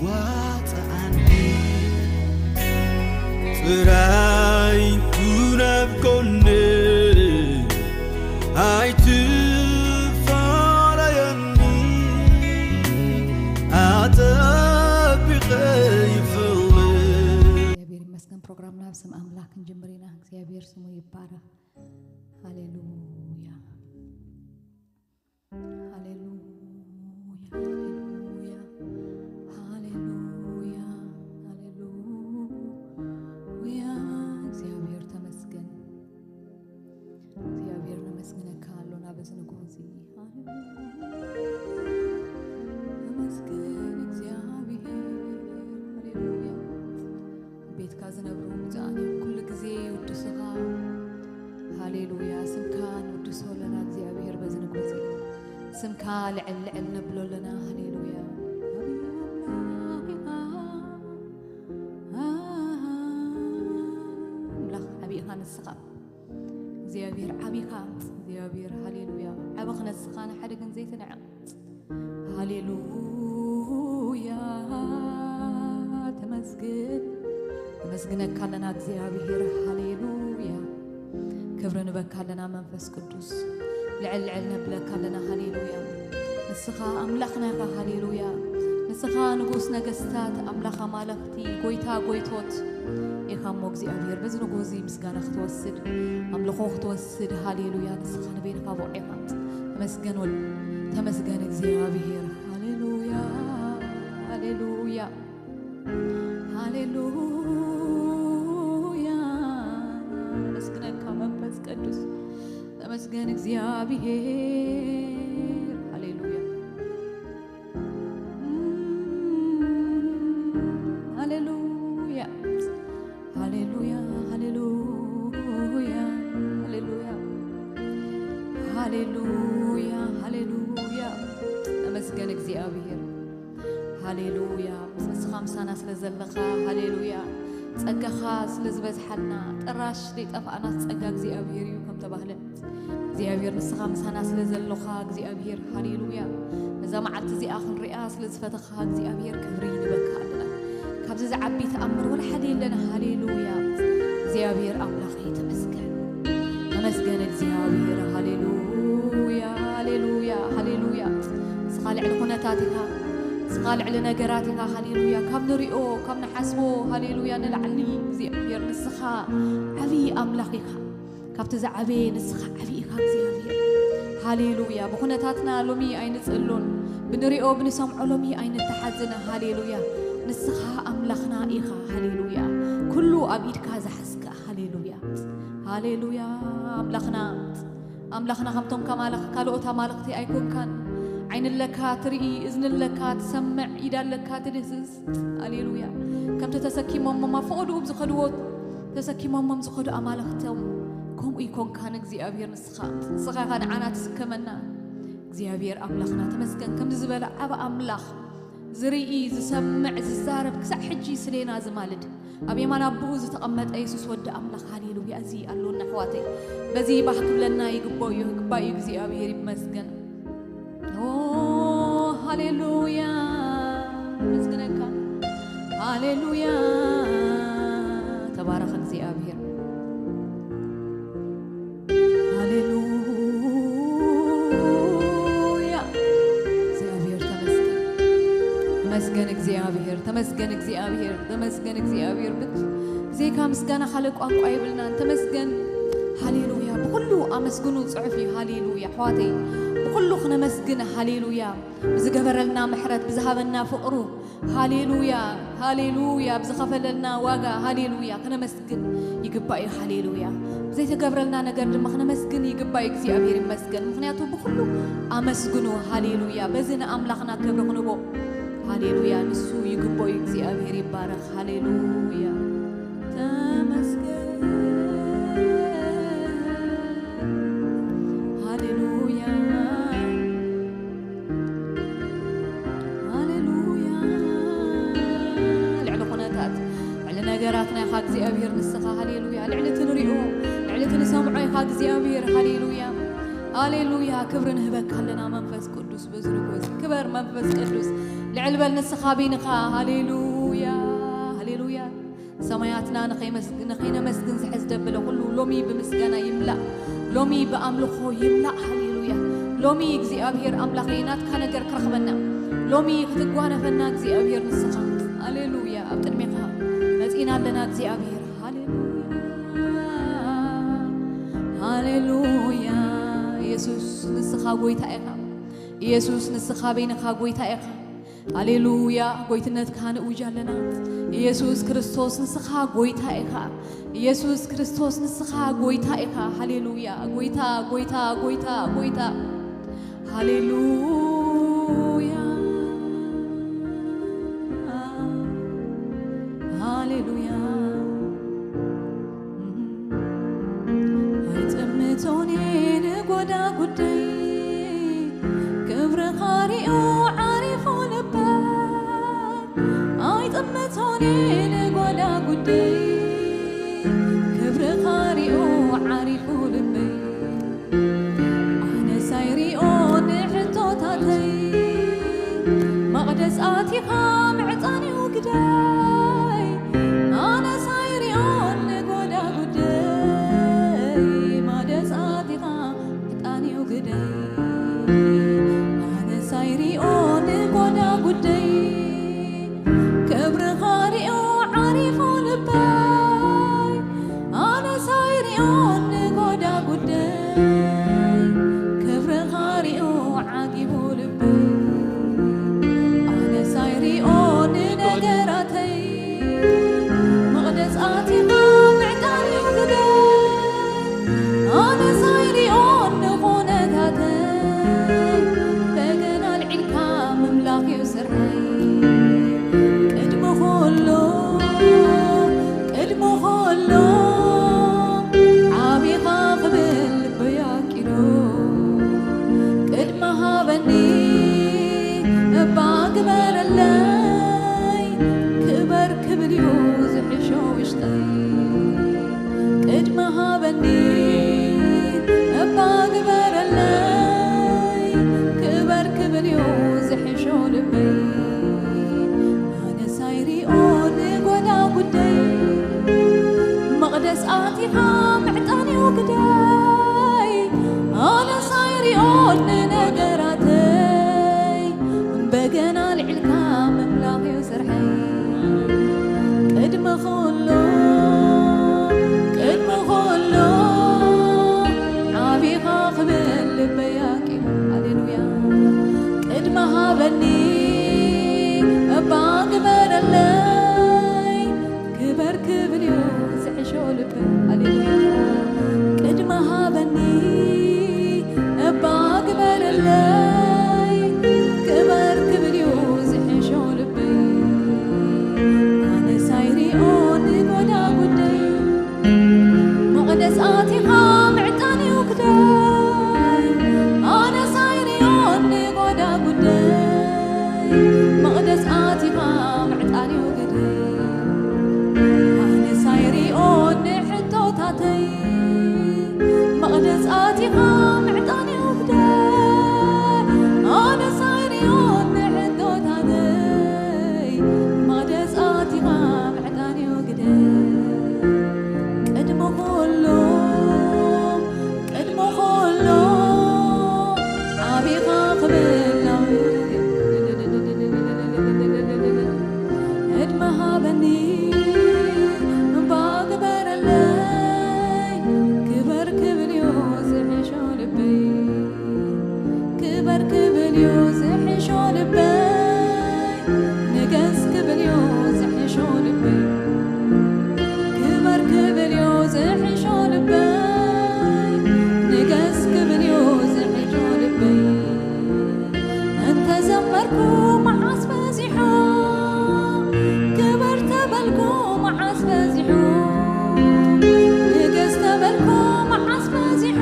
ዋፅኣኒ ጥራይ ኩን ኣብ ጎነይ፣ ኣይትፋለየኒ ኣጠቢቐ ይፈልጥ። እግዚኣብሔር ይመስገን። ፕሮግራምና ብስም ኣምላክ ክንጅምር ኢና። እግዚኣብሔር ስሙ ይባረክ። ሃሌሉያ። ሃሌሉያ፣ ሃሌሉያ፣ ሃሌሉያ፣ ሃሌሉያ። እግዚኣብሔር ተመስገን። እግዚኣብሔር ነመስግነካ ኣሎና በዚ ንግሆ እዚ። ሃሌሉያ። ተመስገን እግዚኣብሔር። ሃሌሉያ። ቤትካ ዝነብሩ ብፁዓን እዮም፣ ኩሉ ግዜ ይውድሱኻ። ሃሌሉያ፣ ስምካ ንውድሶ ኣለና እግዚኣብሔር በዚ ንግሆ እዚ። ስምካ ልዕል ልዕል ነብሎ ኣለና። ሃሌሉያ። ዓብዪ ኣምላኽ ኢኻ። ኣምላኽ ዓብዪ ኢኻ ንስኻ። እግዚኣብሔር ዓብዪ ኢኻ። እግዚኣብሔር ሃሌሉያ። ዓቢ ክነስኻ ንሓደ ግን ዘይትንዕቕ። ሃሌሉያ፣ ተመስግን፣ ነመስግነካ ኣለና እግዚኣብሔር። ሃሌሉያ፣ ክብሪ ንበካ ኣለና መንፈስ ቅዱስ፣ ልዕል ልዕል ነብለካ ኣለና። ሃሌሉያ፣ ንስኻ ኣምላኽና ኢኻ። ሃሌሉያ፣ ንስኻ ንጉስ ነገስታት፣ ኣምላኽ ኣማልኽቲ፣ ጎይታ ጎይቶት ኢኻ እሞ እግዚኣብሔር፣ በዚ ንጉሆ እዚ ምስጋና ክትወስድ፣ ኣምልኾ ክትወስድ፣ ሃሌሉያ፣ ንስኻ ንበይንኻ ብቑዕ ኢኻ። ተመስገን ወልድ፣ ተመስገን እግዚኣብሔር። ሃሌሉያ፣ ሃሌሉያ፣ ሃሌሉያ። ኣመስግነካ መንፈስ ቅዱስ፣ ተመስገን እግዚኣብሔር። ሃሌሉያ፣ ሃሌሉያ፣ ሃሌሉያ፣ ሃሌሉያ፣ ሃሌሉያ፣ ሃሌሉያ፣ ሃሌሉያ። ተመስገን እግዚኣብሔር። ሃሌሉያ። ንስኻ ምሳና ስለ ዘለኻ፣ ሃሌሉያ። ጸጋኻ ስለ ዝበዝሓልና፣ ጥራሽ ዘይጠፋእናስ ጸጋ እግዚኣብሔር እዩ ከም ተባህለ፣ እግዚኣብሔር ንስኻ ምሳና ስለ ዘሎኻ እግዚኣብሔር፣ ሃሌሉያ። ነዛ መዓልቲ እዚኣ ክንሪኣ ስለ ዝፈተኻ እግዚኣብሔር ክብሪ ንበካ ኣለና። ካብዚ ዝዓቢ ተኣምር ወላ ሓደ የለን። ሃሌሉያ። እግዚኣብሔር ኣምላኸይ ተመስገን። ተመስገን እግዚኣብሔር። ሃሌሉያ፣ ሃሌሉያ፣ ሃሌሉያ። ንስኻ ልዕሊ ኩነታት ኢኻ። ንስኻ ልዕሊ ነገራት ኢኻ። ሃሌሉያ። ካብ ንሪኦ፣ ካብ ንሓስቦ፣ ሃሌሉያ፣ ንላዕሊ እግዚኣብሔር ንስኻ ዓብዪ ኣምላኽ ኢኻ። ካብቲ ዝዓበየ ንስኻ ዓብዪ ኢኻ እግዚኣብሔር። ሃሌሉያ። ብኹነታትና ሎሚ ኣይንጽእሎን፣ ብንሪኦ ብንሰምዖ ሎሚ ኣይንተሓዝን። ሃሌሉያ። ንስኻ ኣምላኽና ኢኻ። ሃሌሉያ። ኩሉ ኣብ ኢድካ ዝሓዝካ። ሃሌሉያ። ሃሌሉያ። ኣምላኽና፣ ኣምላኽና ከምቶም ከማልኽ-፣ ካልኦት ኣማልኽቲ ኣይኮንካን። ዓይኒ ኣለካ ትርኢ፣ እዝኒ ኣለካ ትሰምዕ፣ ኢድ ኣለካ ትድህስስ። ሃሌሉያ። ከምቲ ተሰኪሞሞም ኣብ ፈቐድኡ ብዝኸድዎ ተሰኪሞሞም ዝኸዱ ኣማልኽቶም ከምኡ ይኮንካን እግዚኣብሔር ንስኻ። ንስኻ ኢኻ ንዓና ትስከመና። እግዚኣብሔር ኣምላኽና ተመስገን። ከምዚ ዝበለ ዓቢ ኣምላኽ ዝርኢ፣ ዝሰምዕ፣ ዝዛረብ፣ ክሳዕ ሕጂ ስሌና ዝማልድ፣ ኣብ የማን ኣቦኡ ዝተቐመጠ የሱስ ወዲ ኣምላኽ። ሃሌሉያ። እዚ ኣሎና ኣሕዋተይ። በዚ ባህ ክብለና ይግባእ እዩ፣ ይግባእ እዩ። እግዚኣብሔር ይመስገን። ኦ፣ ሃሌሉያ። መስግነካ። ሃሌሉያ። ተባረኽ እግዚኣብሔር። ሃሌሉያ። እግዚኣብሔር ተመስገን። ተመስገን እግዚኣብሔር፣ ተመስገን እግዚኣብሔር፣ ተመስገን እግዚኣብሔር። ብት-፣ ብዘይካ ምስጋና ካልእ ቋንቋ የብልናን። ተመስገን። ሃሌሉያ። ብኹሉ ኣመስግኑ ጽሑፍ እዩ። ሃሌሉያ። ኣሕዋተይ፣ ብኹሉ ክነመስግን። ሃሌሉያ። ብዝገበረልና ምሕረት፣ ብዝሃበና ፍቕሩ፣ ሃሌሉያ፣ ሃሌሉያ፣ ብዝኸፈለልና ዋጋ፣ ሃሌሉያ፣ ክነመስግን ይግባእ እዩ። ሃሌሉያ። ብዘይተገብረልና ነገር ድማ ክነመስግን ይግባእ እዩ። እግዚኣብሔር ይመስገን። ምኽንያቱ ብኹሉ ኣመስግኑ። ሃሌሉያ። በዚ ንኣምላኽና ክብሪ ክንቦ። ሃሌሉያ። ንሱ ይግባእ እዩ። እግዚኣብሔር ይባረኽ። ሃሌሉያ። ተመስገን። ሃሌሉያ። ሃሌሉያ። ልዕሊ ኩነታት፣ ልዕሊ ነገራትና ኢኻ እግዚኣብሔር ንስኻ። ሃሌሉያ። ልዕሊ እቲ ንሪኦ፣ ልዕሊ እቲ ንሰምዖ ኢኻ እግዚኣብሔር። ሃሌሉያ። ሃሌሉያ። ክብሪ ንህበካ ኣለና መንፈስ ቅዱስ በዚ ንጉሆ እዚ። ክበር መንፈስ ቅዱስ። ልዕል በል ንስኻ በይንኻ። ሃሌሉያ፣ ሃሌሉያ። ሰማያትና ንኸይመስግ-፣ ንኸይነመስግን ዝሕዝ ደበለ ኩሉ ሎሚ ብምስጋና ይምላእ፣ ሎሚ ብኣምልኾ ይምላእ። ሃሌሉያ። ሎሚ እግዚኣብሔር ኣምላኸይ ናትካ ነገር ክረኽበና፣ ሎሚ ክትጓነፈና እግዚኣብሔር ንስኻ። ሃሌሉያ። ኣብ ቅድሜኻ መጺና ኣለና እግዚኣብሔር። ሃሌሉያ፣ ሃሌሉያ። ኢየሱስ ንስኻ ጎይታ ኢኻ። ኢየሱስ ንስኻ በይንኻ ጎይታ ኢኻ። ሃሌሉያ። ጎይትነትካ ንእውጅ ኣለና። ኢየሱስ ክርስቶስ ንስኻ ጎይታ ኢኻ። ኢየሱስ ክርስቶስ ንስኻ ጎይታ ኢኻ። ሃሌሉያ። ጎይታ፣ ጎይታ፣ ጎይታ፣ ጎይታ። ሃሌሉያ፣ ሃሌሉያ። ኣይጥምቶን ንጎዳጉደይ፣ ክብርኻ ሪኡ ዓሪፉ ልበይ። ኣይጥምቶን ንጎዳጉደይ፣ ክብርኻ ሪኡ ዓሪፉ ልበይ። ኣነስ ኣይሪኦ ንሕቶታተይ፣ መቕደስ ኣቲኻ ምዕጣን'ዩ ግደይ። ኣነስ ኣይሪኦ ንጎዳጉደይ፣ መቕደስ ኣቲኻ ምዕጣን'ዩ ግደይ። ኣነስ ኣይሪኦ ንጎዳጉደይ፣ ክብርኻ ሪኦ ዓሪፉ ልበይ። ኣነስ ኣይሪኦ ንጎዳጉደይ፣ ክብርኻ ሪኦ ዓጊቡ ልበይ። ኣነስ ኣይሪኦ ንነገራተይ፣ መቕደስ ኣቲኻ ምዕጣን'ዩ ግደይ። ኣነስ ኣይሪኦ ንኹነታተይ፣ በገና ኣልዒልካ ምምላኽ'ዩ ስርሐይ። ቅድሚ ኩሉ፣ ቅድሚ ኩሉ ዓቢኻ ክብል ልበይ ኣኪሉ። ቅድሚ ሃበኒ እባ ግበረለይ፣ ክበር ክብል'ዩ ዝሕሾ ውሽጠይ። ቅድሚ ሃበኒ እባ ግበረለይ፣ ክበር ክብል'ዩ ዝሕሾ ልበይ። ኣነስ ኣይሪኦ ንጎዳጉደይ፣ መቕደስ ኣቲኻ ምዕጣን'ዩ ግደይ። ኣነስ ኣይሪኦ ንነገራተይ፣ በገና ኣልዒልካ ምምላኽ'ዩ ስርሐይ። ቅድሚ ኩሉ፣ ቅድሚ ኩሉ ዓቢኻ ክብል ልበይ ኣኪሉ። ሃሌሉያ። ቅድሚ ሃበኒ እባ ግበረለይ፣ ክበር ክብል'ዩ ዝሕሾ ልበይ። ሃሌሉያ። ቅድሚ ሃበኒ እባ ግበረለይ፣ ክበር ክብል'ዩ ዝሕሾ ልበይ። ኣነስ ኣይሪኦ ንጎዳጉደይ፣ መቕደስ ኣቲኻ ምዕጣን'ዩ ግደይ። ኣነስ ኣይሪኦ ንጎዳጉደይ፣ መቕደስ ኣቲኻ ምዕጣን'ዩ ግደይ። ኣነስ ኣይሪኦ ንሕቶታተይ፣ መቕደስ ኣቲኻ ምዕጣን'ዩ ግደይ። ኣነስ ኣይሪኦ ንሕቶታተይ፣ መቕደስ ኣቲኻ ምዕጣን'ዩ ግደይ። ቅድሚ ኩሉ፣ ቅድሚ ኩሉ ዓቢኻ ክብል ዕድመ ሃበኒ እባ ግበረለይ፣ ክበር ክብል'ዩ ዝሕሾ ልበይ። ክበር ክብል'ዩ ዝሕሾ ልበይ፣ ንገስ ክብል'ዩ ዝሕሾ ልበይ። ክበር ክብል'ዩ ዝሕሾ ልበይ፣ ንገስ ክብል'ዩ ዝሕሾ ልበይ። እንተ ዘመርኩ መዓስ በዚሑ፣ ክበር ተበልኩ መዓስ በዚሑ፣ ንገስ ተበልኩ መዓስ በዚሑ፣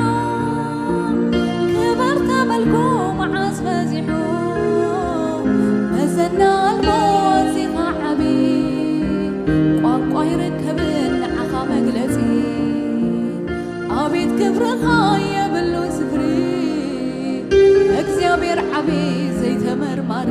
ክበር ተበልኩ መዓስ በዚሑ። መዘና ኣልቦ ኣዚኻ ዓቢ፣ ቋንቋ ኣይርከብን ንዓኻ መግለጺ። ኣቤት ክብርኻ የብሉን ስፍሪ፣ እግዚኣብሔር ዓቢ ዘይተመርማሪ።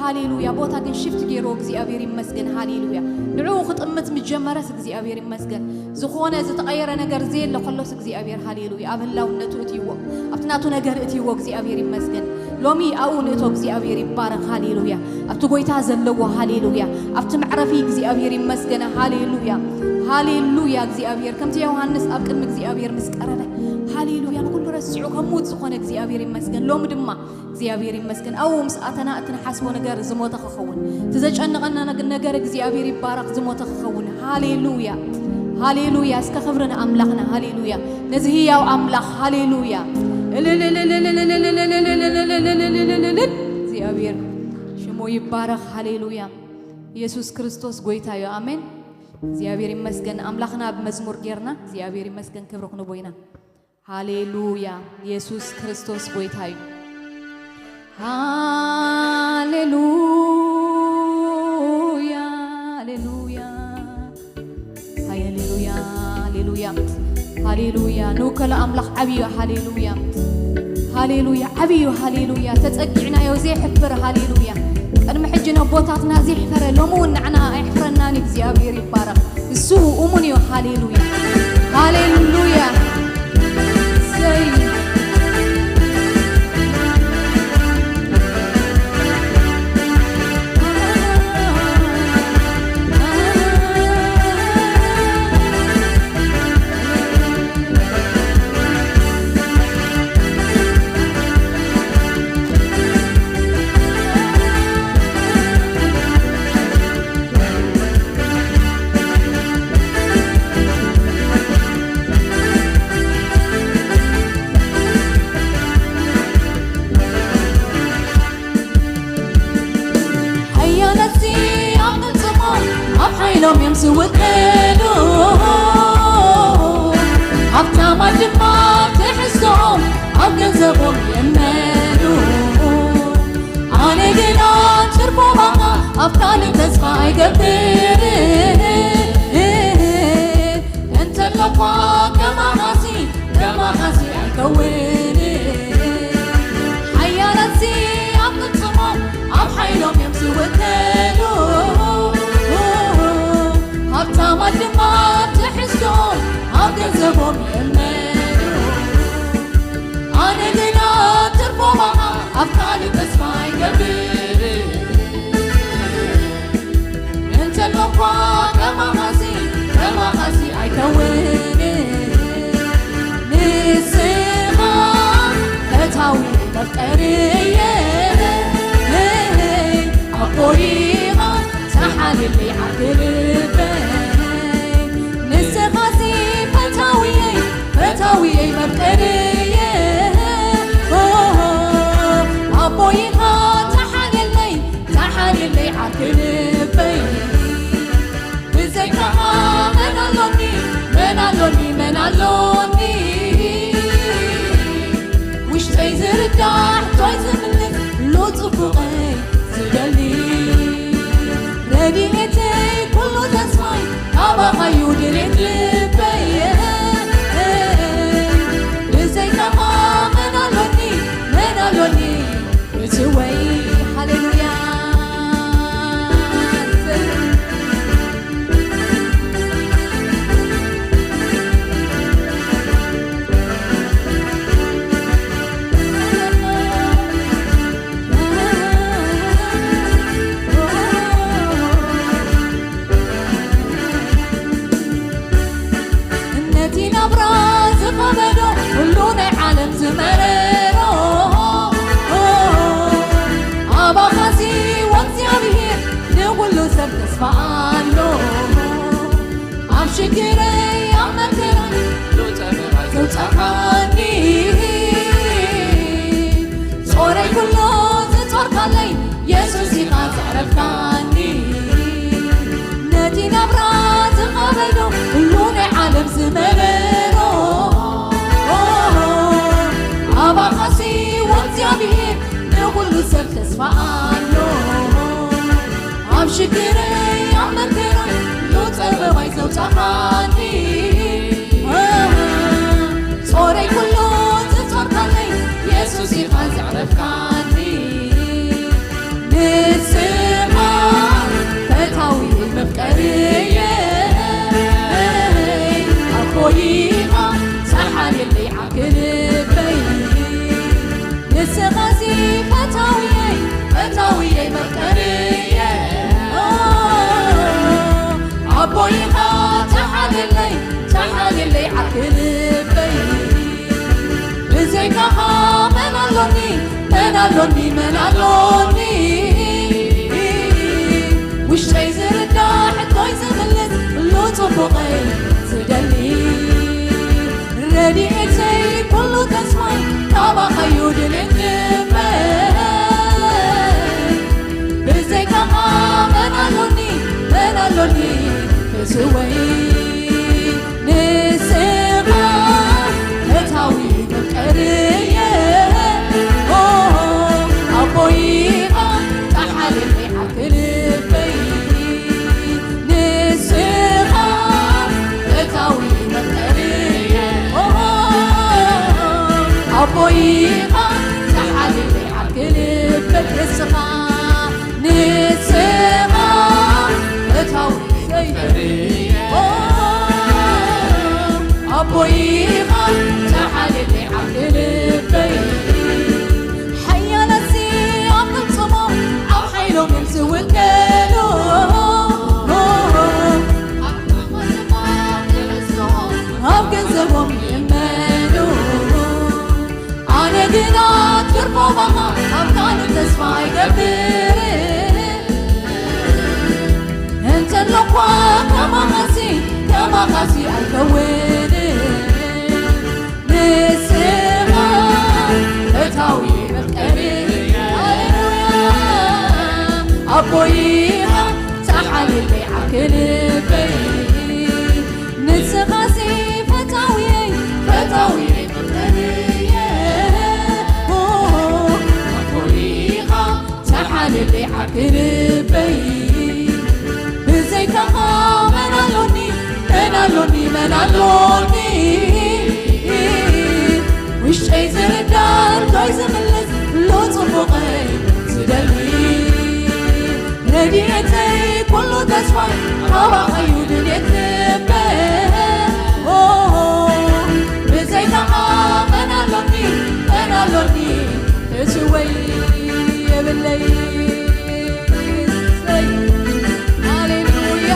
ሃሌሉያ። ቦታ ግን ሽፍት ገይርዎ እግዚኣብሔር ይመስገን። ሃሌሉያ። ንዕኡ ክጥምት ምስ ጀመረስ እግዚኣብሔር ይመስገን። ዝኾነ ዝተቐየረ ነገር ዘየለ ከሎስ እግዚኣብሔር ሃሌሉያ ኣብ ህላውነቱ እትይዎ ኣብቲ ናቱ ነገር እትይዎ እግዚኣብሔር ይመስገን። ሎሚ ኣብኡ ንእቶ እግዚኣብሔር ይባረኽ። ሃሌሉያ። ኣብቲ ጎይታ ዘለዎ ሃሌሉያ። ኣብቲ መዕረፊ እግዚኣብሔር ይመስገን። ሃሌሉያ። ሃሌሉያ። እግዚኣብሔር ከምቲ ዮሃንስ ኣብ ቅድሚ እግዚኣብሔር ምስ ቀረበ ሃሌሉያ ንኩሉ ረሲዑ ከም ምዉት ዝኾነ እግዚኣብሔር ይመስገን። ሎሚ ድማ እግዚኣብሔር ይመስገን ኣብኡ ምስ ኣተና እቲ ንሓስቦ ነገር ዝሞተ ክኸውን እቲ ዘጨንቐና ነግ- ነገር እግዚኣብሔር ይባረኽ ዝሞተ ክኸውን። ሃሌሉያ። ሃሌሉያ። እስከ ክብሪ ንኣምላኽና። ሃሌሉያ። ነዚ ህያው ኣምላኽ። ሃሌሉያ። እግዚኣብሔር ሽሙ ይባረኽ። ሃሌሉያ። ኢየሱስ ክርስቶስ ጎይታ እዩ። ኣሜን። እግዚኣብሔር ይመስገን ኣምላኽና ብመዝሙር ጌርና እግዚኣብሔር ይመስገን ክብሪ ክንቦ ኢና። ሃሌሉያ። ኢየሱስ ክርስቶስ ጎይታ እዩ። ሃሌሉያ። ሃሌሉያ። ሃሌሉያ። ሃሌሉያ። ሃሌሉያ። ንውከሎ ኣምላኽ ዓብዩ። ሃሌሉያ። ሃሌሉያ። ዓብዩ። ሃሌሉያ። ተጸጊዕናዮ ዘይሕፍር። ሃሌሉያ። ቅድሚ ሕጂ ነቦታትና ዘይሕፈረ ሎሚ እውን ንዓና ኣይሕፍረናን። እግዚኣብሔር ይባረኽ። እሱ እሙን እዩ። ሃሌሉያ። ሃሌሉያ። እሰይ። ሓያላትሲ ኣብ ቅልጽሞም ኣብ ሓይሎም እዮም ዝውከሉ። ሃብታማት ድማ ትሕዝቶኦም ኣብ ገንዘቦም ይእመኑ። ኣነ ግና ትርፎ ባኻ ኣብ ካልእ ተስፋ ኣይገብርን። እንተለኳ ከማኻሲ ከማኻሲ ኣይከውንን። ሓያላትሲ ኣብ ቅልጽሞም ኣብ ሓይሎም እዮም ዝውከሉ። ሃብታማት ድማ ትሕዝቶም ኣብ ገንዘቦም ይእመኑ። ኣነ ግና ትርፎ ባኻ ኣብ ካልእ ተስፋ ኣይገብርን። እንተለኳ ከማኻሲ ከማኻሲ ኣይከውንን። ንስኻ ፈታዊ መፍቀርየ ኣቦይኻ ተሓልሊ ዓርኪ ልበይ። ንስኻሲ ፈታውየይ ፈታውየይ መፍቀርየ ኣቦይኻ ተሓልለይ ተሓልለይ ዓርኪ ልበይ። ብዘይካኻ መን ኣሎኒ መን ኣሎኒ መን ኣሎኒ። ውሽጠይ ዝርዳሕ ቶይ ዝምልስ ሉ ጽቡቐይ ዝደሊ። ረድኤተይ ኩሉ ተስፋይ ካባኻዩ ድሌት ልበይ። ብዘይካኻ መን ኣሎኒ መን ኣሎኒ። እትወይ ሃሌሉያ። ነቲ ናብራ ዝኸበዶ ኩሉ ናይ ዓለም ዝመረሮ ኣባኻሲ ወእግዚኣብሔር ንኹሉ ሰብ ተስፋ ኣሎ። ኣብ ሽግረይ ኣብ መከራይ ሉጸበራ ዘውጻኻኒ ጾረይ ኩሎ ዝጾርካለይ የሱስ ኢኻ ዘዕረፍካኒ። ነቲ ናብራ ዝኸበዶ ኩሉ ናይ ዓለም ዝመረሮ ኣባኻሲ ወእግዚኣብሔር ንኹሉ ሰብ ተስፋ ኣሎ። ኣብ ሽግረይ ኣብ መከራይ ሉ ጸበባይ ዘውጻኻኒ። ጾረይ ኩሉ ዝጾርካለይ የሱስ ኢኻ ዘዕረፍካኒ። ንስኻ ኣሎኒ መን ኣሎኒ ውሽጠይ ዝርዳእ ሕቶይ ዝምልስ ኩሉ ጽቡቐይ ዝደሊ ረድኤተይ ኩሉ ተስፋይ ካባኻዩ ድሌት ልበይ ብዘይካኻ መን ኣሎኒ መን ኣሎኒ ህዝወይ ንስኻ ፈታዊ መፍቀርየ ኣቦይኻ ተሓልልኒ ዓርኪ ልበይ ንስኻ ፈታዊ መፍቀርየ ኣቦይኻ ተሓልልኒ ዓርኪ ልበይ ንስኻ ንስኻ ፈታዊ ኣቦይኻ ተሓልልኒ ዓርኪ ልበይ ሓያላትሲ ኣብ ቅልጽሞም ኣብ ሓይሎም እዮም ዝውከሉ ኣብ ገንዘቦም ይእመኑ ኣነ ግና ትርፎ ባኻ ኣብ ካልእ ተስፋ ኣይገብር እንተለኳ ከማኻሲ ከማኻሲ ኣይከውን ንስኻ እታዊ መፍቀሪ ኣቦይኻ ተሓልለይ ዓርኪ ልበይ ንስኻሲ ፈታዊየይ ፈታዊየይ መፍቀሪየ ኣቦይኻ ተሓልለይ ዓርኪ ልበይ ብዘይካኻ መን ኣሎኒ መን ኣሎኒ መን ኣሎኒ ውሽጠይ ዝርዳእ ርቶይ ዝምልስ ሎ ጽቡቐይ ዝደሊ ረድኤተይ ኩሉ ተስፋይ ካባኻዩ ድልየት ልበ ብዘይካኻ መን ኣሎኒ መን ኣሎኒ እትወይ የብለይ ሃሌሉያ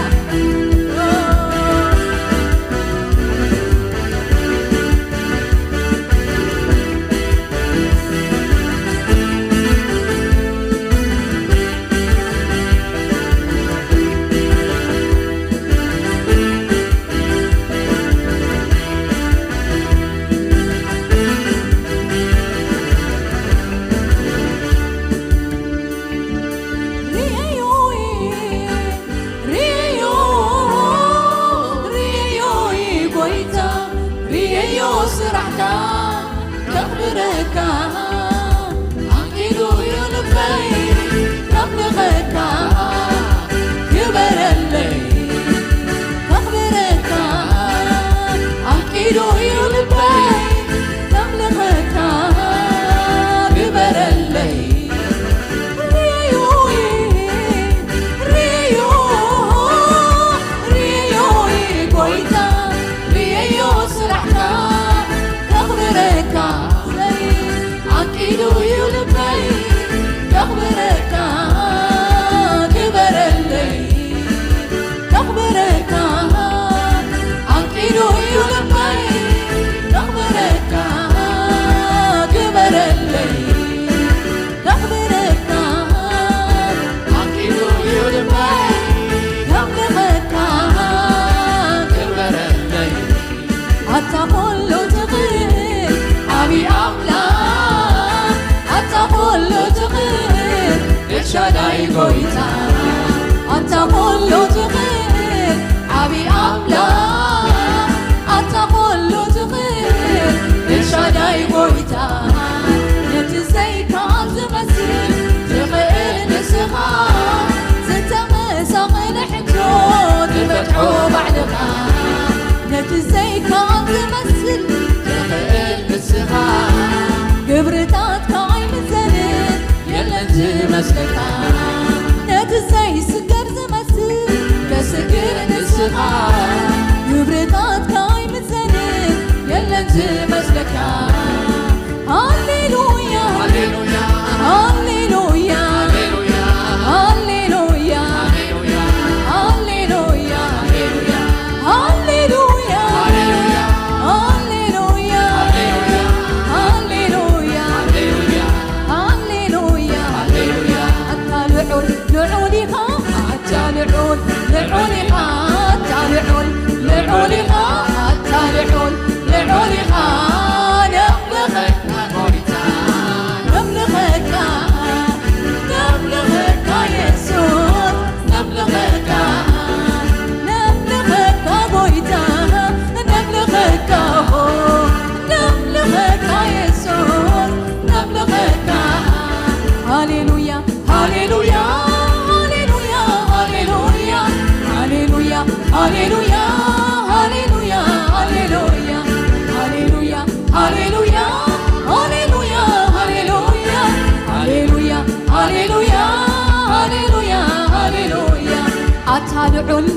ልዑል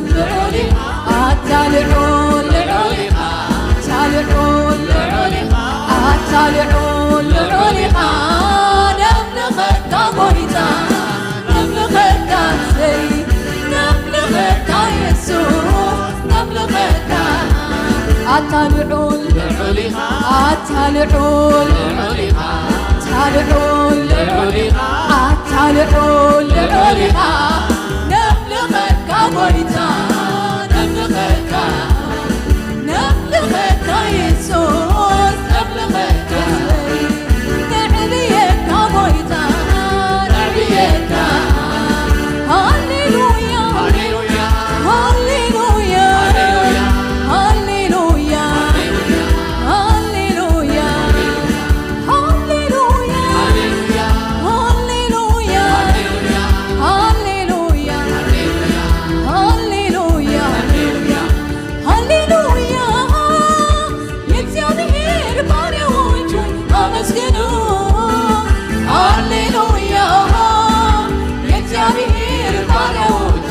ኢኻ፣ ኣታ ልዑል፣ ልዑል ኢኻ፣ ኣታ ልዑል፣ ልዑል ኢኻ፣ ኣታ ልዑል፣ ልዑል ኢኻ። ነምልኸካ ጎይታ፣ ነምልኸካ እሰይ፣ ነምልኸካ የሱስ፣ ነምልኸካ። ኣታ ልዑል፣ ልዑል ኢኻ፣ ኣታ ልዑል፣ ልዑል ኢኻ፣ ኣታ ልዑል፣ ልዑል ኢኻ፣ ኣታ ልዑል፣ ልዑል ኢኻ። ነምልኸካ ጎይታ፣ ነምልኸካ፣ ነምልኸካ የሱስ፣ ነምልኸካ። ነዕብየካ ጎይታ፣ ነዕብየካ። ሃሌሉያ፣ ሃሌሉያ፣ ሃሌሉያ፣ ሃሌሉያ፣ ሃሌሉያ፣ ሃሌሉያ። ሃሌሉያ! የእግዚአብሔር ባሪያዎች ሆይ አመስግኑ። ሃሌሉያ! የእግዚአብሔር ባሪያዎች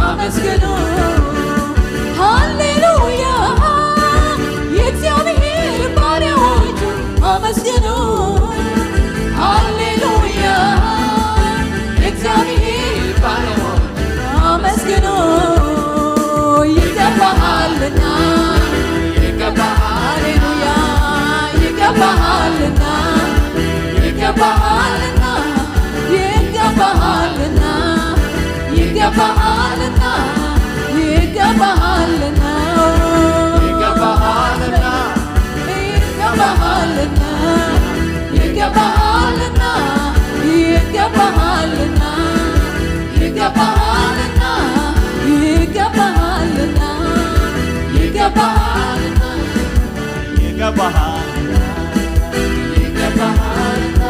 አመስግኑ። ሃሌሉያ! የእግዚአብሔር ባሪያዎች አመስግኑ። ሃሌሉያ! የእግዚአብሔር ባሪያዎች አመስግኑ። ይገባሃልና፣ ይገባሃል፣ ሃሌሉያ! ይገባሃልና፣ ይገባሃልና፣ ይገባሃልና፣ ይገባሃልና፣ ይገባሃልና፣ ይገባሃልና፣ ይገባሃልና፣ ይገባሃልና፣ ይገባሃልና፣ ይገባሃልና፣ ይገባሃልና፣ ይገባሃልና፣ ይገባሃልና፣ ይገባሃልና፣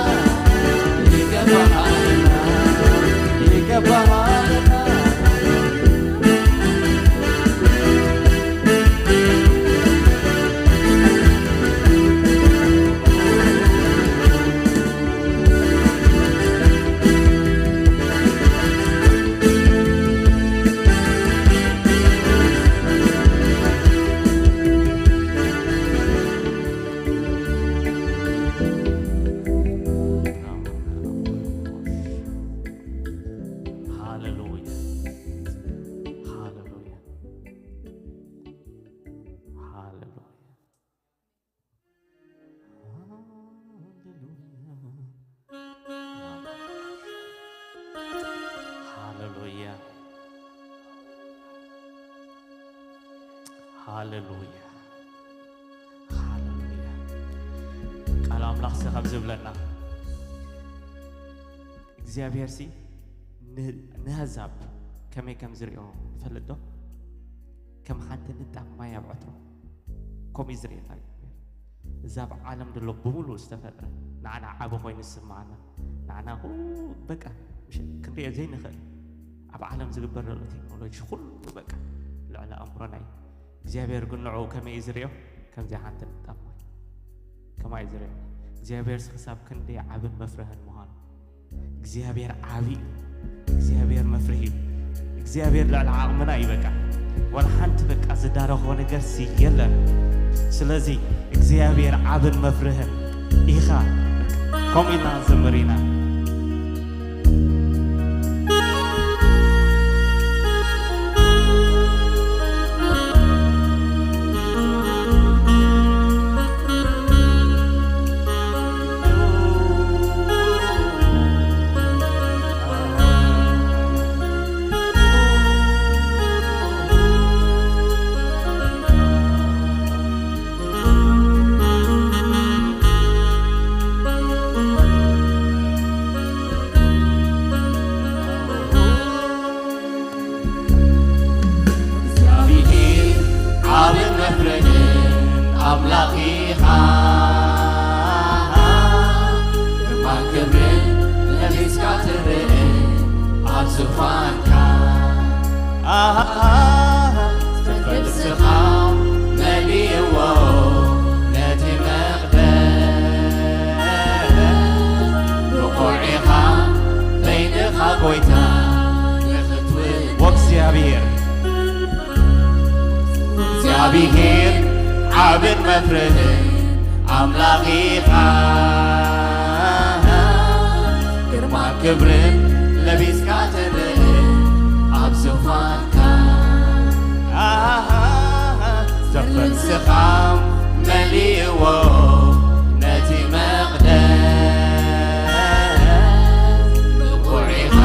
ይገባሃልና፣ ይገባሃልና። ሃሌሉያ፣ ሃሌሉያ፣ ሃሌሉያ። ሃሌሉያ። ሃሌሉያ። ሃሌሉያ። ቃል ኣምላኽ ኸ ካብ ዝብለና፣ እግዚኣብሔር ሲ ን-፣ ነህዛብ ከመይ ከም ዝሪኦ ንፈልጥ ዶ? ከም ሓንቲ ንጣብ ማይ ኣብ ዕትሮ ከምኡ እዩ ዝርእየና እግዚኣብሔር። እዛ ኣብ ዓለም ዘሎ ብምሉኡ ዝተፈጥረ ንዓና ዓቢ ኮይኑ ዝስምዓና፣ ንዓና ኩ-፣ በቃ ምሽ-፣ ክንሪኦ ዘይንኽእል፣ ኣብ ዓለም ዝግበር ዘሎ ቴክኖሎጂ ኩሉ በቃ ልዕሊ ኣእምሮና እዩ። እግዚኣብሔር ግን ንዕኡ ከመይ እዩ ዝርእዮ? ከምዚ ሓንቲ ንጣብ ማይ ከማይ እዩ ዝርእዮ። እግዚኣብሔር ክሳብ ክንደይ ዓብን መፍርህን ምዃኑ። እግዚኣብሔር ዓቢ እዩ። እግዚኣብሔር መፍርሂ እዩ። እግዚኣብሔር ልዕሊ ዓቕምና እዩ። በቃ ዋላ ሓንቲ በቃ ዝዳረኾ ነገርሲ የለን። ስለዚ እግዚኣብሔር ዓብን መፍርህን ኢኻ። ከምኡ ኢልና ክንዘምር ኢና። ብሄር ዓብን መፍርህን ኣምላኽ ኢኻ። ግርማ ክብርን ለቢስካ ትርእ ኣብ ዙፋንካ። ዘፍር ስኻም መሊእዎ ነቲ መቕደስ። ብቑዕ ኢኻ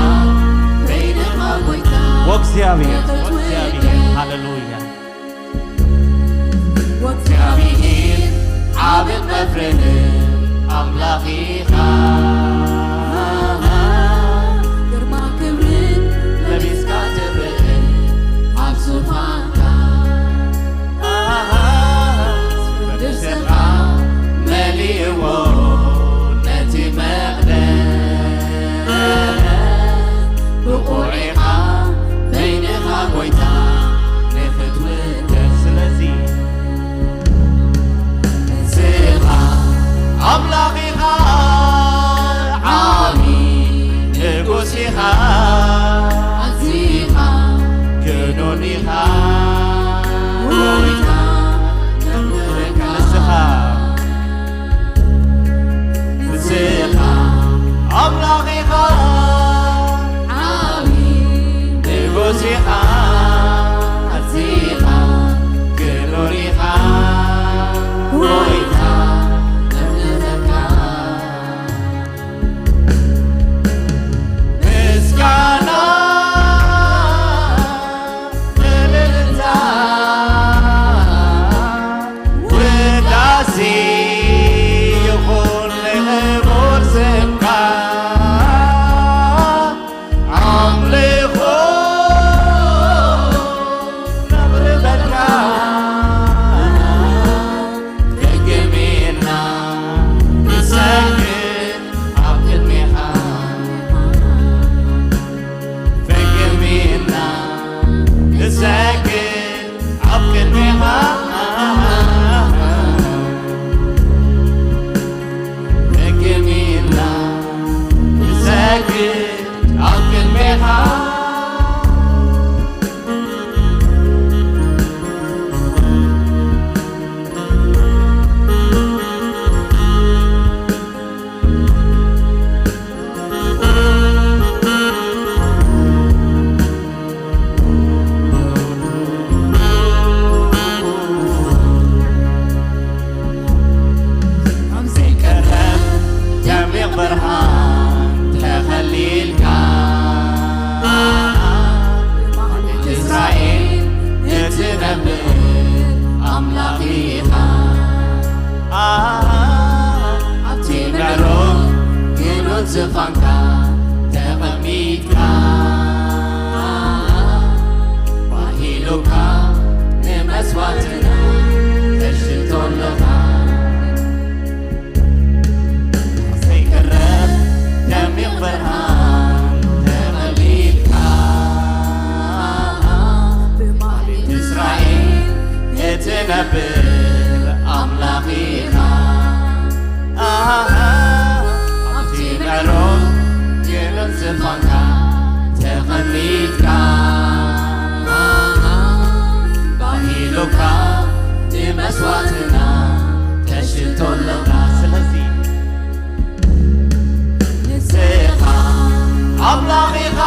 በይንኻ ጎይታ። ወእግዚኣብሔር፣ ወእግዚኣብሔር፣ ሃሌሉያ። ወእግዚኣብሔር ዓብን መፍርህን ኣምላኽ ኢኻ። ግርማ ክብርን ለቢስካ ትርእ ኣብ ዙፋንካ። ፍርድኻ መሊእዎ ነቲ መቕደስ። ብቑዕ ኢኻ በይንኻ ጎይታ ንኽትውደስ። ስለዚ ንስኻ ኣምላኽ ኢኻ፣ ዓቢ ንጉስ ኢኻ፣ ኣዚኻ ክኑን ኢኻ፣ ጎይታ ነኽብረካ። ንስኻ ንስኻ ኣምላኽ ኢኻ፣ ዓቢ ንጉስ ኢኻ፣ ኣዚኻ ክኑን ኢኻ፣ ጎይታ ነኽብረካ። ምስጋና፣ እልልታ፣ ውዳሴ ይኹን ንኽቡር ስምካ። ኣምልኾ ነቕርበልካ። ደገሜና ንሰግድ ኣብ ቅድሜኻ። ደገሜና ንሰግድ ኣብ ቅድሜኻ። ደገሜና ንሰግድ ኣብ ቅድሜኻ። ኣብ ዘይቀርብ ደሚቕ ብርሃን ተኸሊልካ፣ ብማህሌት እስራኤል እትነብር ኣምላኽ ኢኻ። ኣብቲ ምዕሩግ ክኑን ዝፋንካ ተቐሚጥካ፣ ባሂሉካ ንመስዋዕትና ተሽቶ ኣለኻ። ዘይቅረብ ደሚቕ ብርሃን ተቐቢልካ፣ ብማህሌት እስራኤል እትነብር ኣምላኽ ኢኻ። ኣብቲ ምዕሩግ ክኑን ዝፋንካ ተቐሚጥካ፣ ባሂሉካ ንመስዋዕትና ተሽቶ ኣለኻ። ስለዚ ንስኻ ኣምላኽ ኢኻ፣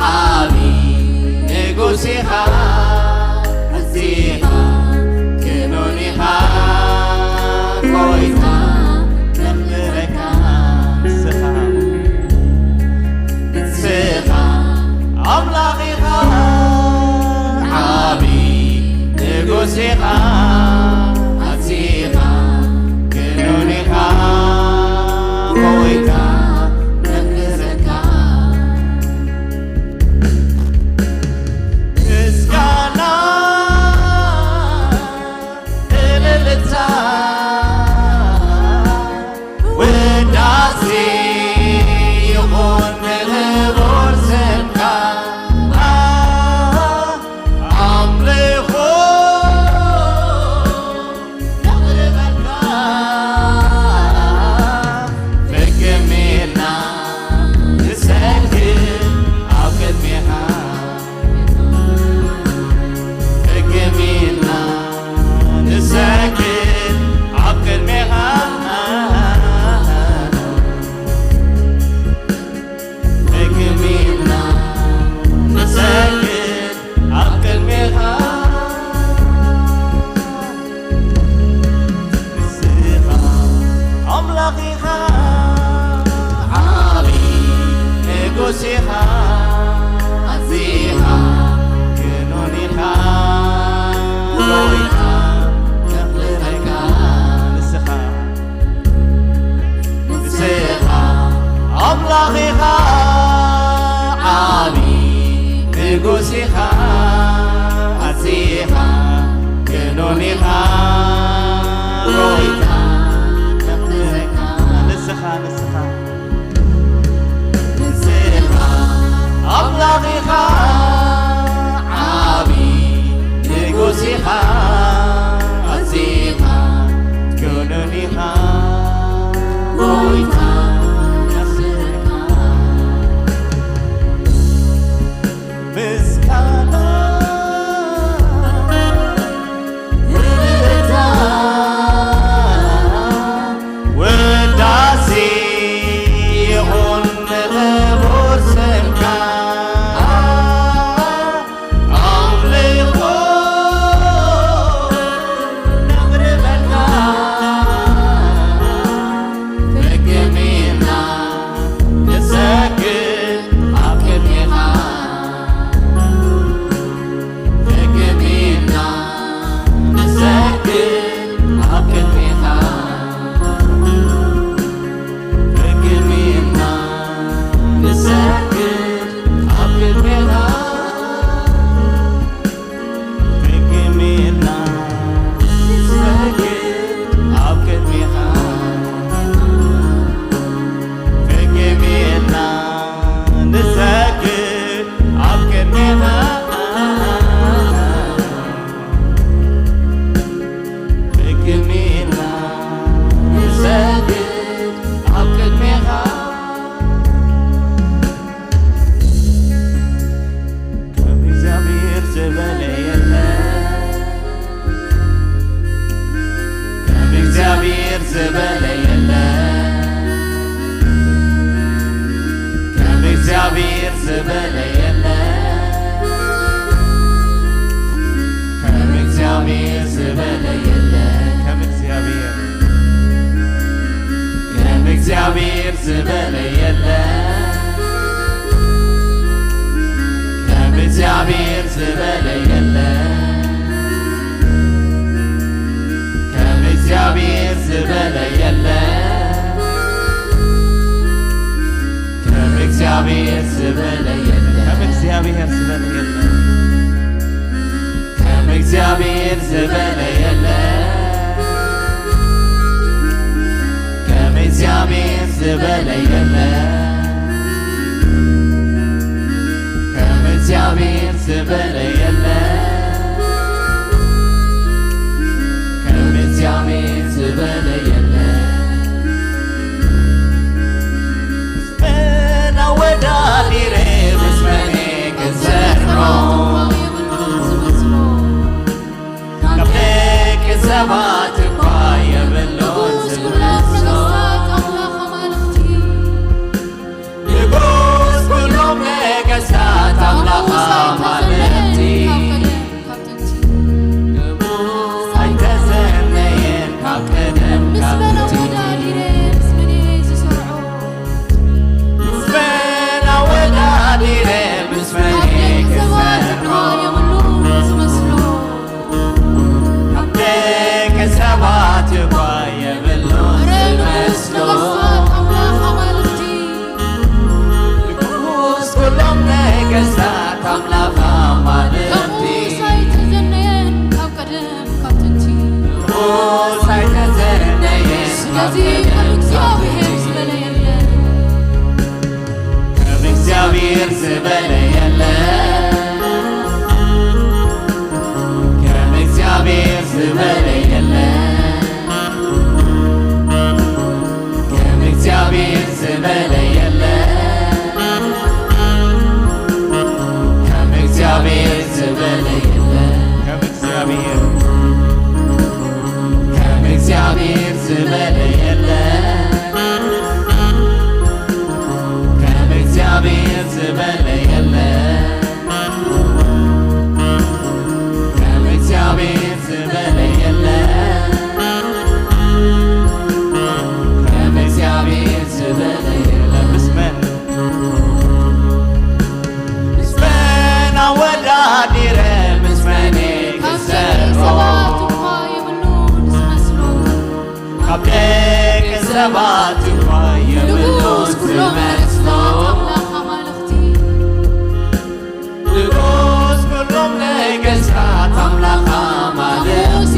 ዓቢ ንጉስ ኢኻ፣ ኣዚኻ ክኑን ኢኻ፣ ጎይታ ነኽብረካ። ንስኻ፣ ንስኻ ኣምላኽ ኢኻ፣ ዓቢ ንጉስ ኢኻ፣ ኣዚኻ ክኑን ኢኻ፣ ጎይታ ነኽብረካ። ምስጋና፣ እልልታ፣ ውዳሴ ይኹን ንኽቡር ስምካ። ኣምልኾ ኢኻ ጎይታ፣ ነኽብረካ። ንስኻ፣ ንስኻ፣ ንስኻ ኣምላኽ ኢኻ፣ ዓቢ ንጉስ ኢኻ፣ ኣዚኻ ትኩንን ኢኻ፣ ጎይታ ነኽብረካ። ምስጋና ውዳሴ ይኹን ንኽቡር ስምካ፣ ኣምልኾ ነቕርበልካ። ፍግም ኢልና ንሰግድ ኣብ ቅድሜኻ። ፍግም ኢልና ንሰግድ ኣብ ቅድሜኻ። ፍግም ኢልና ንሰግድ ኣብ ቅድሜኻ። ፍግም ኢልና ንሰግድ ኣብ ቅድሜኻ። ፍግም ኢልና ንሰግድ ኣብ ቅድሜኻ። ፍግም ኢልና ንሰግድ ኣብ ቅድሜኻ። ከም እግዚኣብሔር ዝበለ የለን። ከም እግዚኣብሔር ዝበለ የለን። ከም እግዚኣብሔር ዝበለ የለን። ከም እግዚኣብሔር ዝበለ የለን። ከም እግዚኣብሔር፣ ከም እግዚኣብሔር ዝበለ የለን። ከም እግዚኣብሔር ዝበለ የለን። ከም እግዚኣብሔር ዝበለ የለን። ከም እግዚኣብሔር ዝበለ የለን። ከም እግዚኣብሔር ዝበለ የለን። ከም እግዚኣብሔር ዝበለ የለን። ከም እግዚኣብሔር ዝበለ የለን። ከም እግዚኣብሔር ዝበለ የለን። ከም እግዚኣብሔር ዝበለ የለን። መን ኣወዳዲረ ምስ መን ክዘሮ? ካብ ደቂ ሰባት እኳ የብሉን ዝመስሎ። ንጉስ ኩሎም ነገስታት ኣምላኽ ኣማልኽቲ። ንጉስ ኣይተሰነየን ካብ ቀደም ካብ ጥንቲ። ምስ መን ኣወዳዲረ ምስ መን ክዘሮ? ካብ ደቂ ሰባት እኳ የብሉን ዝመስሎ። ንጉስ ኩሎም ነገስታት ኣምላኽ ኣማልኽቲ። ንጉስ ኣይተዘነየን ካብ ቀደም ካብ ጥንቲ። ንጉስ ኣይተዘነየን ካብ ቀደም ካብ ጥንቲ። ከም እግዚኣብሔር ዝበለ የለን። ከም እግዚኣብሔር ዝበለ የለን። ከም እግዚኣብሔር ዝበለ የለን። ከም እግዚኣብሔር ዝበለ የለን። ከም እግዚኣብሔር፣ ከም እግዚኣብሔር ዝበለ የለን። ከም እግዚኣብሔር ዝበለ የለን። ከም እግዚኣብሔር ዝበለ የለን። ከም እግዚኣብሔር ዝበለ የለን። ምስ መን፣ ምስ መን ኣወዳዲረ ምስ መን ክዘሮ? ሰባት እኳ የብሉን ዝመስሎ። ካብ ደቂ ሰባት እኳ የብሉን ንጉስ ኩሎም ዝመስሎ። ነገስታት ኣምላኽ ኣማልኽቲ። ንጉስ ኩሎም ነገስታት ኣምላኽ ኣማልኽቲ።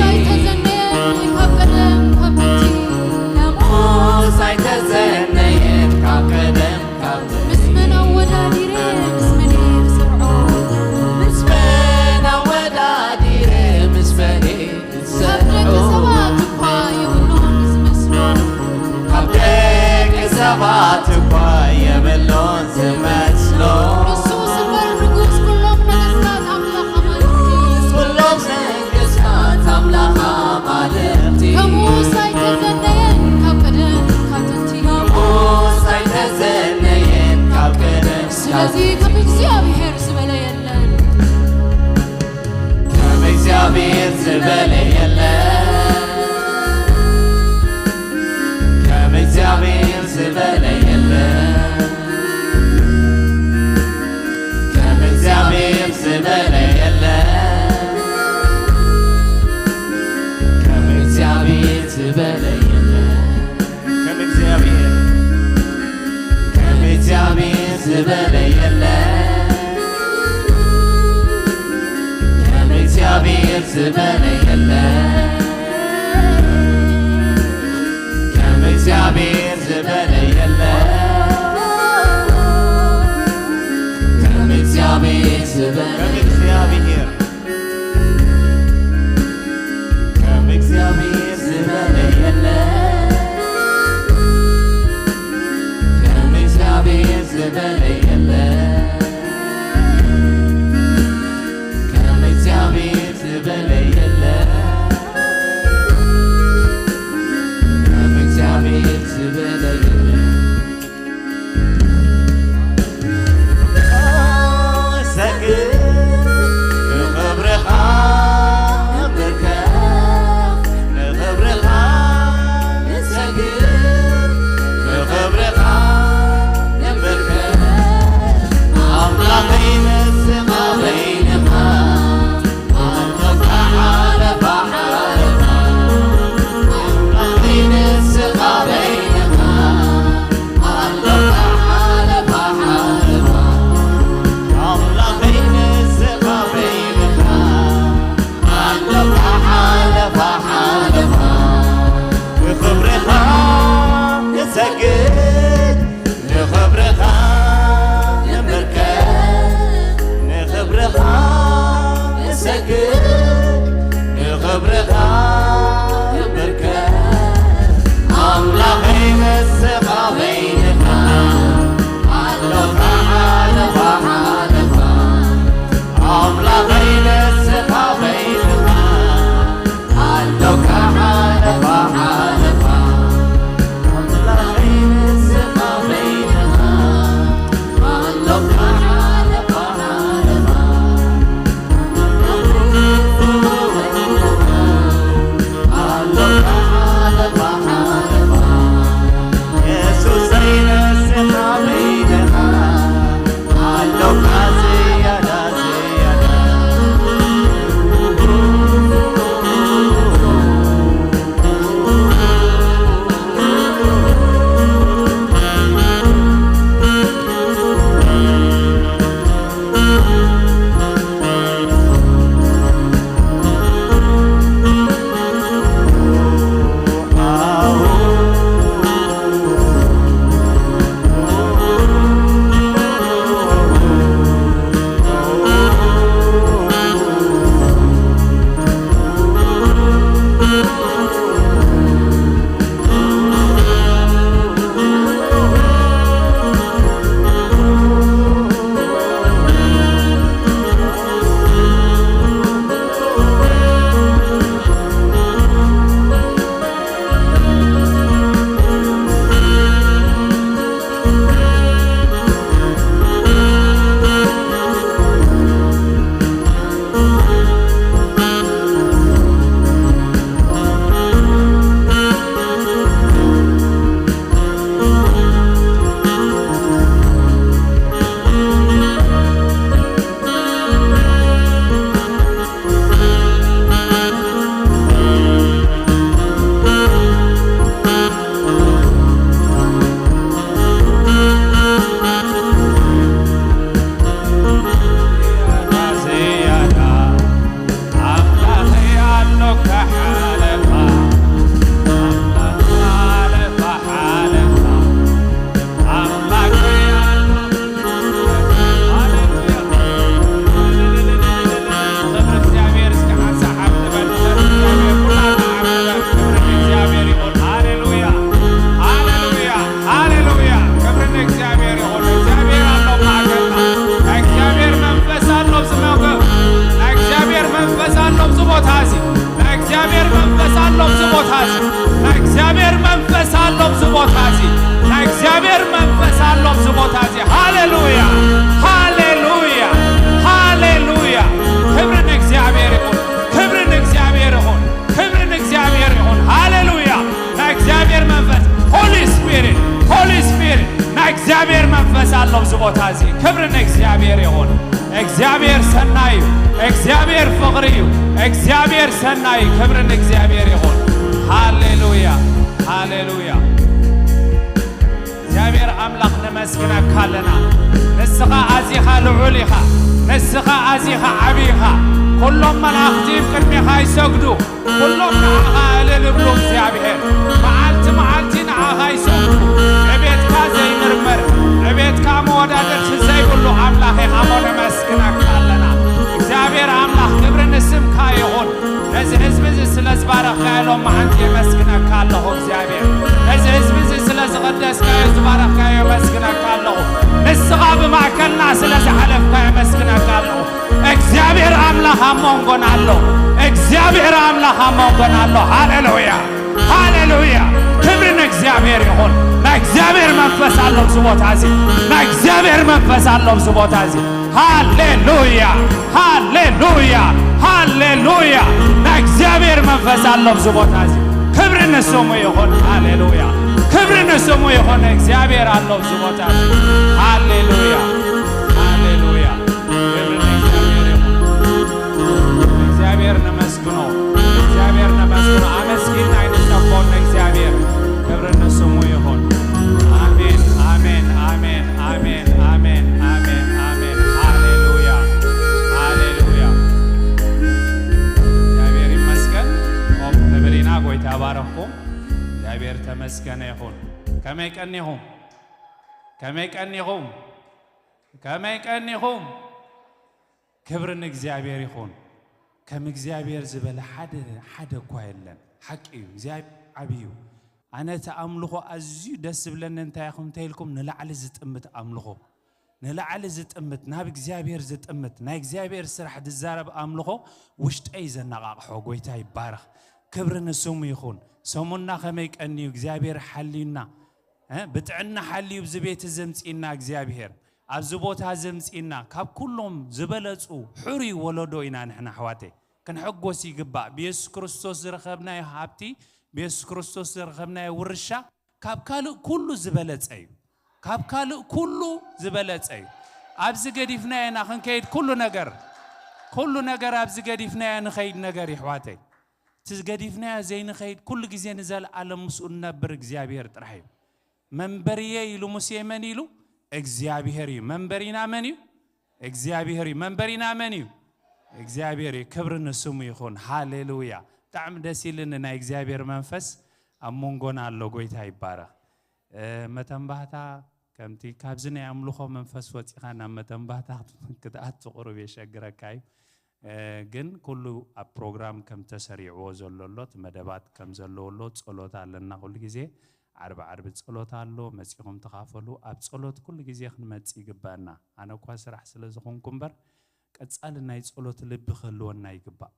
እግዚኣብሔር መንፈስ ኣሎ ኣብዚ ቦታ እዚ። ክብሪ ንእግዚኣብሔር ይኹን። እግዚኣብሔር ሰናይ እዩ። እግዚኣብሔር ፍቕሪ እዩ። እግዚኣብሔር ሰናይ እዩ። ክብሪ ንእግዚኣብሔር ይኹን። ሃሌሉያ፣ ሃሌሉያ። እግዚኣብሔር ኣምላኽ ነመስግነካ ኣለና። ንስኻ ኣዚኻ ልዑል ኢኻ። ንስኻ ኣዚኻ ዓቢ ኢኻ። ኩሎም መላእኽቲ ቅድሜኻ ይሰግዱ። ኩሎም ንዓኻ እልል እብሉ እግዚኣብሔር። መዓልቲ መዓልቲ ንዓኻ ይሰግዱ። ዕቤትካ ዘይምርመር፣ ዕቤትካ መወዳድርቲ ዘይብሉ ኣምላኽ ኢኻ እሞ ነመስግነካ ኣለና። እግዚኣብሔር ኣምላኽ ክብሪ ንስምካ ይኹን። ነዚ ህዝቢ እዚ ስለ ዝባረኽካዮ ሎም መዓልቲ የመስግነካ ኣለኹ እግዚኣብሔር። ነዚ ህዝቢ እዚ ስለ ዝቐደስካዮ ዝባረኽካዮ የመስግነካ ኣለኹ። ንስኻ ብማእከልና ስለ ዝሓለፍካ የመስግነካ ኣለኹ። እግዚኣብሔር ኣምላኽ ኣብ መንጎና ኣሎ። እግዚኣብሔር ኣምላኽ ኣብ መንጎና ኣሎ። ሃሌሉያ፣ ሃሌሉያ። ክብሪ ንእግዚኣብሔር ይኹን። ናይ እግዚኣብሔር መንፈስ ኣሎ ኣብዚ ቦታ እዚ። ናይ እግዚኣብሔር መንፈስ ኣሎ ኣብዚ ቦታ እዚ። ሃሌሉያ፣ ሃሌሉያ፣ ሃሌሉያ። ናይ እግዚኣብሔር መንፈስ ኣሎ ኣብዚ ቦታ እዚ። ክብሪ ንስሙ ይኹን። ሃሌሉያ። ክብሪ ንስሙ ይኹን። እግዚኣብሔር ኣሎ ኣብዚ ቦታ እዚ። ሃሌሉያ፣ ሃሌሉያ። ክብሪ ንእግዚኣብሔር ይኹን። እግዚኣብሔር ነመስግኖ። እግዚኣብሔር ነመስግኖ። ኣመስጊን ኣይንጸቦን ንእግዚኣብሔር። ክብሪ ንስሙ ይኹን። ኣሜን፣ ኣሜን፣ ኣሜን፣ ኣሜን፣ ኣሜን፣ ኣሜን፣ ኣሜን። ሃሌሉያ፣ ሃሌሉያ። እግዚኣብሔር ይመስገን። ቆም ንብል ኢና። ጎይታ ባረኽኩም። እግዚኣብሔር ተመስገነ ይኹን። ከመይ ቀኒኹም? ከመይ ቀኒኹም? ከመይ ቀኒኹም? ክብሪ ንእግዚኣብሔር ይኹን። ከም እግዚኣብሔር ዝበለ ሓደ፣ ሓደ እኳ የለን። ሓቂ እዩ፣ እግዚኣብሔር ዓብዪ እዩ። ኣነ እቲ ኣምልኾ ኣዝዩ ደስ ዝብለኒ እንታይ ኢኹም እንተኢልኩም፣ ንላዕሊ ዝጥምት ኣምልኾ፣ ንላዕሊ ዝጥምት፣ ናብ እግዚኣብሔር ዝጥምት፣ ናይ እግዚኣብሔር ስራሕ ዝዛረብ ኣምልኾ ውሽጠይ ዘነቓቕሖ። ጎይታ ይባረኽ። ክብሪ ንስሙ ይኹን። ሰሙንና ከመይ ቀንዩ እግዚኣብሔር ሓልዩና፣ እ፣ ብጥዕና ሓልዩ ኣብዚ ቤት እዚ ኣምፅእና እግዚኣብሔር፣ ኣብዚ ቦታ እዚ ኣምፅእና፣ ካብ ኩሎም ዝበለፁ ሕሩይ ወለዶ ኢና ንሕና ኣሕዋተይ። ክንሕጎስ ይግባእ። ብየሱስ ክርስቶስ ዝረኸብናዮ ሃብቲ፣ ብየሱስ ክርስቶስ ዝረኸብናዮ ውርሻ ካብ ካልእ ኩሉ ዝበለፀ እዩ። ካብ ካልእ ኩሉ ዝበለፀ እዩ። ኣብዚ ገዲፍናዮ ኢና ክንከይድ። ኩሉ ነገር፣ ኩሉ ነገር ኣብዚ ገዲፍናዮ ንኸይድ ነገር ይሕዋተይ። እቲ ገዲፍናዮ ዘይንኸይድ ኩሉ ግዜ ንዘለኣለም ምስኡ ንነብር እግዚኣብሔር ጥራሕ እዩ። መንበርየ ኢሉ ሙሴ መን ኢሉ? እግዚኣብሔር እዩ። መንበሪና መን እዩ? እግዚኣብሔር እዩ። መንበሪና መን እዩ? እግዚኣብሔር እዩ። ክብሪ ንስሙ ይኹን። ሃሌሉያ። ብጣዕሚ ደስ ኢልኒ። ናይ እግዚኣብሔር መንፈስ ኣብ መንጎና ኣሎ። ጎይታ ይባረኽ። እ፣ መተንባህታ ከምቲ ካብዚ ናይ ኣምልኾ መንፈስ ወፂኻ ናብ መተንባህታ ክትኣቱ ቁሩብ የሸግረካ እዩ። እ፣ ግን ኩሉ ኣብ ፕሮግራም ከም ተሰሪዕዎ ዘሎ ኣሎ፣ እቲ መደባት ከም ዘለዎ ኣሎ። ጸሎት ኣለና ኩሉ ግዜ። ዓርቢ ዓርቢ ጸሎት ኣሎ፣ መጺኹም ተኻፈሉ። ኣብ ጸሎት ኩሉ ግዜ ክንመጽእ ይግበአና። ኣነ እኳ ስራሕ ስለ ዝኾንኩ እምበር፣ ቀጻሊ ናይ ጸሎት ልቢ ክህልወና ይግባእ።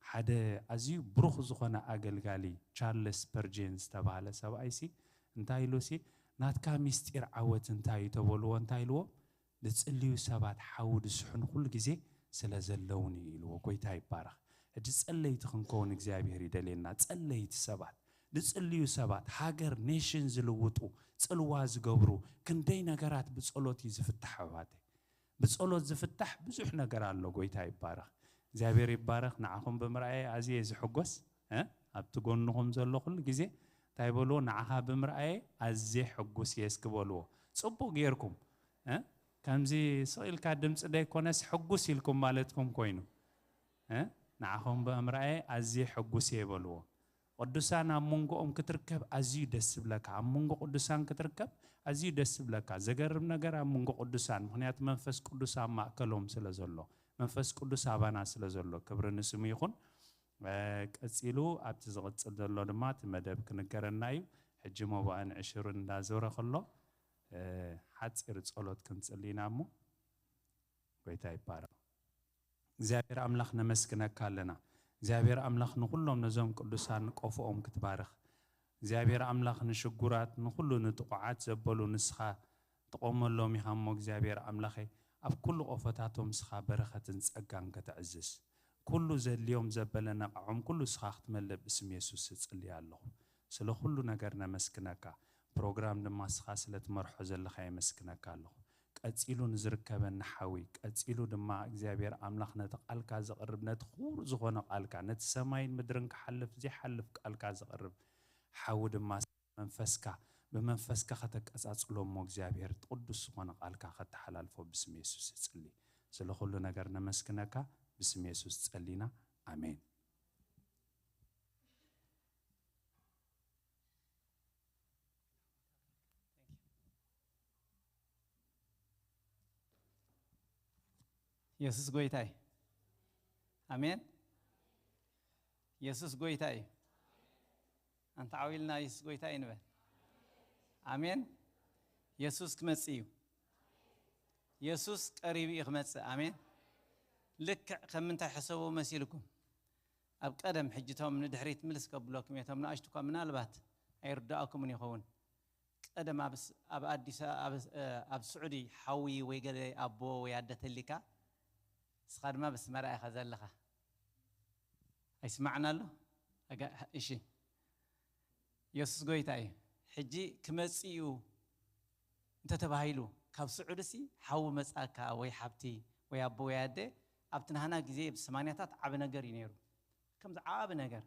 ሓደ ኣዝዩ ብሩኽ ዝኾነ ኣገልጋሊ ቻርልስ ስፐርጀን ዝተባህለ ሰብኣይሲ እንታይ ኢሉሲ፣ ናትካ ሚስጢር ዓወት እንታይ እዩ ተበልዎ፣ እንታይ ኢልዎ? ዝጽልዩ ሰባት ሓዊ ዝስሕኑ ኩሉ ግዜ ስለ ዘለዉኒ እዩ ኢልዎ። ጎይታ ይባረኽ። ሕጂ ጸለይቲ ክንከውን እግዚኣብሔር ይደልየና። ጸለይቲ ሰባት፣ ዝጽልዩ ሰባት፣ ሃገር፣ ኔሽን ዝልውጡ፣ ጽልዋ ዝገብሩ፣ ክንደይ ነገራት ብጸሎት እዩ ዝፍታሕ ኣሕዋተይ። ብጸሎት ዝፍታሕ ብዙሕ ነገር ኣሎ። ጎይታ ይባረኽ። እግዚኣብሔር ይባረኽ። ንዓኹም ብምርኣየ ኣዝየ ዝሕጎስ፣ እ? ኣብቲ ጎንኹም ዘሎ ኩሉ ግዜ እንታይ በልዎ? ንዓኻ ብምርኣየ ኣዝየ ሕጉስ እየ እስኪ በልዎ። ጽቡቕ ጌርኩም፣ እ? ከምዚ ስቕ ኢልካ ድምፂ ደይኮነስ ሕጉስ ኢልኩም ማለትኩም ኮይኑ፣ እ? ንዓኹም ብምርኣየ ኣዝየ ሕጉስ እየ በልዎ። ቅዱሳን ኣብ መንጎኦም ክትርከብ ኣዝዩ ደስ ዝብለካ። ኣብ መንጎ ቅዱሳን ክትርከብ ኣዝዩ ደስ ዝብለካ። ዘገርም ነገር ኣብ መንጎ ቅዱሳን፣ ምኽንያቱ መንፈስ ቅዱስ ኣብ ማእከሎም ስለ ዘሎ፣ መንፈስ ቅዱስ ኣባና ስለ ዘሎ፣ ክብሪ ንስሙ ይኹን። እ፣ ቀጺሉ ኣብቲ ዝቕጽል ዘሎ ድማ እቲ መደብ ክንገረና እዩ። ሕጂ መባእን ዕሽርን እንዳዞረ ከሎ፣ እ፣ ሓጺር ጸሎት ክንጽሊ ኢና እሞ፣ ጎይታ ይባረኽ። እግዚኣብሔር ኣምላኽ ነመስግነካ ኣለና። እግዚኣብሔር ኣምላኽ ንኹሎም ነዞም ቅዱሳን ቆፎኦም ክትባርኽ፣ እግዚኣብሔር ኣምላኽ ንሽጉራት ንኹሉ ንጥቑዓት ዘበሉ ንስኻ ትቖመሎም ኢኻ እሞ እግዚኣብሔር ኣምላኸይ ኣብ ኩሉ ቆፎታቶም ንስኻ በረኸትን ጸጋን ከተዕዝዝ፣ ኩሉ ዘድልዮም ዘበለ ነቓዖም ኩሉ ንስኻ ክትመልእ ብስም የሱስ እጽሊ ኣለኹ። ስለ ኩሉ ነገር ነመስግነካ። ፕሮግራም ድማ ንስኻ ስለ ትመርሖ ዘለኻ የመስግነካ ኣለኹ። ቀጺሉ ንዝርከበኒ ሓዊ፣ ቀጺሉ ድማ እግዚኣብሔር ኣምላኽ ነቲ ቃልካ ዘቕርብ፣ ነቲ ክቡር ዝኾነ ቃልካ፣ ነቲ ሰማይን ምድርን ክሓልፍ ዘይሓልፍ ቃልካ ዘቕርብ ሓዊ ድማ መንፈስካ፣ ብመንፈስካ ከተቀጻጽሎ እሞ እግዚኣብሔር ቅዱስ ዝኾነ ቃልካ ከተሓላልፎ ብስም የሱስ እጽሊ። ስለ ኩሉ ነገር ነመስግነካ፣ ብስም የሱስ ጸሊና። ኣሜን። የሱስ ጎይታይ። ኣሜን። የሱስ ጎይታ እዩ። ኣንተ ዓው ኢልና የሱስ ጎይታ እዩ ንበል። ኣሜን። የሱስ ክመጽእ እዩ። የሱስ ቀሪቡ እዩ ክመጽእ። ኣሜን። ልክዕ ከም ምንታይ ሕሰቡ መሲልኩም? ኣብ ቀደም ሕጅቶም ንድሕሪት ምልስ ከብለኩም እየ። እቶም ንኣሽቱ እኳ ምናልባት ኣይርዳእኩምን ይኸውን። ቀደም ኣብ ስ- ኣብ ኣዲስ ኣብ እ፣ ኣብ ስዑዲ ሓዊ ወይ ገለ ኣቦ ወይ ኣደ ተሊካ፣ ንስኻ ድማ ብስመራ ኢኻ ዘለኻ። ኣይስማዕና ኣሎ? ኣጋ- እሺ፣ የሱስ ጎይታ እዩ። ሕጂ ክመጽእ እዩ እንተተባሂሉ፣ ካብ ስዑድሲ ሓዊ መጻካ ወይ ሓብቲ ወይ ኣቦ ወይ ኣደ፣ ኣብቲ ናህና ግዜ ብሰማንያታት ዓቢ ነገር እዩ ነይሩ። ከምዚ ዓቢ ነገር።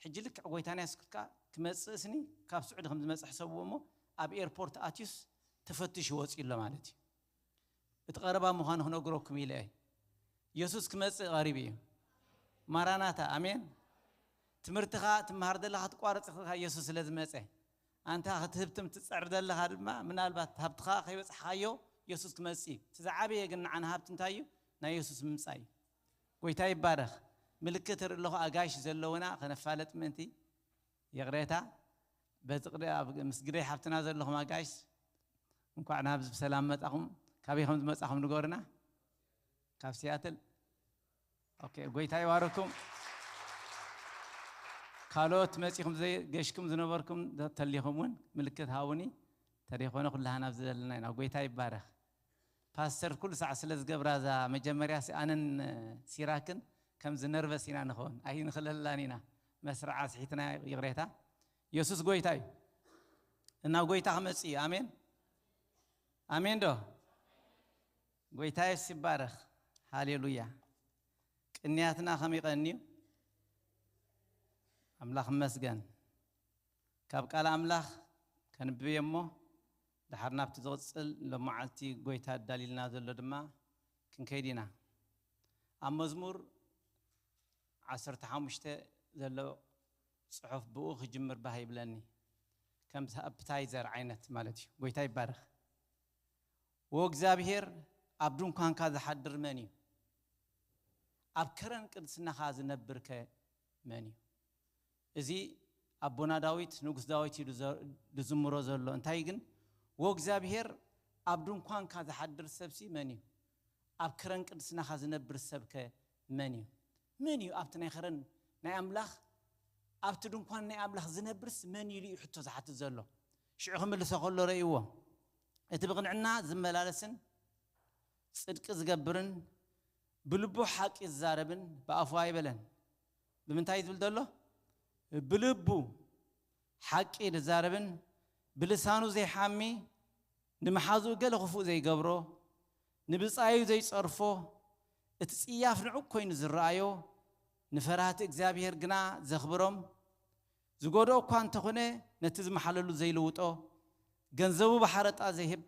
ሕጂ ልክዕ ጎይታና የሱስ ክመጽእስኒ ካብ ስዑዲ ከም ዝመጽእ ሕሰብዎ እሞ፣ ኣብ ኤርፖርት ኣትዩስ ተፈትሹ ወጺኡ ኣሎ ማለት እዩ። እቲ ቀረባ ምዃኑ ክነግረኩም ኢለ እየ። የሱስ ክመጽእ ቀሪቡ እዩ። ማራናታ፣ ኣሜን። ትምህርትኻ ትመሃር ዘለኻ ትቋረጽ ኢኻ፣ የሱስ ስለ ዝመጸ። ኣንታ ክትህብትም ትጸዕር ዘለኻ ድማ፣ ምናልባት ሃብትኻ ከይበጽሕካዮ የሱስ ክመጽእ እዩ። እቲ ዝዓበየ ግን ንዓና ሃብቲ እንታይ እዩ? ናይ የሱስ ምምጻእ እዩ። ጎይታ ይባረኽ። ምልክት ርኢ ኣለኹ፣ ኣጋይሽ ዘለውና ከነፋለጥ ምእንቲ። ይቕሬታ፣ በዚ ቅደ-፣ ኣብ-፣ ምስ ግደይ ሓብትና ዘለኹም ኣጋይሽ፣ እንኳዕ ናብዚ ብሰላም መጻኹም። ካበይ ከም ዝመጻኹም ንገሩና። ካብ ሲያትል። ኦኬ፣ ጎይታ ይባርኩም። ካልኦት መጺኹም ዘይገሽኩም ዝነበርኩም ተሊኹም እውን ምልክት ሃቡኒ። ተደይኮነ ኩላህና ኣብዚ ዘለና ኢና። ጎይታ ይባረኽ። ፓስተር ኩሉ ሳዕ ስለ ዝገብራ እዛ መጀመርያ ሲ-፣ ኣነን ሲራክን ከምዚ ነርቨስ ኢና ንኸውን። ኣይንኽለላን ኢና። መስርዓ ስሒትና ይቕሬታ። የሱስ ጎይታ እዩ። እና ጎይታ ክመጽእ እዩ። ኣሜን። ኣሜን ዶ? ጎይታ የሱስ ይባረኽ። ሃሌሉያ። ቅንያትና ከም ይቐንዩ። ኣምላኽ ይመስገን። ካብ ቃል ኣምላኽ ከንብብ እየ እሞ፣ ድሓር ናብቲ ዝቕጽል ሎመዓልቲ ጎይታ ኣዳልዩልና ዘሎ ድማ ክንከይድ ኢና። ኣብ መዝሙር ዓሰርተ ሓሙሽተ ዘሎ ጽሑፍ ብኡ ክጅምር ባህ ይብለኒ። ከምዚ ኣፕታይዘር ዓይነት ማለት እዩ። ጎይታ ይባረኽ። ወእግዚኣብሔር ኣብ ድንኳንካ ዝሓድር መን እዩ? ኣብ ከረን ቅድስናኻ ዝነብርከ መን እዩ? እዚ ኣቦና ዳዊት፣ ንጉስ ዳዊት እዩ ዝዘ-፣ ዝዝምሮ ዘሎ። እንታይ ግን፣ ወእግዚኣብሔር ኣብ ድንኳንካ ዝሓድር ሰብሲ መን እዩ? ኣብ ከረን ቅድስናኻ ዝነብር ሰብከ መን እዩ? መን እዩ ኣብቲ ናይ ከረን ናይ ኣምላኽ፣ ኣብቲ ድንኳን ናይ ኣምላኽ ዝነብርስ መን እዩ ኢሉ እዩ ሕቶ ዝሓትት ዘሎ። ሽዑ ክምልሶ ከሎ ረእይዎ። እቲ ብቕንዕና ዝመላለስን ጽድቂ ዝገብርን ብልቡ ሓቂ ዝዛረብን ብኣፉ ኣይበለን። ብምንታይ ዝብል ዘሎ? ብልቡ ሓቂ ዝዛረብን ብልሳኑ ዘይሓሚ፣ ንመሓዝኡ ገለ ክፉእ ዘይገብሮ፣ ንብጻዩ ዘይጸርፎ፣ እቲ ጽያፍ ንዑቅ ኮይኑ ዝረኣዮ፣ ንፈራህቲ እግዚኣብሔር ግና ዘኽብሮም፣ ዝጎድኦ እኳ እንተኾነ ነቲ ዝመሓለሉ ዘይልውጦ፣ ገንዘቡ ብሓረጣ ዘይህብ፣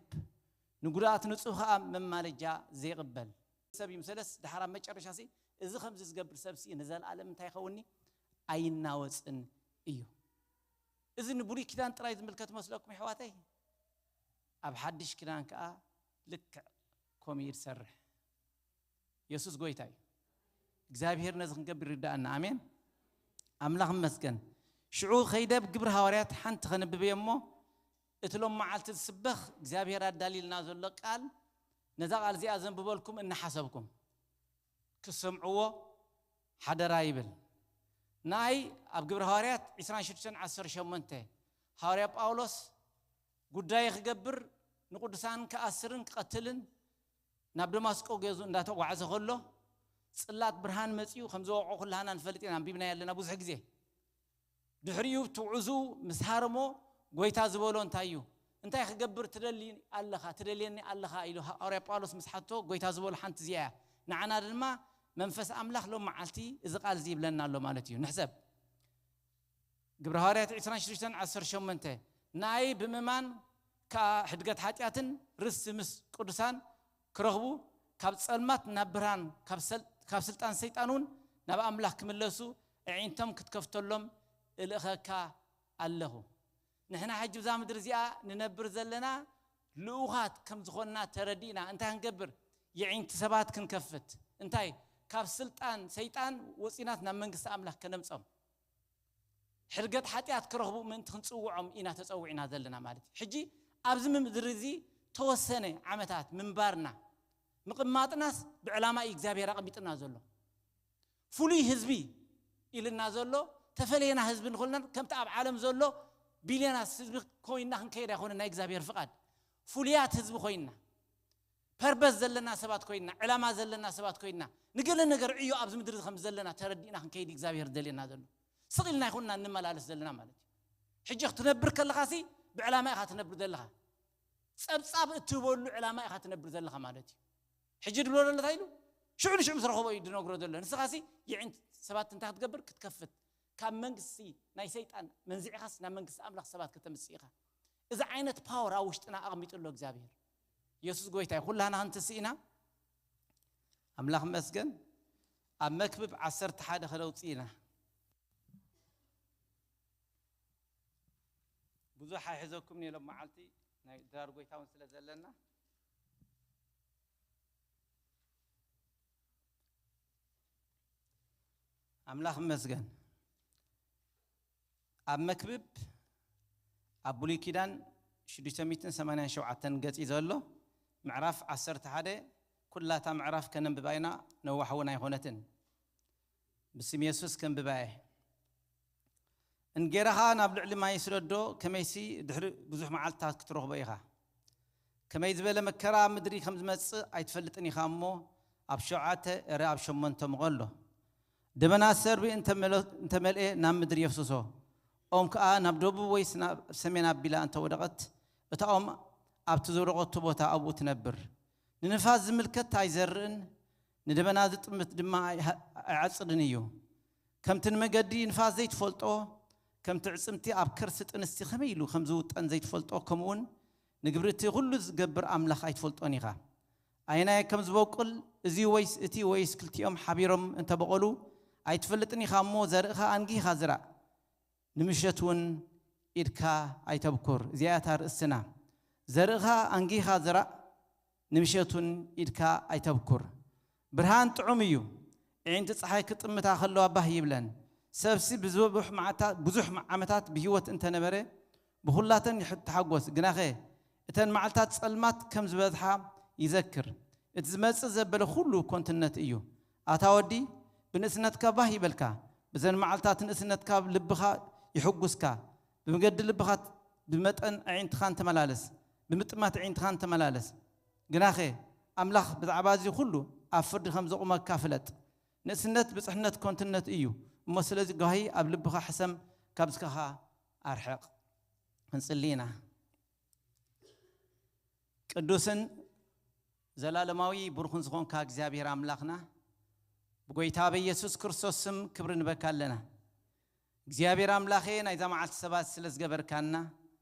ንጉድኣት ንጹህ ከኣ መማለጃ ዘይቕበል ሰብ እዩ። ምሰለስ ድሓር ኣብ መጨረሻ ሲ፣ እዚ ከምዚ ዝገብር ሰብ ሲ ንዘለኣለም እንታይ ይኸውንኒ? ኣይናወጽን እዩ። እዚ ንብሉይ ኪዳን ጥራይ ዝምልከት መስለኩም የሕዋተይ? ኣብ ሓድሽ ኪዳን ከኣ ልክዕ ከምኡ እዩ ዝሰርሕ። የሱስ ጎይታ እዩ። እግዚኣብሔር ነዚ ክንገብር ይርዳእና። ኣሜን። ኣምላኽ ይመስገን። ሽዑ ከይደ ኣብ ግብሪ ሃዋርያት ሓንቲ ከንብብ እየ እሞ፣ እቲ ሎም መዓልቲ ዝስበኽ እግዚኣብሔር ኣዳልዩልና ዘሎ ቃል፣ ነዛ ቃል እዚኣ ዘንብበልኩም እናሓሰብኩም ክትሰምዕዎ ሓደራ ይብል። ንኣይ ኣብ ግብሪ ሃዋርያት ዕስራን ሽዱሽተን ዓሰርተ ሸሞንተ ሃዋርያ ጳውሎስ ጉዳይ ክገብር ንቅዱሳን ክኣስርን ክቐትልን ናብ ደማስቆ ገዙ እንዳተጓዕዘ ከሎ ጽላት ብርሃን መጺኡ ከም ዝወቕዖ ኩላህና ንፈልጥ ኢና፣ ኣንቢብናዮ ኣለና ብዙሕ ግዜ። ድሕሪኡ እቲ ጉዕዝኡ ምስ ሃረሞ ጎይታ ዝበሎ እንታይ እዩ? እንታይ ክገብር ትደሊ ኣለኻ፣ ትደልየኒ ኣለኻ ኢሉ ሃዋርያ ጳውሎስ ምስ ሓቶ፣ ጎይታ ዝበሎ ሓንቲ እዚኣ እያ። ንዓና ድማ መንፈስ ኣምላኽ ሎም መዓልቲ እዚ ቃል እዚ ይብለና ኣሎ ማለት እዩ። ንሕሰብ። ግብረ ሃዋርያት ዕስራን ሽዱሽተን ዓሰርተ ሸሞንተ፣ ንኣይ ብምእማን ከኣ ሕድገት ሓጢኣትን ርስቲ ምስ ቅዱሳን ክረኽቡ፣ ካብ ጸልማት ናብ ብርሃን፣ ካብ ሰል-፣ ካብ ስልጣን ሰይጣን እውን ናብ ኣምላኽ ክምለሱ፣ ኣዒንቶም ክትከፍተሎም እልእኸካ ኣለኹ። ንሕና ሕጂ ብዛ ምድሪ እዚኣ ንነብር ዘለና ልኡኻት ከም ዝኾንና ተረዲእና፣ እንታይ ክንገብር? የዒንቲ ሰባት ክንከፍት። እንታይ? ካብ ስልጣን ሰይጣን ወፂናት ናብ መንግስቲ ኣምላኽ ከነምጾም። ሕድገት ሓጢኣት ክረኽቡ ምእንቲ ክንጽውዖም ኢና ተጸዊዕና ዘለና ማለት እዩ። ሕጂ ኣብዚ ምድሪ እዚ ተወሰነ ዓመታት ምንባርና ምቕማጥናስ ብዕላማ እዩ እግዚኣብሔር ኣቐሚጥና ዘሎ። ፍሉይ ህዝቢ ኢልና ዘሎ፣ ተፈለየና ህዝቢ ንኾልና፣ ከምቲ ኣብ ዓለም ዘሎ ቢልዮናት ህዝቢ ኮይንና ክንከይድ ኣይኮነን ናይ እግዚኣብሔር ፍቓድ። ፍሉያት ህዝቢ ኮይንና፣ ፐርበስ ዘለና ሰባት ኮይንና፣ ዕላማ ዘለና ሰባት ኮይንና፣ ንገለ ነገር ዕዮ ኣብዚ ምድሪ ከም ዘለና ተረዲእና ክንከይድ እግዚኣብሔር ደልየና ዘሎ። ስቕ ኢልና ኣይኮንና እንመላለስ ዘለና ማለት እዩ። ሕጂ ክትነብር ከለኻሲ ብዕላማ ኢኻ ትነብር ዘለኻ። ጸብጻብ እትህበሉ ዕላማ ኢኻ ትነብር ዘለኻ ማለት እዩ። ሕጂ ድብሎ ዘሎ እንታይ ኢሉ? ሽዑ ንሽዑ ምስ ረኸቦ እዩ ድነግሮ ዘሎ። ንስኻሲ የዒንቲ ሰባት እንታይ ክትገብር? ክትከፍት። ካብ መንግስቲ ናይ ሰይጣን መንዚዕኻስ ናብ መንግስቲ ኣምላኽ ሰባት ከተምጽእ ኢኻ። እዚ ዓይነት ፓወር ኣብ ውሽጥና ኣቕሚጡ ኣሎ እግዚኣብሔር። የሱስ ጎይታ እዩ። ኩላህና ክንትስእ ኢና። ኣምላኽ መስገን። ኣብ መክብብ ዓሰርተ ሓደ ከነውጽእ ኢና። ብዙሕ ኣይሕዘኩም ሎም መዓልቲ ናይ ድራር ጎይታ እውን ስለ ዘለና። ኣምላኽ መስገን። ኣብ መክብብ ኣብ ብሉይ ኪዳን ሽዱሽተ ሚእትን ሰማንያን ሸውዓተን ገጽ እዩ ዘሎ። ምዕራፍ ዓሰርተ ሓደ፣ ኩላታ ምዕራፍ ከነንብባ ኢና፣ ነዋሕ እውን ኣይኾነትን። ብስም የሱስ ከንብባ እየ። እንጌራኻ ናብ ልዕሊ ማይ ስደዶ፣ ከመይሲ ድሕሪ ብዙሕ መዓልትታት ክትረኽቦ ኢኻ። ከመይ ዝበለ መከራ ኣብ ምድሪ ከም ዝመጽእ ኣይትፈልጥን ኢኻ እሞ፣ ኣብ ሸውዓተ፣ እረ ኣብ ሸሞንተ ምቐሎ። ደበና ሰርቢ እንተመለ-፣ እንተመልኤ ናብ ምድሪ የፍስሶ፣ ኦም ከኣ ናብ ደቡብ ወይስ ናብ ሰሜን ኣቢላ እንተወደቐት፣ እታ ኦም ኣብቲ ዝወደቐቶ ቦታ ኣብኡ ትነብር። ንንፋስ ዝምልከት ኣይዘርእን፣ ንደበና ዝጥምት ድማ ኣይሃ-፣ ኣይዓጽድን እዩ። ከምቲ ንመገዲ ንፋስ ዘይትፈልጦ፣ ከምቲ ዕጽምቲ ኣብ ከርሲ ጥንስቲ ከመይ ኢሉ ከም ዝውጠን ዘይትፈልጦ፣ ከምኡውን ንግብሪ እቲ ኹሉ ዝገብር ኣምላኽ ኣይትፈልጦን ኢኻ። ኣየናይ ከም ዝበቁል፣ እዚ ወይስ እቲ ወይስ ክልቲኦም ሓቢሮም እንተበቐሉ ኣይትፈልጥን ኢኻ እሞ፣ ዘርእኻ ኣንጊኻ ዝራእ፣ ንምሸት እውን ኢድካ ኣይተብኩር። እዚኣ እታ ርእስትና። ዘርእኻ ኣንጊኻ ዝራእ፣ ንምሸት እውን ኢድካ ኣይተብኩር። ብርሃን ጥዑም እዩ፣ ኣዒንቲ ጸሓይ ክጥምታ ከለዋ ባህ ይብለን። ሰብሲ ብዙሕ መዓታ-፣ ብዙሕ ዓመታት ብህይወት እንተነበረ፣ ብኹላተን ይሕ-፣ ተሓጎስ። ግናኸ እተን መዓልታት ጸልማት ከም ዝበዝሓ ይዘክር። እቲ ዝመጽእ ዘበለ ኩሉ ኮንትነት እዩ። ኣታ ወዲ፣ ብንእስነትካ ባህ ይበልካ፣ ብዘን መዓልታት ንእስነትካ ልብኻ ይሕጉስካ። ብመገዲ ልብኻ፣ ብመጠን ኣዒንትኻን ተመላለስ፣ ብምጥማት ኣዒንትኻን ተመላለስ። ግናኸ ኣምላኽ ብዛዕባ እዚ ኩሉ ኣብ ፍርዲ ከም ዘቑመካ ፍለጥ። ንእስነት ብጽሕነት ኮንትነት እዩ እሞ፣ ስለዚ ጓሂ ኣብ ልብኻ ሕሰም፣ ካብ ዝከኻ ኣርሕቕ። ክንጽሊ ኢና። ቅዱስን ዘላለማዊ ብሩኽን ዝኾንካ እግዚኣብሔር ኣምላኽና፣ ብጎይታ በኢየሱስ ክርስቶስ ስም ክብሪ ንበካ ኣለና። እግዚኣብሔር ኣምላኸ፣ ናይዛ መዓልቲ ሰባት ስለ ዝገበርካና፣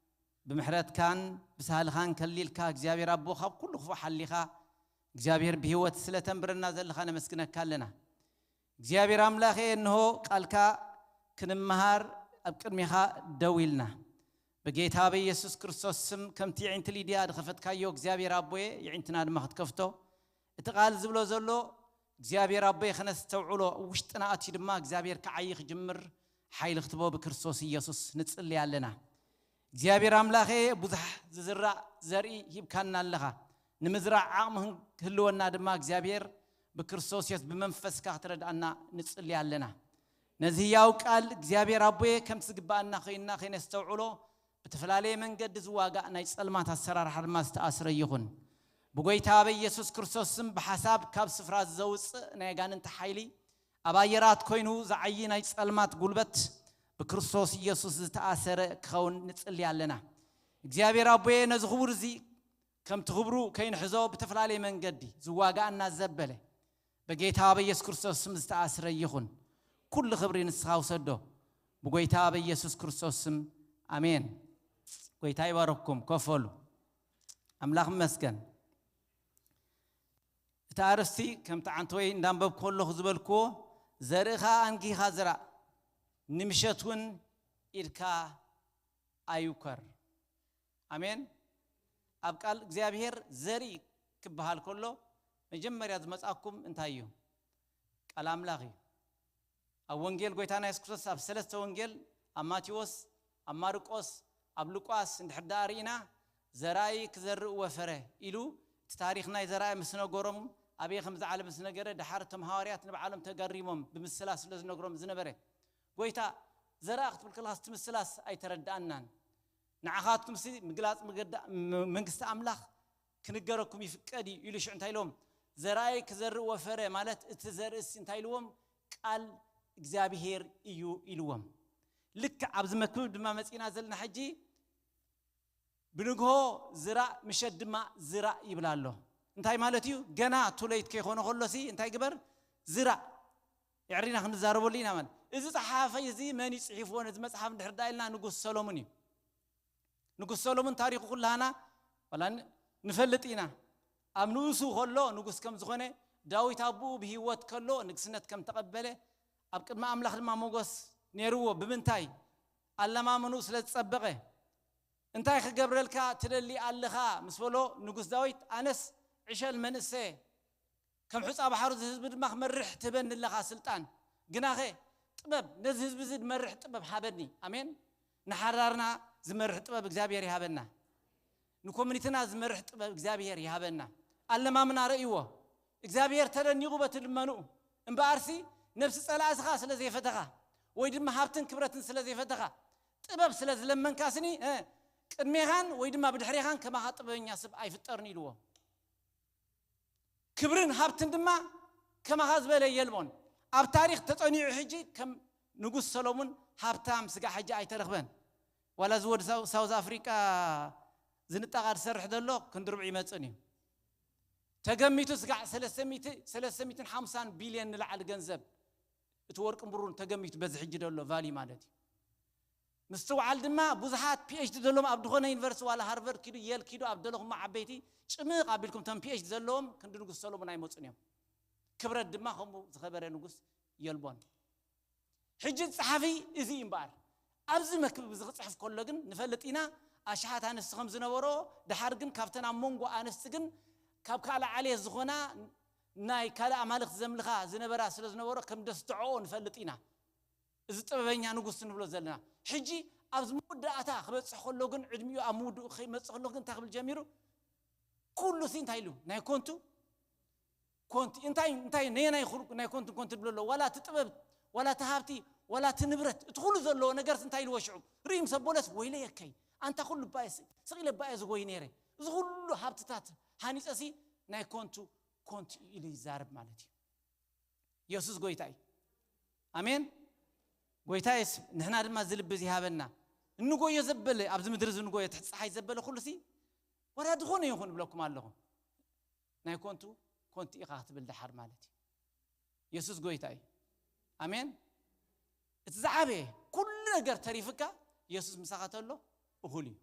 ብምሕረትካን ብሳህልኻን ከሊልካ፣ እግዚኣብሔር ኣቦ፣ ካብ ኩሉ ክፉእ ሓሊኻ፣ እግዚኣብሔር ብህይወት ስለ ተንብረና ዘለኻ ነመስግነካ ኣለና። እግዚኣብሔር ኣምላኸ፣ እንሆ ቃልካ ክንመሃር ኣብ ቅድሜኻ ደው ኢልና። ብጌታ በኢየሱስ ክርስቶስ ስም፣ ከምቲ የዒንቲ ሊድያ ዝኸፈትካዮ፣ እግዚኣብሔር ኣቦየ፣ የዒንትና ድማ ክትከፍቶ፣ እቲ ቃል ዝብሎ ዘሎ፣ እግዚኣብሔር ኣቦየ፣ ከነስተውዕሎ፣ ውሽጥና ኣትዩ ድማ እግዚኣብሔር ክዓዪ ክጅምር ሓይሊ ክትቦ ብክርስቶስ ኢየሱስ ንጽሊ ኣለና። እግዚኣብሔር ኣምላኸ፣ ብዙሕ ዝዝራእ ዘርኢ ሂብካና ኣለኻ። ንምዝራእ ዓቕሚ ክህልወና ድማ እግዚኣብሔር ብክርስቶስ የሱስ ብመንፈስካ ክትረድኣና ንጽሊ ኣለና። ነዚ ህያው ቃል እግዚኣብሔር ኣቦየ ከምቲ ዝግብኣና ኮይንና ከይነስተውዕሎ ብተፈላለየ መንገዲ ዝዋጋእ ናይ ጸልማት ኣሰራርሓ ድማ ዝተኣስረ ይኹን። ብጎይታ በኢየሱስ ክርስቶስ ስም ብሓሳብ ካብ ስፍራ ዘውጽእ ናይ ኣጋንንቲ ሓይሊ ኣብ ኣየራት ኮይኑ ዝዓዪ ናይ ጸልማት ጉልበት ብክርስቶስ ኢየሱስ ዝተኣሰረ ክኸውን ንጽሊ ኣለና። እግዚኣብሔር ኣቦየ ነዚ ክቡር እዚ ከምቲ ክብሩ ከይንሕዞ ብተፈላለየ መንገዲ ዝዋጋኣና ዘበለ በጌታ በኢየሱስ ክርስቶስ ስም ዝተኣስረ ይኹን። ኩሉ ክብሪ ንስኻ ውሰዶ። ብጎይታ በኢየሱስ ክርስቶስ ስም ኣሜን። ጎይታ ይባረኩም። ከፈሉ። ኣምላኽ ይመስገን። እቲ ኣርእስቲ ከምቲ ዓንተወይ እንዳንበብኩ ከለኹ ዝበልክዎ፣ ዘርእኻ ኣንጊኻ ዝራእ፣ ንምሸት እውን ኢድካ ኣይውከር። ኣሜን። ኣብ ቃል እግዚኣብሔር ዘርኢ ክበሃል ከሎ መጀመርያ ዝመጻኩም እንታይ እዩ? ቃል ኣምላኽ እዩ። ኣብ ወንጌል ጎይታና የሱስ ክርስቶስ ኣብ ሰለስተ ወንጌል፣ ኣብ ማቴዎስ፣ ኣብ ማርቆስ፣ ኣብ ሉቃስ እንድሕር ደኣ ርኢና፣ ዘራይ ክዘርእ ወፈረ ኢሉ እቲ ታሪኽ ናይ ዘራይ ምስ ነገሮም፣ ኣበይ ከም ዝዓለ ምስ ነገረ፣ ደሓር እቶም ሃዋርያት ንባዕሎም ተገሪሞም ብምስላ ስለ ዝነግሮም ዝነበረ፣ ጎይታ ዘራእ ክትብል ከለኻስ እቲ ምስላስ ኣይተረድኣናን። ንዓኻትኩምሲ ምግላጽ መገዳ-፣ ም-፣ መንግስቲ ኣምላኽ ክንገረኩም ይፍቀድ እዩ ኢሉ ሽዑ እንታይ ኢሎም? ዘራይ ክዘርእ ወፈረ ማለት እቲ ዘርእሲ እንታይ ኢልዎም? ቃል እግዚኣብሔር እዩ ኢልዎም። ልክዕ ኣብዚ መክብብ ድማ መጺና ዘለና ሕጂ ብንግሆ ዝራእ፣ ምሸት ድማ ዝራእ ይብል ኣሎ። እንታይ ማለት እዩ? ገና ቱለይት ከይኾነ ከሎሲ እንታይ ግበር? ዝራእ። የዕሪና ክንዛረበሉ ኢና ማለት። እዚ ጸሓፊ እዚ መን እዩ ጽሒፍዎ ነዚ መጽሓፍ እንድሕር ደኣ ኢልና ንጉስ ሰሎሙን እዩ። ንጉስ ሰሎሙን ታሪኹ ኩላህና ዋላ ን-፣ ንፈልጥ ኢና። ኣብ ንኡሱ ከሎ ንጉስ ከም ዝኾነ፣ ዳዊት ኣቦኡ ብህይወት ከሎ ንግስነት ከም ተቐበለ፣ ኣብ ቅድሚ ኣምላኽ ድማ ሞገስ ነይርዎ። ብምንታይ? ኣለማምንኡ ስለ ዝጸበቐ። "እንታይ ክገብረልካ ትደሊ ኣለኻ?" ምስ በሎ ንጉስ ዳዊት፣ "ኣነስ ዕሸል መንእሰ፣ ከም ሑጻ ባሕሩ እዚ ህዝቢ ድማ ክመርሕ ትህበኒ ኣለኻ ስልጣን። ግናኸ ጥበብ፣ ነዚ ህዝቢ እዚ ዝመርሕ ጥበብ ሃበኒ።" ኣሜን። ንሓዳርና ዝመርሕ ጥበብ እግዚኣብሔር ይሃበና። ንኮሚኒቲና ዝመርሕ ጥበብ እግዚኣብሔር ይሃበና። ኣለማምና ረእይዎ። እግዚኣብሔር ተደኒቑ በቲ ልመንኡ። እምበኣርሲ ነብሲ ጸላእስኻ ስለ ዘይፈተኻ፣ ወይ ድማ ሃብትን ክብረትን ስለ ዘይፈተኻ፣ ጥበብ ስለ ዝለመንካስኒ፣ እ፣ ቅድሜኻን ወይ ድማ ብድሕሬኻን ከማኻ ጥበበኛ ሰብ ኣይፍጠርን ኢልዎ። ክብርን ሃብትን ድማ ከማኻ ዝበለ የልቦን። ኣብ ታሪኽ ተጸኒዑ ሕጂ ከም ንጉስ ሰሎሙን ሃብታም ስጋ ሕጂ ኣይተረኽበን። ዋላ እዚ ወዲ ሳው-፣ ሳውዝ ኣፍሪቃ ዝንጣቓ ዝሰርሕ ዘሎ ክንዲ ርብዒ ይመጽእን እዩ። ተገሚቱ ስጋዕ ሰለስተ ሚእቲ፣ ሰለስተ ሚእትን ሓምሳን ቢልዮን ንላዕሊ ገንዘብ እቲ ወርቅን ብሩን ተገሚቱ በዚ ሕጂ ዘሎ ቫልዩ ማለት እዩ። ምስትውዓል ድማ ብዙሓት ፒ ኤች ዲ ዘለዎም ኣብ ዝኾነ ዩኒቨርሲቲ ዋላ ሃርቨርድ ኪዱ፣ የል ኪዱ ኣብ ደለኹሞ ዓበይቲ ጭምቕ ኣቢልኩም እቶም ፒ ኤች ዲ ዘለዎም ክንዲ ንጉስ ሰሎሞን ኣይመጹን እዮም። ክብረት ድማ ከምኡ ዝኸበረ ንጉስ የልቦን። ሕጂ ጸሓፊ እዚ እዩ እምበኣር። ኣብዚ መክብብ እዚ ክጽሕፍ ከሎ ግን ንፈልጥ ኢና፣ ኣሽሓት ኣንስቲ ከም ዝነበሮ፣ ደሓር ግን ካብተን ኣብ መንጎ ኣንስቲ ግን ካብ ካልእ ዓሌት ዝኾና ናይ ካልእ ኣማልኽቲ ዘምልኻ ዝነበራ ስለ ዝነበሮ ከም ደስተዖኦ ንፈልጥ ኢና። እዚ ጥበበኛ ንጉስ ንብሎ ዘለና። ሕጂ ኣብዚ መወዳእታ ክበጽሕ ከሎ ግን፣ ዕድሚኡ ኣብ ምውድኡ ክመጽእ ከሎ ግን እንታይ ክብል ጀሚሩ? ኩሉ ሲ እንታይ ኢሉ? ናይ ኮንቱ ኮንቲ። እንታይ፣ እንታይ ነየናይ ኩሉ ናይ ኮንቱ ኮንቱ ዝብሎ ኣሎ? ዋላ እቲ ጥበብ፣ ዋላ እቲ ሃብቲ፣ ዋላ እቲ ንብረት፣ እቲ ኩሉ ዘለዎ ነገርስ እንታይ ኢልዎ ሽዑ? ርእዩ ምስ ኣቦለስ፣ "ወይለየከይ፣ ኣንታ ኩሉ ባየስ፣ ስቕ ኢለ ባየ ዝጎይ ነይረ። እዚ ኩሉ ሃብትታት ሃኒጸሲ ናይ ኮንቱ ኮንቱ" ኢሉ ይዛረብ ማለት እዩ። የሱስ ጎይታ እዩ። ኣሜን። ጎይታ የሱስ፣ ንሕና ድማ እዚ ልቢ እዚ ይሃበና። እንጎዮ ዘበለ፣ ኣብዚ ምድሪ እዚ እንጎዮ፣ ትሕቲ ጸሓይ ዘበለ ኩሉ ሲ፣ ወላ ዝኾነ ይኹን እብለኩም ኣለኹ። ናይ ኮንቱ፣ ኮንቱ ኢኻ ክትብል ደሓር ማለት እዩ። የሱስ ጎይታ እዩ። ኣሜን። እቲ ዝዓበየ፣ ኩሉ ነገር ተሪፍካ፣ የሱስ ምሳኻ ተሎ፣ እኹል እዩ።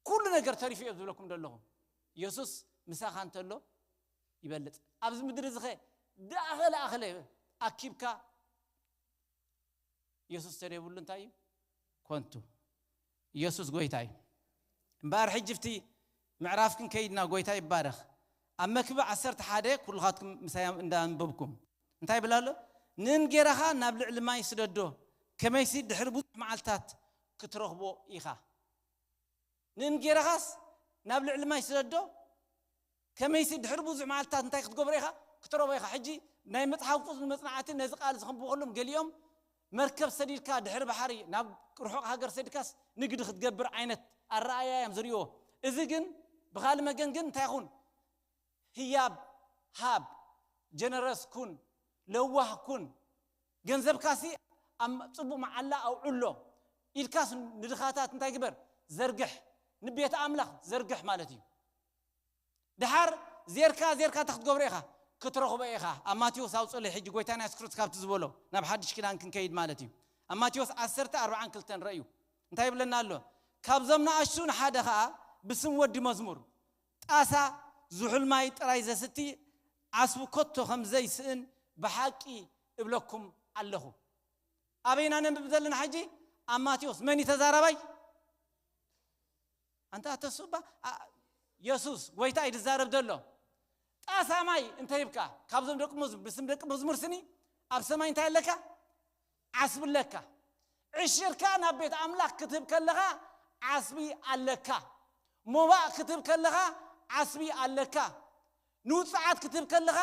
ኩሉ ነገር ተሪፉ እየ ዝብለኩም ዘለኹ። የሱስ ምሳኻ እንተሎ ይበልጽ። ኣብዚ ምድሪ እዚ ኸ ደኣኸለ ኣኸለ ኣኪብካ፣ የሱስ ተደይብሉ እንታይ እዩ? ኮንቱ። የሱስ ጎይታ እዩ። እምበኣር ሕጂ ብቲ ምዕራፍ ክንከይድና ጎይታ ይባረኽ። ኣብ መክብብ ዓሰርተ ሓደ ኩልኻትኩም ምሳይ እንዳንበብኩም እንታይ ይብል ኣሎ? "ንእንጌራኻ ናብ ልዕሊ ማይ ስደዶ፣ ከመይሲ ድሕሪ ብዙሕ መዓልታት ክትረኽቦ ኢኻ።" ንእንጌራኻስ ናብ ልዕሊ ማይ ስደዶ፣ ከመይሲ ድሕሪ ብዙሕ መዓልታት እንታይ ክትገብሮ ኢኻ? ክትረኽቦ ኢኻ። ሕጂ ናይ መጽሓፍ ቅዱስ መጽናዕቲ ነዚ ቃል እዚ ከንብቡ ከለዎም ገሊኦም መርከብ ሰዲድካ ድሕሪ ባሕሪ ናብ ርሑቕ ሃገር ሰዲድካስ ንግዲ ክትገብር ዓይነት ኣረኣእያ እዮም ዝርእይዎ። እዚ ግን ብኻልእ መገን ግን እንታይ ይኹን? ህያብ ሃብ፣ ጀነረስ ኩን፣ ለዋህ ኩን። ገንዘብካሲ ኣብ ጽቡቕ መዓላ ኣውዕሎ። ኢድካስ ንድኻታት እንታይ ግበር? ዘርግሕ። ንቤት ኣምላኽ ዘርግሕ ማለት እዩ። ድሓር ዜርካ፣ ዜርካ እንታይ ክትገብሮ ኢኻ? ክትረኽቦ ኢኻ። ኣብ ማቴዎስ ኣውፅእለይ ሕጂ፣ ጎይታና የሱስ ክርስቶስ ካብቲ ዝበሎ፣ ናብ ሓድሽ ኪዳን ክንከይድ ማለት እዩ። ኣብ ማቴዎስ ዓሰርተ ኣርባዓን ክልተን ረእዩ። እንታይ ይብለና ኣሎ? ካብዞም ንኣሽቱ ንሓደ ኸኣ ብስም ወዲ መዝሙር ጣሳ ዝሑል ማይ ጥራይ ዘስቲ ዓስቡ ከቶ ከም ዘይስእን ብሓቂ እብለኩም ኣለኹ። ኣበይና ነንብብ ዘለና ሕጂ? ኣብ ማቴዎስ። መን እዩ ተዛራባይ? ኣንታ ተሱባ፣ ኣ-፣ የሱስ ጎይታ እዩ ዝዛረብ ዘሎ። ጣሳ ማይ እንተ ሂብካ፣ ካብዞም ደቂ መዝሙር፣ ብስም ደቂ መዝሙር ስኒ፣ ኣብ ሰማይ እንታይ ኣለካ? ዓስቢ ኣለካ። ዕሽርካ ናብ ቤት ኣምላኽ ክትህብ ከለኻ ዓስቢ ኣለካ። ሞባእ ክትህብ ከለኻ ዓስቢ ኣለካ። ንውጽዓት ክትህብ ከለኻ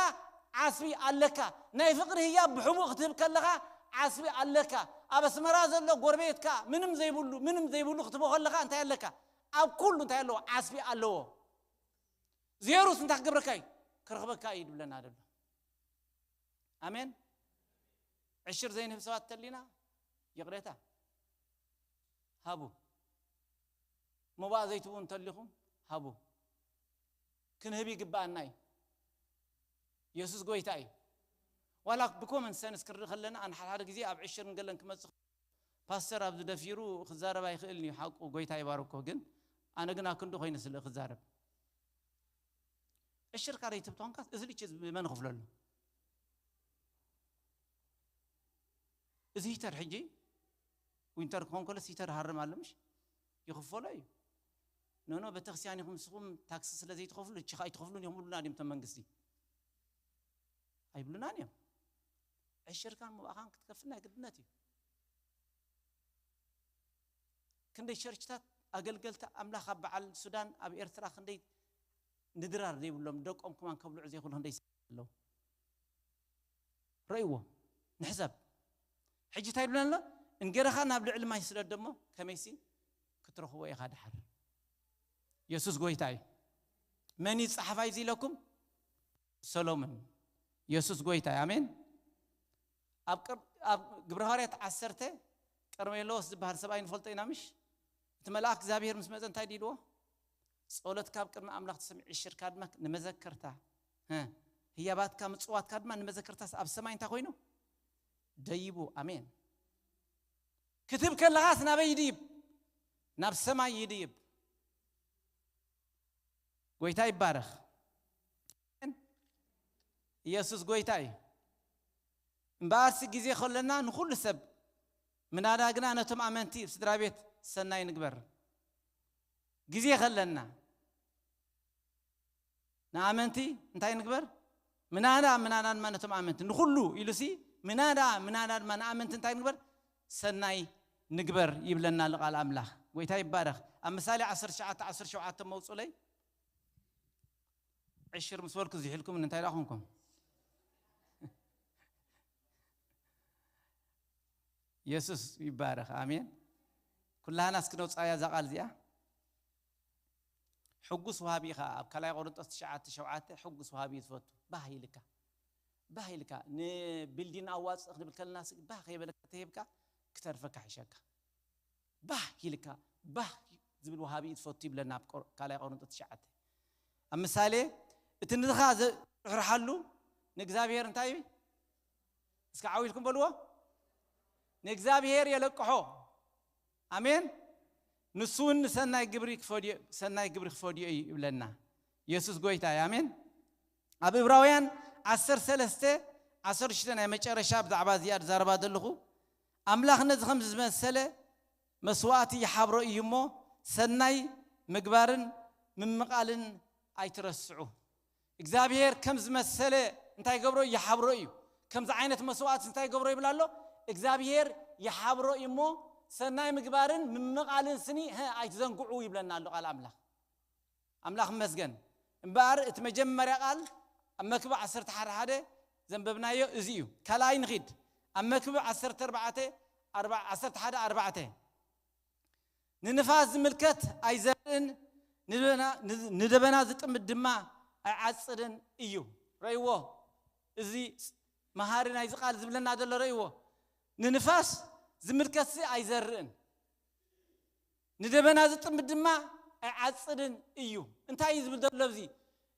ዓስቢ ኣለካ። ናይ ፍቕሪ ህያብ ብሕቡእ ክትህብ ከለኻ ዓስቢ ኣለካ። ኣብ ኣስመራ ዘሎ ጎረቤትካ ምንም ዘይብሉ፣ ምንም ዘይብሉ ክትቦ ከለኻ እንታይ ኣለካ? ኣብ ኩሉ እንታይ ኣለዎ? ዓስቢ ኣለዎ። ዜሩስ እንታይ ክገብረካ እዩ? ክረኽበካ እዩ ድብለና ደሎ። ኣሜን። ዕሽር ዘይንህብ ሰባት ተሊና ይቕሬታ ሃቡ። ሞባእ ዘይትቡ እንተሊኹም ሃቡ። ክንህብ ይግብኣና እዩ። የሱስ ጎይታ እዩ። ዋላ ብኮመን ሰንስ ክንርኢ ከለና፣ ኣን ሓደ ሓደ ግዜ ኣብ ዕሽር ንገለን ክመጽእ፣ ፓስተር ኣብዚ ደፊሩ ክዛረብ ኣይኽእልን እዩ፣ ሓቁ፣ ጎይታ ይባርኮ። ግን ኣነ ግን ኣክንዲ ኮይነ ስለ ክዛረብ፣ ዕሽር ካረይ ትብትኾንካ እዚ ልች መን ክፍለሉ? እዚ ሂተር ሕጂ ዊንተር ክኾን ከሎ ሂተር ሃርም ኣሎ ምሽ? ይኽፈሎ እዩ። ኖኖ፣ ቤተክርስትያን ኢኹም፣ ንስኹም ታክሲ ስለ ዘይትኸፍሉ፣ ልችኻ ኣይትኸፍሉን ኢኹም ይብሉና ድዮም እቶም መንግስቲ? ኣይብሉናን እዮም። ዕሽርካን ሙባእኻን ክትከፍል ናይ ግድነት እዩ። ክንደይ ቸርችታት ኣገልገልቲ ኣምላኽ ኣብ በዓል ሱዳን፣ ኣብ ኤርትራ ክንደይ ንድራር ዘይብሎም፣ ደቆም ከማን ከብልዑ ዘይኽእሉ ክንደይ ኣለዉ። ረእይዎ፣ ንሕሰብ። ሕጂ እንታይ ይብለና ኣሎ? እንጌራኻ ናብ ልዕሊ ማይ ስደዶ እሞ፣ ከመይሲ ክትረኽቦ ኢኻ ድሓር። የሱስ ጎይታ እዩ። መን እዩ ጸሓፋይ እዚ ኢለኩም? ሰሎሞን። የሱስ ጎይታ እዩ። ኣሜን። ኣብ ቅር-፣ ኣብ ግብረ ሃዋርያት ዓሰርተ፣ ቀርሜሎስ ዝበሃል ሰብኣይ ንፈልጦ ኢና ምሽ? እቲ መልኣክ እግዚኣብሔር ምስ መጸ እንታይ ኢልዎ? ጸሎትካ ኣብ ቅድሚ ኣምላኽ ተሰሚዑ፣ ዕሽርካ ድማ ንመዘከርታ፣ እ፣ ህያባትካ ምጽዋትካ ድማ ንመዘከርታስ ኣብ ሰማይ እንታይ ኮይኑ? ደይቡ። ኣሜን። ክትብ ከለኻስ ናበይ ይድይብ? ናብ ሰማይ ይድይብ። ጎይታ ይባረኽ። ኢየሱስ ጎይታ እዩ። እምበኣርሲ ግዜ ከለና ንኹሉ ሰብ፣ ምናዳ ግና ነቶም ኣመንቲ ስድራ ቤት ሰናይ ንግበር። ግዜ ከለና ንኣመንቲ እንታይ ንግበር? ምናዳ፣ ምናዳ ድማ ነቶም ኣመንቲ፣ ንኹሉ ኢሉሲ፣ ምናዳ፣ ምናዳ ድማ ንኣመንቲ እንታይ ንግበር? ሰናይ ንግበር ይብለና ኣሎ ቃል ኣምላኽ። ጎይታ ይባረኽ። ኣብ ምሳሌ ዓሰርተ ትሽዓተ ዓሰርተ ሸውዓተ መውጹለይ። ዕሽር ምስ በልኩ ዝሒልኩም እንታይ ደኣ ኮንኩም? የሱስ ይባረኽ። ኣሜን። ኩላህና እስኪ ነውጻያ እዛ ቃል እዚኣ። ሕጉስ ወሃቢ ኢኻ። ኣብ ካልኣይ ቆሮንጦስ ትሽዓተ ሸውዓተ ሕጉስ ወሃቢ እዩ ዝፈቱ። ባህ ኢልካ። ባህ ኢልካ። ንቢልዲን ኣዋጽእ ክንብል ከለና ስ-፣ ባህ ከይበለካ ተሂብካ ክተርፈካ ሕሸካ። ባህ ኢልካ። ባህ ዝብል ወሃቢ እዩ ዝፈቱ ይብለና ኣብ ቆር-፣ ካልኣይ ቆሮንጦስ ትሽዓተ። ኣብ ምሳሌ፣ እቲ ንድኻ ዘ-፣ ዝርሕርሓሉ ንእግዚኣብሔር እንታይ እዩ? እስከ ዓው ኢልኩም በልዎ። ንእግዚኣብሔር የለቅሖ። ኣሜን። ንሱ እውን ንሰናይ ግብሪ ክፈድዮ፣ ሰናይ ግብሪ ክፈድዮ እዩ ይብለና። የሱስ ጎይታ እዩ። ኣሜን። ኣብ ዕብራውያን ዓሰርተ ሰለስተ ዓሰርተ ሽዱሽተ ናይ መጨረሻ ብዛዕባ እዚኣ ዝዛረባ ዘለኹ፣ ኣምላኽ ነዚ ከም ዝመሰለ መስዋእቲ ይሓብሮ እዩ እሞ፣ ሰናይ ምግባርን ምምቓልን ኣይትረስዑ። እግዚኣብሔር ከም ዝመሰለ እንታይ ገብሮ? ይሓብሮ እዩ። ከምዚ ዓይነት መስዋእቲ እንታይ ገብሮ ይብል ኣሎ? እግዚኣብሔር ይሓብሮ እዩ እሞ፣ ሰናይ ምግባርን ምምቓልን ስኒ፣ ሀ፣ ኣይትዘንግዑ ይብለና ኣሎ ቃል ኣምላኽ። ኣምላኽ ይመስገን። እምበኣር እቲ መጀመርያ ቃል ኣብ መክብብ ዓሰርተ ሓደ ሓደ ዘንበብናዮ እዚ እዩ። ካልኣይ ንኺድ። ኣብ መክብብ ዓሰርተ ኣርባዕተ፣ ኣርባ-፣ ዓሰርተ ሓደ ኣርባዕተ። ንንፋስ ዝምልከት ኣይዘርእን፣ ንደበና፣ ንደበና ዝጥምት ድማ ኣይዓጽድን እዩ። ረእይዎ። እዚ መሃሪ ናይዚ ቃል ዝብለና ዘሎ ረእይዎ። ንንፋስ ዝምልከትሲ ኣይዘርእን፣ ንደበና ዝጥምት ድማ ኣይዓጽድን እዩ። እንታይ እዩ ዝብል ዘሎ ኣብዚ?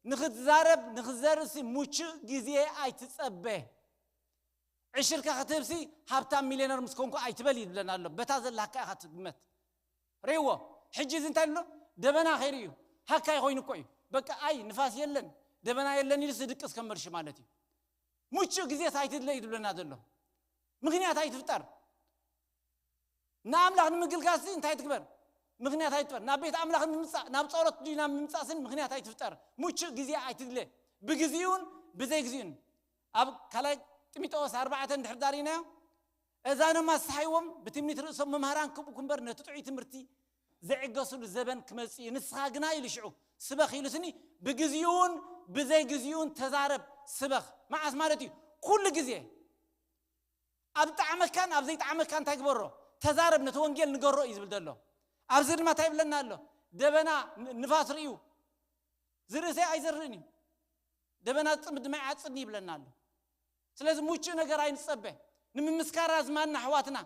ንኽትዛረብ፣ ንኽትዘርእሲ ምቹእ ግዜ ኣይትጸበ። ዕሽርካ ክትህብሲ ሃብታም ሚልዮነር ምስ ኮንኩ ኣይትበል ይብለና ኣሎ። በታ ዘላካ ኢኻ ትግመት። ርእይዎ። ሕጂ እዚ እንታይ ኣሎ? ደበና ከይሩ እዩ። ሃካይ ኮይኑ እኮ እዩ። በቃ ኣይ ንፋስ የለን፣ ደበና የለን ኢሉ ዝድቅስ ከም መልሺ ማለት እዩ። ምቹእ ግዜስ ኣይትድለ እዩ ዝብለና ዘሎ። ምኽንያት ኣይትፍጠር። ንኣምላኽ ንምግልጋልሲ እንታይ ትግበር? ምኽንያት ኣይትፍጠር። ናብ ቤት ኣምላኽ ንምምጻእ፣ ናብ ጸሎት ድዩ ናብ ምምጻእስን ምኽንያት ኣይትፍጠር። ምቹእ ግዜ ኣይትድለ። ብግዜኡን ብዘይ ግዜኡን። ኣብ ካልኣይ ጢሞቴዎስ ኣርባዕተ እንድሕር ዳሪናዮ፣ እዛኖም ኣስሓይዎም ብትምኒት ርእሶም መምሃራን ክብኡ እምበር ነቲ ጥዑይ ትምህርቲ ዘይዕገሱሉ ዘበን ክመጽእ እዩ። ንስኻ ግና ኢሉ ሽዑ ስበኽ ኢሉስኒ፣ ብግዜኡን ብዘይ ግዜኡን ተዛረብ፣ ስበኽ። መዓስ ማለት እዩ? ኩሉ ግዜ። ኣብ ጣዕመካን ኣብ ዘይጣዕመካን እንታይ ግበሮ? ተዛረብ፣ ነቲ ወንጌል ንገሮ እዩ ዝብል ዘሎ። ኣብዚ ድማ እንታይ ይብለና ኣሎ? ደበና ን-፣ ንፋስ ርእዩ ዝርእሰይ ኣይዘርእን እዩ። ደበና ዝጥምት ድማ ይዓጽድን ይብለና ኣሎ። ስለዚ ምቹእ ነገር ኣይንጸበ። ንምምስካር ኣዝማድና ኣሕዋትና፣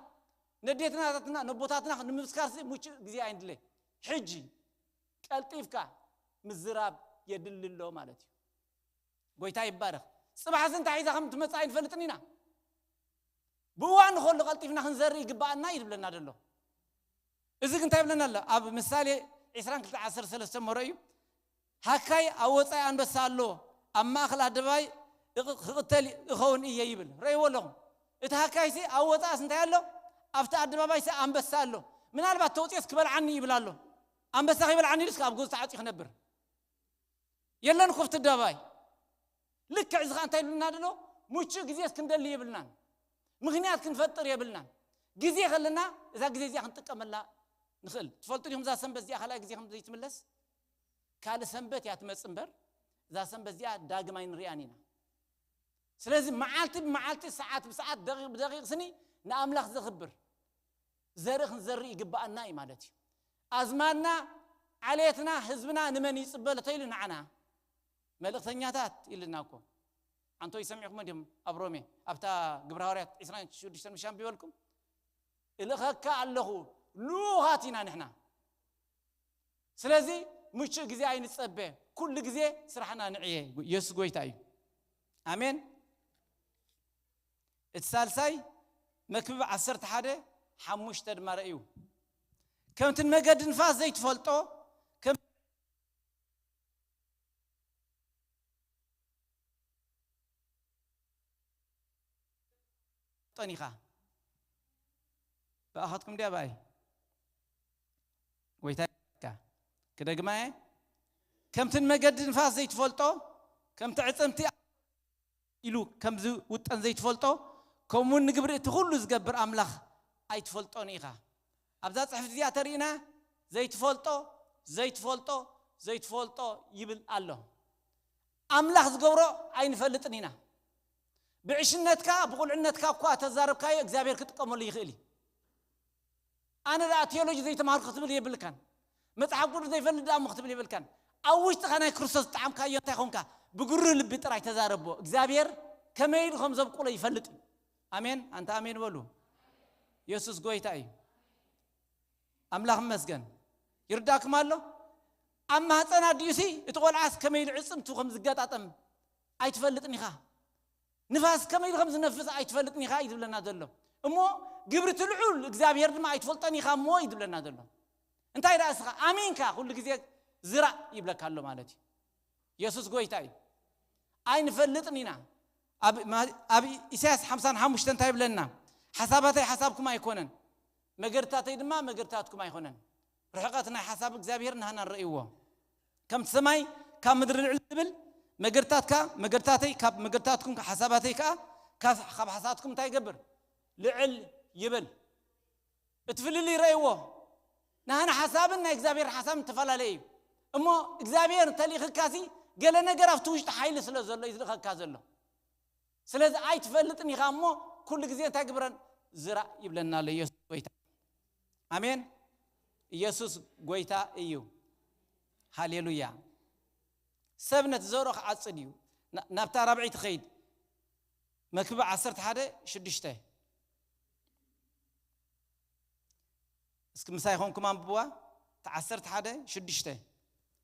ነዴትናታትና፣ ነቦታትና ንምምስካር ሲ ምቹእ ግዜ ኣይንድለ። ሕጂ ቀልጢፍካ ምዝራብ የድሊ ኣሎ ማለት እዩ። ጎይታ ይባረኽ። ጽባሕሲ እንታይ ሒዛ ከም ትመጽእ ኣይንፈልጥን ኢና። ብእዋኑ ከሎ ቀልጢፍና ክንዘርእ ይግባኣና እዩ ዝብለና ዘሎ። እዚ ግን እንታይ ይብለና ኣሎ? ኣብ ምሳሌ ዕስራን ክልተ ዓሰርተ ሰለስተ መሮ እዩ። ሃካይ ኣብ ወጻኢ ኣንበሳ ኣሎ፣ ኣብ ማእከል ኣደባባይ እቕ-፣ ክቕተል እኸውን እየ ይብል። ረእይዎ ኣለኹም። እቲ ሃካይሲ ኣብ ወጻእስ እንታይ ኣሎ? ኣብቲ ኣደባባይሲ ኣንበሳ ኣሎ። ምናልባት ተውፅኦስ ክበልዓኒ ይብል ኣሎ። ኣንበሳ ከይበልዓኒ ኢሉስ ኣብ ገዝኡ ተዓፅዩ ክነብር? የለን እኮ ኣብቲ ኣደባባይ። ልክዕ እዚ ኸዓ እንታይ ይብልና ኣሎ? ምቹእ ግዜስ ክንደሊ የብልናን። ምኽንያት ክንፈጥር የብልናን። ግዜ ከለና እዛ ግዜ እዚኣ ክንጥቀመላ ንኽእል። ትፈልጡ ዲኹም እዛ ሰንበት እዚኣ ካልኣይ ግዜ ከም ዘይትምለስ? ካልእ ሰንበት እያ ትመጽእ እምበር፣ እዛ ሰንበት እዚኣ ዳግም ኣይንሪኣን ኢና። ስለዚ መዓልቲ ብመዓልቲ፣ ሰዓት ብሰዓት፣ ደቂቕ ብደቂቕ ስኒ ንኣምላኽ ዘኽብር ዘርኢ ክንዘርኢ ይግባኣና እዩ ማለት እዩ። ኣዝማድና፣ ዓሌትና፣ ህዝብና ንመን ይጽበ ተይሉ ንዓና መልእኽተኛታት ኢልና እኮ። ኣንቶይ ሰሚዕኩሞ ድዮም? ኣብ ሮሜ፣ ኣብታ ግብረ ሃዋርያት ዕስራን ሽዱሽተን ምሽ ኣንቢበልኩም? እልኸካ ኣለኹ፣ ልኡኻት ኢና ንሕና። ስለዚ ምቹእ ግዜ ኣይንጸበ፣ ኩሉ ግዜ ስራሕና ንዕየ። የሱስ ጎይታ እዩ። ኣሜን። እቲ ሳልሳይ መክብብ ዓሰርተ ሓደ ሓሙሽተ ድማ ረእዩ። ከምቲ ንመገዲ ንፋስ ዘይትፈልጦ፣ ከም ጠኒኻ። ብኣኻትኩም ድያ ብኣይ? ጎይታ ይባርካ። ክደግማ እየ። ከምቲ ንመገዲ ንፋስ ዘይትፈልጦ፣ ከምቲ ዕጽምቲ ኢሉ ከም ዝውጠን ዘይትፈልጦ፣ ከምኡ እውን ንግብሪ እቲ ኩሉ ዝገብር ኣምላኽ ኣይትፈልጦን ኢኻ። ኣብዛ ጽሕፍቲ እዚኣ ተሪእና ዘይትፈልጦ፣ ዘይትፈልጦ፣ ዘይትፈልጦ ይብል ኣሎ። ኣምላኽ ዝገብሮ ኣይንፈልጥን ኢና። ብዕሽነትካ፣ ብቑልዕነትካ እኳ ተዛረብካዮ እግዚኣብሔር ክጥቀመሉ ይኽእል እዩ። ኣነ ደኣ ቴዎሎጂ ዘይተማሃርኩ ክትብል የብልካን። መጽሓፍ ቅዱስ ዘይፈልጥ ደኣ እሞ ክትብል የብልካን። ኣብ ውሽጥኻ ናይ ክርስቶስ ዝጠዓምካዮ እንታይ ኾንካ? ብግሩህ ልቢ ጥራይ ተዛረቦ። እግዚኣብሔር ከመይ ኢሉ ከም ዘብቁሎ ይፈልጥ እዩ። ኣሜን። ኣንታ ኣሜን በሉ። የሱስ ጎይታ እዩ። ኣምላኽ ይመስገን። ይርዳእኩም ኣሎ? ኣብ ማህፀን ኣዲኡሲ እቲ ቆልዓስ ከመይ ኢሉ ዕፅምቱ ከም ዝገጣጠም ኣይትፈልጥን ኢኻ። ንፋስ ከመይ ኢሉ ከም ዝነፍስ ኣይትፈልጥን ኢኻ እዩ ዝብለና ዘሎ። እሞ ግብሪ እቲ ልዑል እግዚኣብሔር ድማ ኣይትፈልጦን ኢኻ እሞ እዩ ዝብለና ዘሎ። እንታይ ደኣ እስኻ ኣሚንካ ኩሉ ግዜ ዝራእ ይብለካ ኣሎ ማለት እዩ። የሱስ ጎይታ እዩ። ኣይንፈልጥን ኢና። ኣብ፣ ማ-፣ ኣብ ኢሳያስ ሓምሳን ሓሙሽተ እንታይ ይብለና? ሓሳባተይ ሓሳብኩም ኣይኮነን፣ መገድታተይ ድማ መገድታትኩም ኣይኮነን። ርሕቀት ናይ ሓሳብ እግዚኣብሔር ናህና ንርእይዎ። ከምቲ ሰማይ ካብ ምድሪ ልዕል ዝብል፣ መገድታትካ መገድታተይ፣ ካብ መገድታትኩም ሓሳባተይ ከኣ ካብ፣ ካብ ሓሳባትኩም እንታይ ይገብር? ልዕል ይብል። እቲ ፍልልይ ረእይዎ። ናህና ሓሳብን ናይ እግዚኣብሔር ሓሳብን ተፈላለየ እዩ። እሞ እግዚኣብሔር እንተልኢኽካሲ ገለ ነገር ኣብቲ ውሽጢ ሓይሊ ስለ ዘሎ እዩ ዝልእኸካ ዘሎ። ስለዚ ኣይትፈልጥን ኢኻ እሞ ኩሉ ግዜ እንታይ ግብረን? ዝራእ ይብለና ኣሎ ኢየሱስ ጎይታ። ኣሜን። ኢየሱስ ጎይታ እዩ። ሃሌሉያ። ሰብ ነቲ ዘርኦ ክዓጽድ እዩ። ና-፣ ናብታ ራብዐይቲ ኸይድ። መክብብ ዓሰርተ ሓደ ሽዱሽተ። እስኪ ምሳይ ኾንኩም ኣንብብዋ። ተዓሰርተ ሓደ ሽዱሽተ።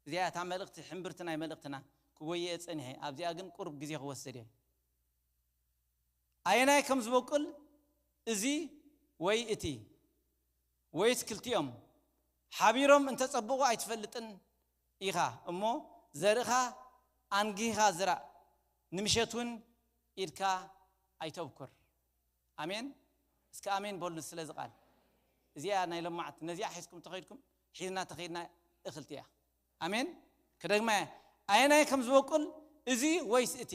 እዚኣ እታ መልእኽቲ፣ ሕምብርቲ ናይ መልእኽትና ክጎየ ጸኒሐ። ኣብዚኣ ግን ቁሩብ ግዜ ክወስድ እየ። ኣየናይ ከም ዝበቁል፣ እዚ ወይ እቲ፣ ወይስ ክልቲኦም ሓቢሮም እንተጸብቑ ኣይትፈልጥን ኢኻ። እሞ ዘርእኻ ኣንጊህኻ ዝራእ፣ ንምሸት እውን ኢድካ ኣይተብኩር። ኣሜን። እስከ ኣሜን በሉ ስለዚ ቃል። እዚኣ ናይ ለማዓት፣ ነዚኣ ሒዝኩም ተኸይድኩም፣ ሒዝና ተኸይድና እኽልቲ እያ። ኣሜን። ክደግማ እየ። ኣየናይ ከም ዝበቁል፣ እዚ ወይስ እቲ?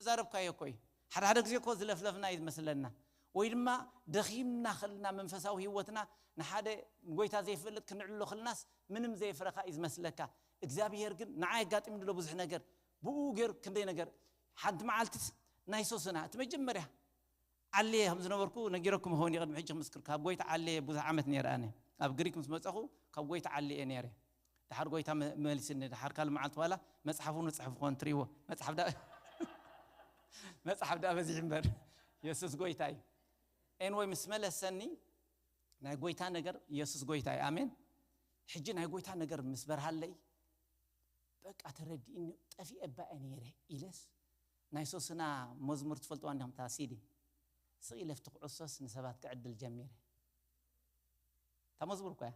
ተዛረብካዮ እኮ እዩ። ሓደ ሓደ ግዜ እኮ ዝለፍለፍና እዩ ዝመስለና፣ ወይ ድማ ደኺምና ከልና መንፈሳዊ ህይወትና ንሓደ ጎይታ ዘይፈልጥ ክንዕሎ ከልናስ ምንም ዘይፍረኻ እዩ ዝመስለካ። እግዚኣብሔር ግን ንዓይ ኣጋጢሙ ድሎ ብዙሕ ነገር፣ ብኡ ገይሩ ክንደይ ነገር። ሓንቲ መዓልትስ ናይ ሶስና እቲ መጀመርያ ዓልየ ከም ዝነበርኩ ነጊረኩም ይኸውን፣ ቅድሚ ሕጂ ክምስክር፣ ካብ ጎይታ ዓልየ ብዙሕ ዓመት ነይረ። ኣነ ኣብ ግሪክ ምስ መፀኹ ካብ ጎይታ ዓልየ ነይረ። ድሓር ጎይታ መ- መሊስኒ። ድሓር ካልእ መዓልቲ ዋላ መፅሓፍ እውን ንፅሕፍ ኾን ትሪእዎ። መፅሓፍ ዳ መፅሓፍ ዳ በዚሕ እምበር፣ የሱስ ጎይታ እዩ። ኤንወይ ምስ መለሰኒ፣ ናይ ጎይታ ነገር፣ የሱስ ጎይታ እዩ። ኣሜን። ሕጂ ናይ ጎይታ ነገር ምስ በርሃለይ፣ በቃ ተረዲእኒ። ጠፊኤ ባየ ነይረ ኢለስ፣ ናይ ሶስና መዝሙር ትፈልጥዋ እንዲኹም፣ እታ ሲዲ፣ ስቕ ኢለ ኣብቲ ኩዕሶስ ንሰባት ክዕድል ጀሚረ። እታ መዝሙር እኮ እያ።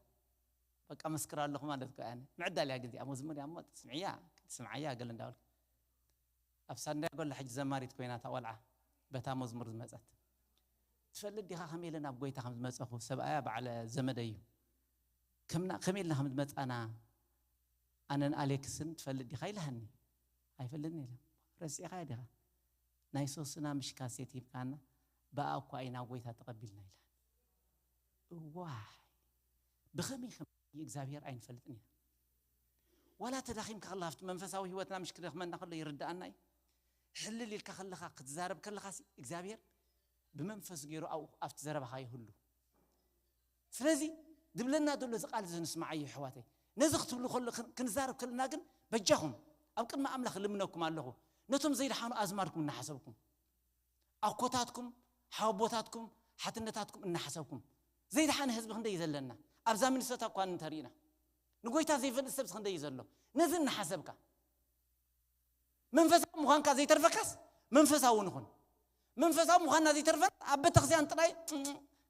በቃ መስክር ኣለኹ ማለት እኮ እያ። ምዕዳል እያ ግዜኣ። መዝሙር እያ እሞ ትስምዕያ፣ ትስምዓያ ገለ እንዳበልኩ። ኣብ ሳንዲያጎ ኣላ ሕጂ ዘማሪት ኮይና እታ ቆልዓ፣ በታ መዝሙር ዝመጸት። ትፈልጥ ዲኻ ከመይ ኢለ ናብ ጎይታ ከም ዝመጸኹ? ሰብኣያ በዓል ዘመደይ እዩ። ከምና ከመይ ኢልና ከም ዝመጻና ኣነን ኣሌክስን ትፈልጥ ዲኻ ኢላሃኒ። ኣይፈልጥን ኢለ። ረሲዕኻዮ ዲኻ? ናይ ሶስና ምሽ ካሴት ሂብካና፣ ብኣ እኳ ኢና ጎይታ ተቐቢልና ኢላ። እዋይ፣ ብኸመይ ከም እግዚኣብሔር ኣይንፈልጥን ኢና። ዋላ ተዳኺምካ ከለኻ ኣብቲ መንፈሳዊ ህይወትና ምሽ ክደኽመና ከሎ ይርድኣና እዩ። ሕልል ኢልካ ከለኻ ክትዛረብ ከለኻ ሲ እግዚኣብሔር ብመንፈስ ገይሩ ኣብኡ ኣብቲ ዘረባኻ ይህሉ። ስለዚ ድብለና ዘሎ እዚ ቃል እዚ ንስማዓዮ ኣሕዋተይ። ነዚ ክትብሉ ከሎ ክን- ክንዛረብ ከለና ግን በጃኹም ኣብ ቅድሚ ኣምላኽ ልምነኩም ኣለኹ። ነቶም ዘይደሓኑ ኣዝማድኩም እናሓሰብኩም ኣኮታትኩም፣ ሓወቦታትኩም፣ ሓትነታትኩም እናሓሰብኩም፣ ዘይደሓነ ህዝቢ ክንደይ እዩ ዘለና? ኣብዛ ሚኒሶታ እኳ እንተሪእና ንጎይታ ዘይፈልጥ ሰብስ ክንደይ እዩ ዘሎ? ነዚ እናሓሰብካ መንፈሳዊ ምዃንካ ዘይተርፈካስ መንፈሳዊ ንኹን። መንፈሳዊ ምዃንና ዘይተርፈና ኣብ ቤተክርስትያን ጥራይ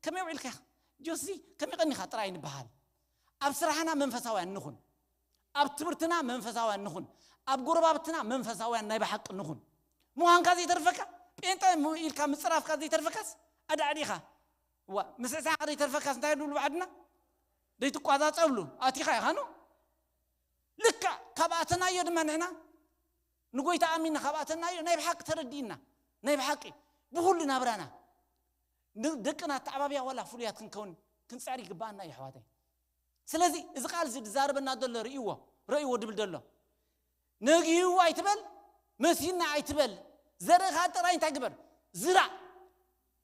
ከመይ ውዒልካ ኢኻ ጆሲ፣ ከመይ ቀኒኻ ጥራይ ንበሃል። ኣብ ስራሕና መንፈሳውያን ንኹን። ኣብ ትምህርትና መንፈሳውያን ንኹን። ኣብ ጎረባብትና መንፈሳውያን ናይ ብሓቂ ንኹን። ምዃንካ ዘይተርፈካ፣ ጴንጠ ም- ኢልካ ምጽራፍካ ዘይተርፈካስ ኣዳዕዲኻ። ዋ፣ ምስዕሳዕካ ዘይተርፈካስ እንታይ ድብሉ ብዓድና? ደይትቋጻጸብሉ ኣቲኻ ኢኻ ኖ። ልክዕ ካብ ኣተናዮ ድማ ንሕና ንጎይታ ኣሚንና ካብ ኣተናዮ ናይ ብሓቂ ተረዲእና፣ ናይ ብሓቂ ብኹሉ ናብራና ን- ደቅና ኣተዓባብያ ዋላ ፍሉያት ክንከውን ክንጸዕር ይግባኣና እዩ ኣሕዋተይ። ስለዚ እዚ ቃል እዚ ዝዛረበና ዘሎ ርእይዎ፣ ርእይዎ ድብል ዘሎ ነጊህዎ ኣይትበል፣ መሲና ኣይትበል። ዘርእኻ ጥራይ እንታይ ግበር? ዝራእ።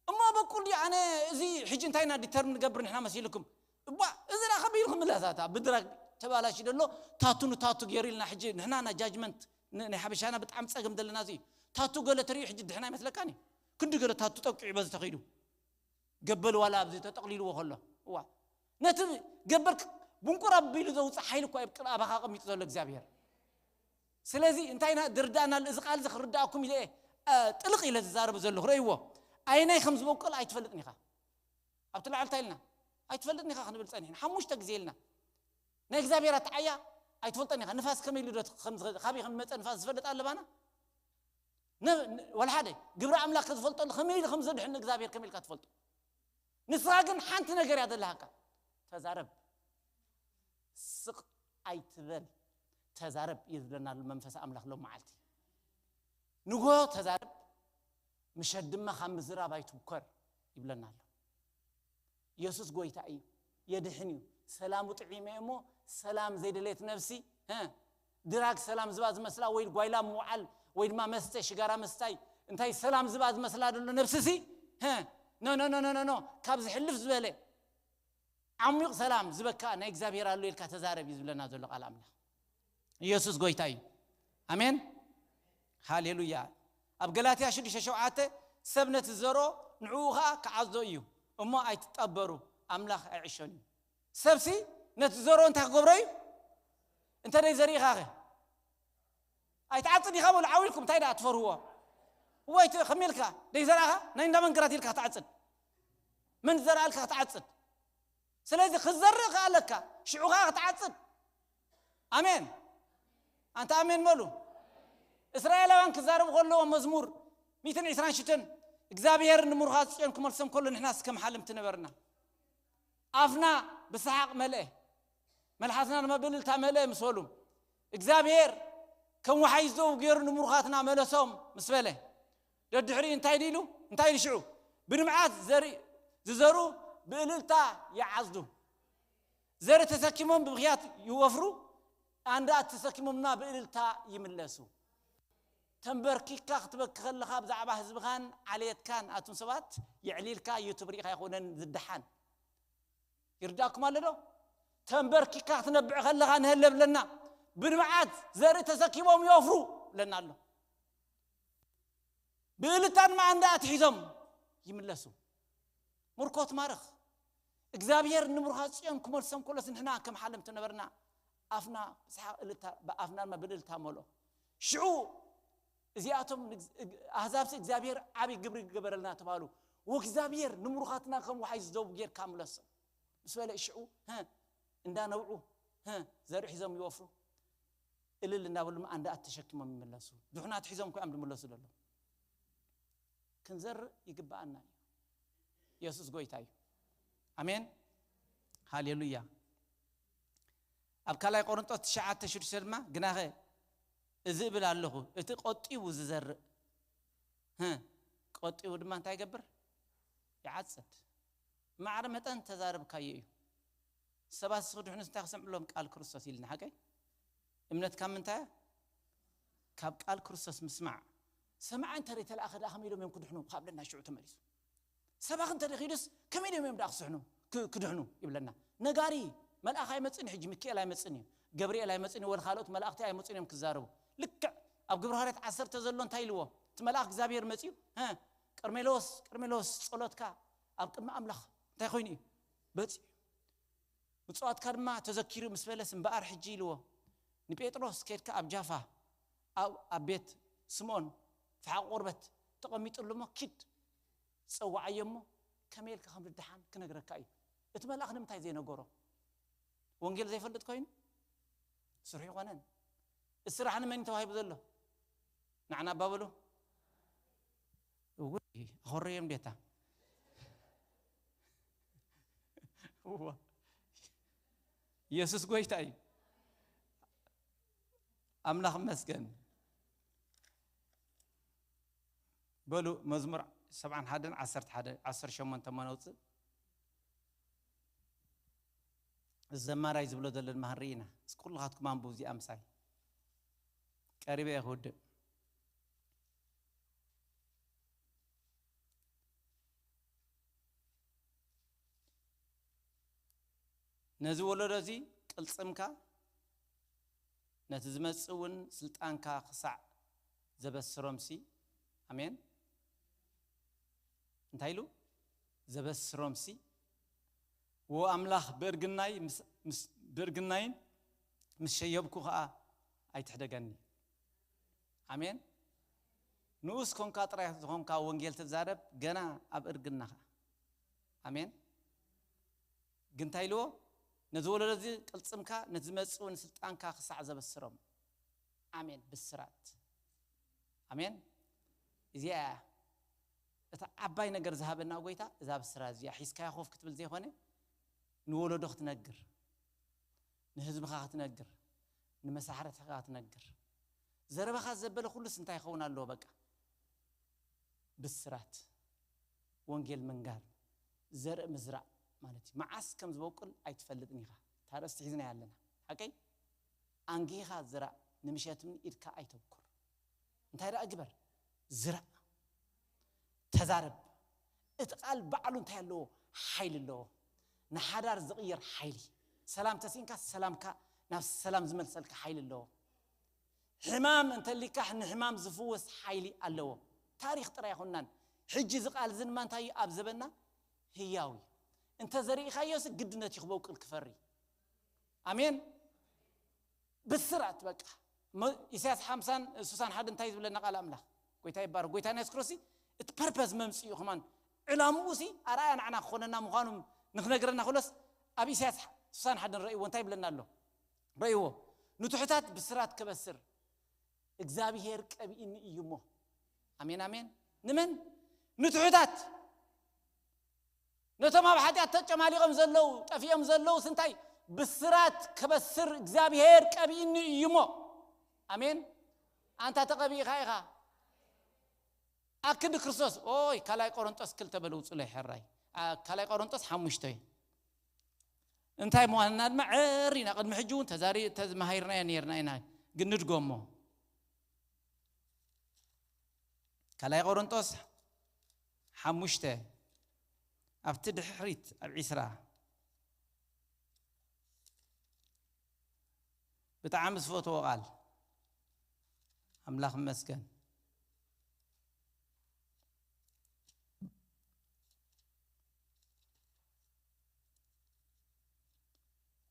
እሞ በቁል ድዩ? ኣነ እዚ ሕጂ እንታይ ኢና ዲተርም ንገብር ንሕና መሲልኩም? እባ እዚ ዳ ከመይ ኢልኩም ምላሳታ ብድራግ ተባላሽ ደሎ ታቱ ንታቱ ገይሩ ኢልና ሕጂ ንሕና ና ጃጅመንት ን- ናይ ሓበሻና ብጣዕሚ ጸገም ዘለና እዚ እዩ። ታቱ ገለ ተሪኡ ሕጂ ድሕና ይመስለካኒ? ክንዲ ገለ ታቱ ጠቂዑ በዚ ተኸይዱ ገበል ዋላ ኣብዚ ተጠቕሊልዎ ከሎ እዋ ነቲ ገበል ክ- ብንቁር ኣቢሉ ዘውፅእ ሓይሊ እኳ ኣብ ቅር ኣባኻ ኣቐሚጡ ዘሎ እግዚኣብሔር። ስለዚ እንታይ ኢና ዝርዳእና ኣሎ? እዚ ቃል እዚ ክርዳእኩም ኢለ እየ፣ እ፣ ጥልቕ ኢለ ዝዛረብ ዘለኹ ረእይዎ። ኣየናይ ከም ዝበቁል ኣይትፈልጥን ኢኻ። ኣብቲ ላዕሊ እንታይ ኢልና? ኣይትፈልጥን ኢኻ ክንብል ጸኒሕና ሓሙሽተ ግዜ ኢልና። ናይ እግዚኣብሔር ኣተዓያ ኣይትፈልጠን ኢኻ። ንፋስ ከመይ ኢሉ ዶ ከም ዝኸ- ካበይ ከም ዝመጸ ንፋስ ዝፈልጥ ኣለባና? ነ- ነ- ወላ ሓደ ግብሪ ኣምላኽ ክትፈልጠሉ ከመይ ኢሉ ከም ዘድሕን እግዚኣብሔር ከመይ ኢልካ ትፈልጦ? ንስኻ ግን ሓንቲ ነገር እያ ዘለሃካ። ተዛረብ። ስቕ ኣይትበል። ተዛረብ እዩ ዝብለና ኣሎ መንፈስ ኣምላኽ ሎም መዓልቲ። ንጎ ተዛረብ፣ ምሸት ድማ ካብ ምዝራብ ኣይትብኮር ይብለና ኣሎ። የሱስ ጎይታ እዩ፣ የድሕን እዩ። ሰላሙ ጥዒመ እሞ ሰላም ዘይደለየት ነፍሲ፣ እ፣ ድራግ ሰላም ዝባ ዝመስላ ወይ ጓይላ ምውዓል ወይ ድማ መስተ ሽጋራ ምስታይ እንታይ ሰላም ዝባ ዝመስላ ዘሎ ነፍሲ ሲ፣ እ፣ ኖ፣ ኖ፣ ኖ፣ ኖ፣ ኖ፣ ኖ፣ ካብ ዝሕልፍ ዝበለ ዓሚቕ ሰላም ዝበካ ናይ እግዚኣብሔር ኣሎ ኢልካ ተዛረብ እዩ ዝብለና ዘሎ ቃል ኣምላኽ። ኢየሱስ ጎይታ እዩ። ኣሜን። ሃሌሉያ። ኣብ ገላትያ ሽዱሽተ ሸውዓተ ሰብ ነቲ ዝዘርኦ ንዕኡ ኸዓ ክዓዞ እዩ እሞ ኣይትጠበሩ፣ ኣምላኽ ኣይዕሾን እዩ። ሰብሲ ነቲ ዝዘርኦ እንታይ ክገብሮ እዩ? እንተ ደይ ዘሪእኻ ኸ? ኣይትዓጽድ ኢኻ በሉ፣ ዓው ኢልኩም እንታይ ደኣ ትፈርህዎ? ወይ ት-፣ ከመይ ኢልካ? ደይ ዘርኣኻ? ናይ እንዳ መንግራት ኢልካ ክትዓጽድ? መን ዝዘርኣልካ ክትዓጽድ? ስለዚ ክዘርእ ከኣ ኣለካ፣ ሽዑ ኸኣ ክትዓጽድ። ኣሜን። ኣንታ ኣሜን በሉ። እስራኤላውያን ክዛረቡ ከለዎም መዝሙር ሚእትን ዕስራን ሽዱሽተን፣ እግዚኣብሔር ንምሩኻት ጽዮን ክመልሶም ከሎ ንሕናስ ከም ሓለምቲ ነበርና። ኣፍና ብሰሓቕ መልአ፣ መልሓስና ድማ ብእልልታ መልአ ምስ በሉ፣ እግዚኣብሔር ከም ወሓይዝ ዶብ ገይሩ ንምሩኻትና መለሶም ምስ በለ፣ ደድሕሪኡ እንታይ ኢሉ? እንታይ ኢሉ ሽዑ? ብንብዓት ዘርኢ ዝዘሩ ብእልልታ ይዓዝዱ። ዘርኢ ተሰኪሞም ብብኽያት ይወፍሩ፣ ኣንዳ ተሰኪሞምና ብእልልታ ይምለሱ። ተንበርኪካ ክትበኪ ከለኻ ብዛዕባ ህዝብኻን ዓሌትካን ኣቱም ሰባት የዕሊልካ ዩቱብ ርኢኻ ኣይኮነን ዝደሓን። ይርዳኩም ኣሎ ዶ? ተንበርኪካ ክትነብዕ ከለኻ ንህለ ብለና፣ ብንብዓት ዘርኢ ተሰኪሞም ይወፍሩ ብለና ኣሎ። ብእልልታ ድማ ኣንዳ ኣትሒዞም ይምለሱ። ምርኮት ማርኽ እግዚኣብሔር ንምሩኻት ጽዮን ክመልሶም ከሎስ ንሕና ከም ሓለምቲ ነበርና። ኣፍና ብሰሓቕ እልልታ፣ ኣፍና ድማ ብእልልታ መሎ። ሽዑ እዚኣቶም ንግዝ-፣ እግ-፣ ኣህዛብሲ እግዚኣብሔር ዓቢ ግብሪ ገበረልና ተባሉ። ወእግዚኣብሔር ንምሩኻትና ከም ወሓይ ዝዘቡ ጌርካ ምለሶም ምስ በለ ሽዑ፣ ህእ፣ እንዳነብዑ፣ ህእ፣ ዘርኢ ሒዞም ይወፍሩ። እልል እንዳበሉ ድማ ኣንዳኣት ተሸኪሞም ይምለሱ። ድሑናት ሒዞም እኮ እዮም ዝምለሱ ዘለዉ። ክንዘርእ ይግብኣና እዩ። የሱስ ጎይታ እዩ። ኣሜን። ሃሌሉያ። ኣብ ካልኣይ ቆሮንጦስ ትሽዓተ ሽዱሽተ ድማ፣ ግናኸ እዚ እብል ኣለኹ፣ እቲ ቆጢቡ ዝዘርእ፣ ህእ፣ ቆጢቡ ድማ እንታይ ይገብር? ይዓጽድ። ማዕረ መጠን ተዛረብካዮ እዩ። ሰባት ስኽ ድሕኑስ እንታይ ክሰምዕሎም? ቃል ክርስቶስ ኢልና፣ ሓቀይ? እምነት ካብ ምንታይ እያ? ካብ ቃል ክርስቶስ ምስማዕ። ሰማዒ እንተ ተለኣኸ ደኣ ከመይ ኢሎም እዮም ክድሕኑ? ካብ ለና ሽዑ ተመሊሱ። ሰባኺ እንተ ደኺዱስ ከመይ ኢሎም እዮም ደኣ ክስሕኑ? ክ-፣ ክድሕኑ ይብለና። ነጋሪ መልኣኽ ኣይመጽእን፣ ሕጂ ሚካኤል ኣይመጽእን እዩ፣ ገብርኤል ኣይመጽእን እዩ፣ ወላ ካልኦት መላእኽቲ ኣይመጽኡን እዮም ክዛረቡ። ልክዕ ኣብ ግብረ ሃዋርያት ዓሰርተ ዘሎ እንታይ ኢልዎ? እቲ መልኣኽ እግዚኣብሔር መጺኡ፣ "ሀ፣ ቀርሜሎስ፣ ቀርሜሎስ፣ ጸሎትካ ኣብ ቅድሚ ኣምላኽ እንታይ ኮይኑ እዩ? በጺሑ። ምጽዋትካ ድማ ተዘኪሩ ምስ በለስ እምበኣር ሕጂ" ኢልዎ። ንጴጥሮስ፣ "ከድካ ኣብ ጃፋ ኣብ፣ ኣብ ቤት ስምኦን ፍሓቕ ቆርበት ተቐሚጡ ኣሎ እሞ ኪድ ጸዋዓዮ እሞ ከመይ ኢልካ ከም ዝደሓን ክነግረካ እዩ።" እቲ መልኣኽ ንምንታይ ዘይነገሮ? ወንጌል ዘይፈልጥ ኮይኑ? ስርሑ ይኾነን። እቲ ስራሕ ንመን እዩ ተዋሂቡ ዘሎ? ንዓና ኣባበሉ። እውይ፣ ኣኾረዮም ዴታ። እዋ። ኢየሱስ ጎይታ እዩ። ኣምላኽ ይመስገን። በሉ፣ መዝሙር ሰብዓን ሓደን ዓሰርተ ሓደ፣ ዓሰርተ ሸሞንተ እሞ ነውጽእ። እዚ ዘማራይ ዝብሎ ዘሎ ድማ ክንርኢ ኢና። እስኪ ኩልኻትኩም ኣንብቡ እዚኣ ምሳይ። ቀሪበ እየ ክውድእ። ነዚ ወለዶ እዚ ቅልጽምካ፣ ነቲ ዝመጽእ እውን ስልጣንካ ክሳዕ ዘበስሮምሲ። ኣሜን። እንታይ ኢሉ? ዘበስሮምሲ። "ወ ኣምላኽ ብእርግናይ ምስ፣ ምስ፣ ብእርግናይን ምስ ሸየብኩ ኸኣ ኣይትሕደገኒ።" ኣሜን። ንኡስ ኮንካ ጥራይ ዝኾንካ ወንጌል ትዛረብ፣ ገና ኣብ እርግናኻ። ኣሜን። ግን እንታይ ኢልዎ? "ነዚ ወለዶ እዚ ቅልጽምካ፣ ነቲ ዝመጽእ እውን ስልጣንካ ክሳዕ ዘበስሮም።" ኣሜን። ብስራት። ኣሜን። እዚኣ እያ እታ ዓባይ ነገር ዝሃበና ጎይታ፣ እዛ ብስራት እዚኣ ሒዝካያ ኮፍ ክትብል ዘይኮነ፣ ንወለዶ ክትነግር፣ ንህዝብኻ ክትነግር፣ ንመሳሕርትኻ ክትነግር። ዘረባኻ ዘበለ ኩሉስ እንታይ ይኸውን ኣለዎ? በቃ ብስራት፣ ወንጌል ምንጋር፣ ዘርኢ ምዝራእ ማለት እዩ። መዓስ ከም ዝበቁል ኣይትፈልጥን ኢኻ። እታ ርእስቲ ሒዝናያ ኣለና። ሓቀይ? ኣንጊኻ ዝራእ፣ ንምሸት እውን ኢድካ ኣይተብኩር። እንታይ ደኣ ግበር? ዝራእ። ተዛረብ። እቲ ቃል ባዕሉ እንታይ ኣለዎ? ሓይሊ ኣለዎ። ንሓዳር ዝቕይር ሓይሊ። ሰላም ተሲእንካ ሰላምካ ናብ ሰላም ዝመልሰልካ ሓይሊ ኣለዎ። ሕማም እንተሊካ ንሕማም ዝፍውስ ሓይሊ ኣለዎ። ታሪኽ ጥራይ ኣይኮንናን። ሕጂ እዚ ቃል እዚ ድማ እንታይ እዩ? ኣብ ዘበንና ህያው እዩ። እንተ ዘርኢኻዮሲ ግድነት እዩ ክበቁል ክፈሪ። ኣሜን። ብስራት በቃ። መ- ኢሳያስ ሓምሳን ሱሳን ሓደ እንታይ ዝብለና ቃል ኣምላኽ? ጎይታ ይባረክ። ጎይታ ናይ ስክሮሲ እቲ ፐርፐስ መምጽኡ ከማን ዕላምኡ ሲ ኣርኣያ ንዓና ክኾነና ምዃኑ ንክነግረና ክሎስ ኣብ ኢሳያስ ሱሳን ሓደን ረእይዎ እንታይ ይብለና ኣሎ? ረእይዎ። ንትሑታት ብስራት ክበስር እግዚኣብሔር ቀቢእኒ እዩ እሞ። ኣሜን ኣሜን። ንመን? ንትሑታት። ነቶም ኣብ ሓጢኣት ተጨማሊቖም ዘለዉ፣ ጠፊኦም ዘለዉ ስንታይ? ብስራት ክበስር እግዚኣብሔር ቀቢእኒ እዩ እሞ። ኣሜን። ኣንታ ተቐቢእኻ ኢኻ። ኣክንዲ ክርስቶስ ኦይ ካልኣይ ቆሮንጦስ ክልተ በለ ውፅሎ ይሕራይ። ካልኣይ ቆሮንጦስ ሓሙሽተ እዩ። እንታይ ምዃንና ድማ ዕር ኢና። ቅድሚ ሕጂ እውን ተዛሪ ተዝመሃይርናዮ ነርና ኢና። ግን ንድጎሞ። ካልኣይ ቆሮንጦስ ሓሙሽተ ኣብቲ ድሕሪት ኣብ ዒስራ። ብጣዕሚ ዝፈትዎ ቃል። ኣምላኽ ይመስገን።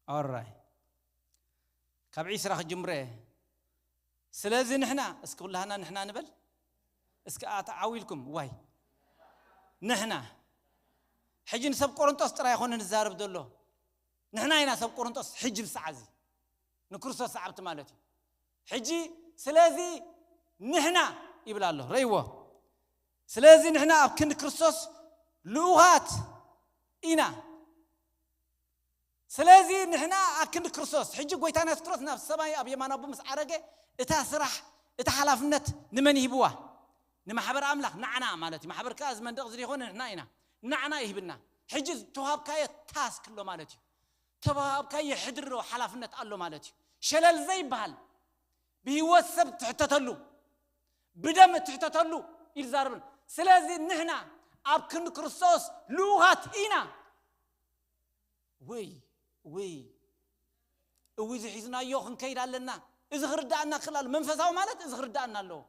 ኦራይ። ካብ ዒስራ ክጅምረ። ስለዚ ንሕና እስኪ ኩላህና ንሕና ንበል። እስኪ ኣተዓዊልኩም ዋይ። ንሕና ሕጂ ንሰብ ቆሮንጦስ ጥራይ ይኾነ ንዛረብ ዘሎ። ንሕና ኢና ሰብ ቆሮንጦስ ሕጂ ብሰዓዚ ንክርስቶስ ሰዓብቲ ማለት እዩ። ሕጂ ስለዚ ንሕና ይብል ኣሎ። ረይዎ። ስለዚ ንሕና ኣብ ክንዲ ክርስቶስ ልኡኻት ኢና። ስለዚ ንሕና ኣብ ክንዲ ክርስቶስ ሕጂ ጎይታና የሱስ ክርስቶስ ናብ ሰማይ ኣብ የማን ኣቦ ምስ ዓረገ እታ ስራሕ እታ ሓላፍነት ንመን ይህብዋ? ንማሕበር ኣምላኽ ንዓና ማለት እዩ። ማሕበር ከኣ እዚ መንደቕ እዚ ዘይኮነ ንሕና ኢና። ንዓና ይህብና። ሕጂ ተዋሃብካዮ ታስክ ኣሎ ማለት እዩ። ተዋሃብካዮ ሕድሪ ሓላፍነት ኣሎ ማለት እዩ። ሸለል ዘይበሃል ብህይወት ሰብ ትሕተተሉ ብደም ትሕተተሉ ኢሉ ዛርብን። ስለዚ ንሕና ኣብ ክንዲ ክርስቶስ ልኡኻት ኢና። ወይ ወይ እዊ ዝሒዝናዮ ክንከይድ ኣለና። እዚ ክርዳእና ክእል ኣሎ። መንፈሳዊ ማለት እዚ ክርዳእና ኣለዎ።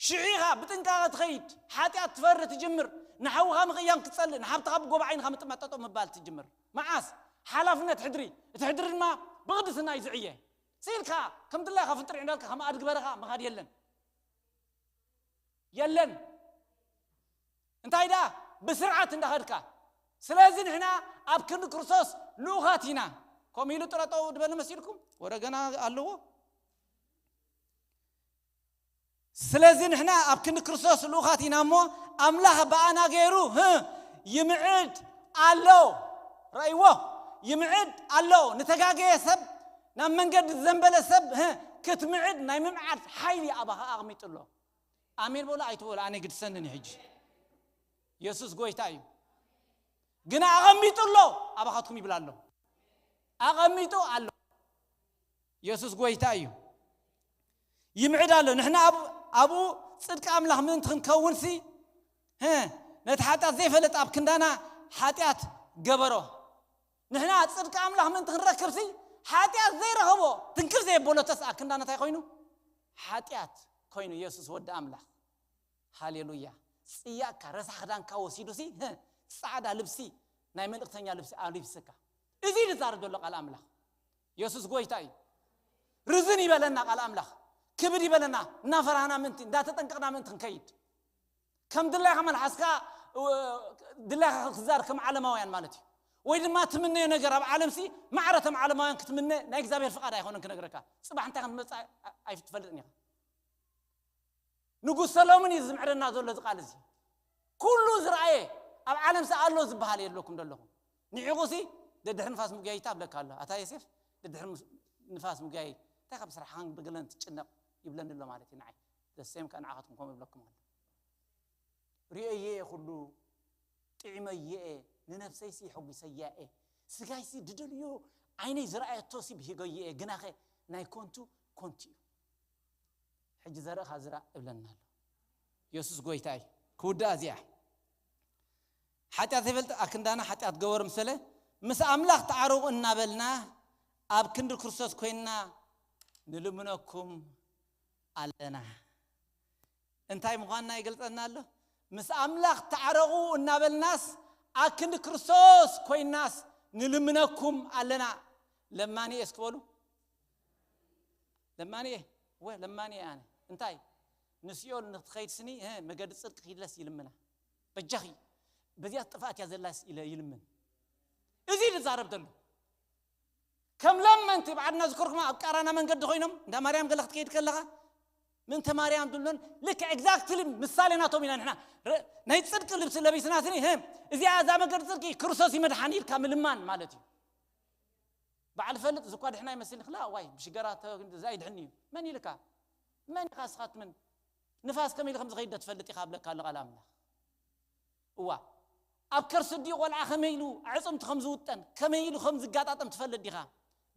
ሽዒኻ ብጥንቃቐ ትኸይድ ሓጢኣት ትፈሪ ትጅምር። ንሓውኻ ምቕያም ክትጸልእ ንሓብትኻ ብጎባ ዓይንኻ ምጥማጠጦ ምባል ትጅምር። መዓስ ሓላፍነት ሕድሪ እቲ ሕድሪ ድማ ብቕድስና እዩ ዝዕየ። ስኢልካ ከም ድላይካ ፍንጥር እንዳልካ ከም ኣድጊ በረኻ ምኻድ የለን። የለን። እንታይ ደኣ ብስርዓት እንዳኸድካ። ስለዚ ንሕና ኣብ ክንዲ ክርስቶስ ልኡኻት ኢና። ከምኡ ኢሉ ጥረጠው ድበሉ መሲልኩም ወረገና ኣለዎ። ስለዚ ንሕና ኣብ ክንዲ ክርስቶስ ልኡኻት ኢና እሞ ኣምላኽ ብኣና ገይሩ ህ ይምዕድ ኣሎ። ረእይዎ። ይምዕድ ኣሎ። ንተጋገየ ሰብ ናብ መንገዲ ዘንበለ ሰብ ህ ክትምዕድ ናይ ምምዓድ ሓይሊ ኣባኻ ኣቕሚጡ ኣሎ። ኣሜን በሉ ኣይትበሉ ኣነ ግድሰንን ሕጂ። የሱስ ጎይታ እዩ። ግና ኣቐሚጡ ኣሎ። ኣባኻትኩም ይብል ኣሎ። ኣቐሚጡ ኣሎ። የሱስ ጎይታ እዩ። ይምዕድ ኣሎ። ንሕና ኣብኡ ጽድቂ ኣምላኽ ምእንቲ ክንከውንሲ ነቲ ሓጢኣት ዘይፈለጥ ኣብ ክንዳና ሓጢኣት ገበሮ። ንሕና ጽድቂ ኣምላኽ ምእንቲ ክንረክብሲ ሓጢኣት ዘይረኸቦ ትንክፍ ዘየበሎ ተስኣ ክንዳና እንታይ ኮይኑ? ሓጢኣት ኮይኑ የሱስ ወዲ ኣምላኽ። ሃሌሉያ። ጽያቅካ ረሳሕ ክዳንካ ወሲዱሲ ጻዕዳ ልብሲ ናይ መልእክተኛ ልብሲ ኣልብስካ። እዚ ዝዛረብ ዘሎ ቃል ኣምላኽ። የሱስ ጎይታ እዩ። ርዝን ይበለና ቃል ኣምላኽ። ክብድ ይበለና እናፈራህና ምንቲ እንዳተጠንቀቕና ምንቲ ክንከይድ። ከም ድላይካ መልሓስካ ድላይካ ክትዛር ከም ዓለማውያን ማለት እዩ። ወይ ድማ ትምነዮ ነገር ኣብ ዓለምሲ ማዕረቶም ዓለማውያን ክትምነ ናይ እግዚኣብሔር ፍቓድ ኣይኮነን ክነግረካ። ጽባሕ እንታይ ከም ትመጽእ ኣይትፈልጥን ኢኻ። ንጉስ ሰሎሞን እዩ ዝምዕረና ዘሎ እዚ ቃል እዚ። ኩሉ ዝረኣየ ኣብ ዓለም ሰ ኣሎ ዝበሃል የለኩም ደለኹም። ንዒቑ ሲ ደድሕሪ ንፋስ ምጉያይ ይታብለካ ኣሎ ኣታ የሴፍ። ደድሕሪ ንፋስ ምጉያይ እንታይ ካብ ስራሕኻን ብግለን ትጭነቕ ይብለኒ ኣሎ ማለት እዩ ንዓይ። ዘሰም ከ ንዓኻትኩም ከምኡ ይብለኩም ኣሎ። ሪኦየ ኩሉ ጥዕመየ። ንነፍሰይሲ ሕጉሰያ እየ። ስጋይሲ ድደልዮ ዓይነይ ዝረኣየቶሲ ብሂገየ እየ። ግናኸ ናይ ኮንቱ ኮንቱ እዩ። ሕጂ ዘርእኻ ዝራእ እብለና ኣሎ። የሱስ ጎይታ እዩ። ክውድኣ እዚኣ ሓጢኣት ዘይፈልጥ ኣክንዳና ሓጢኣት ገበሩ ምሰለ ምስ ኣምላኽ ተዓረቑ እናበልና ኣብ ክንዲ ክርስቶስ ኮይንና ንልምነኩም ኣለና። እንታይ ምዃንና ይገልጸና ኣሎ? ምስ ኣምላኽ ተዓረቑ እናበልናስ ኣክንዲ ክርስቶስ ኮይናስ ንልምነኩም ኣለና። ለማንየ እስኪ በሉ። ለማንየ፣ ወ ለማንየ ኣነ እንታይ ንስዮል ንክትኸይድ ስኒ መገዲ ጽድቂ ኪድለስ ይልምና። በጃኺ በዚኣ ጥፋት እያ ዘላስ ኢለ ይልምን። እዚ ዝዛረብ ዘሎ ከም ለመንቲ ብዓድና ዝከርኩማ ኣብ ቃራና መንገዲ ኮይኖም እንዳ ማርያም ገለ ክትከይድ ከለኻ ምእንተ ማርያም ድብሎን ልክ ኤግዛክትሊ ምሳሌ ናቶም ኢና ንሕና። ናይ ጽድቂ ልብሲ ለቢስና ስኒ እዚኣ እዛ መገዲ ጽድቂ ክርስቶስ ይመድሓኒ ኢልካ ምልማን ማለት እዩ። በዓል ፈልጥ ዝኳ ድሕና ይመስል ክላ ዋይ ብሽገራ እዛ ይድሕኒ እዩ። መን ኢልካ? መን ኢኻ ስኻት ምን ንፋስ ከመይ ኢሉ ከም ዝኸይድ ትፈልጥ ኢኻ ኣብለካ ኣሎ ቃል ኣምላኽ። እዋ ኣብ ከርሲ ዲኡ ቆልዓ ከመይ ኢሉ ኣዕፅምቲ ከም ዝውጠን ከመይ ኢሉ ከም ዝጋጣጠም ትፈልጥ ዲኻ?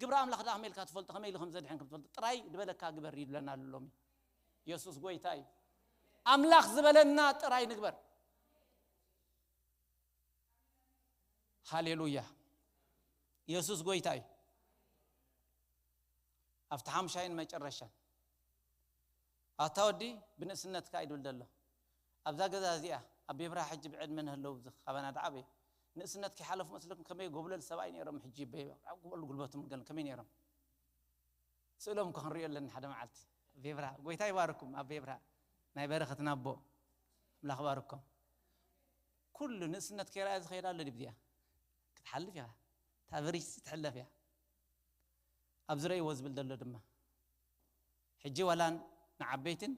ግብረ ኣምላኽ ዳ ከመይ ኢልካ ትፈልጦ? ከመይ ኢሉ ከም ዘድሕን ከም ትፈልጦ ጥራይ ዝበለካ ግበር ይብለና ኣሎ ሎሚ። የሱስ ጎይታ እዩ። ኣምላኽ ዝበለና ጥራይ ንግበር። ሃሌሉያ። የሱስ ጎይታ እዩ። ኣብቲ ሓምሻይን መጨረሻን ኣታ ወዲ ብንእስነትካ ይድብል ዘሎ ኣብዛ ገዛ እዚኣ ኣብ ቤብራ ሕጂ ብዕድመ ንህለው ዝካባና ደዓበ ንእስነት ከይሓለፉ መስለኩም ከመይ ጎብለል ሰብኣይ ነይሮም ሕጂ በሉ ጉልበቶም ገን ከመይ ነይሮም ስእሎም እኮ ክንሪኦ ኣለና ሓደ መዓልቲ ኣብ ቤብራ ጎይታ ይባርኩም ኣብ ቤብራ ናይ በረኸትና ኣቦ ኣምላኽ ባርኮም ኩሉ ንእስነት ከይረኣየ ዝኸይድ ኣሎ ድብዚኣ ክትሓልፍ ኢኻ ታበሪጅ ትሕለፍ እያ ኣብ ዝረእይዎ ዝብል ዘሎ ድማ ሕጂ ዋላን ንዓበይትን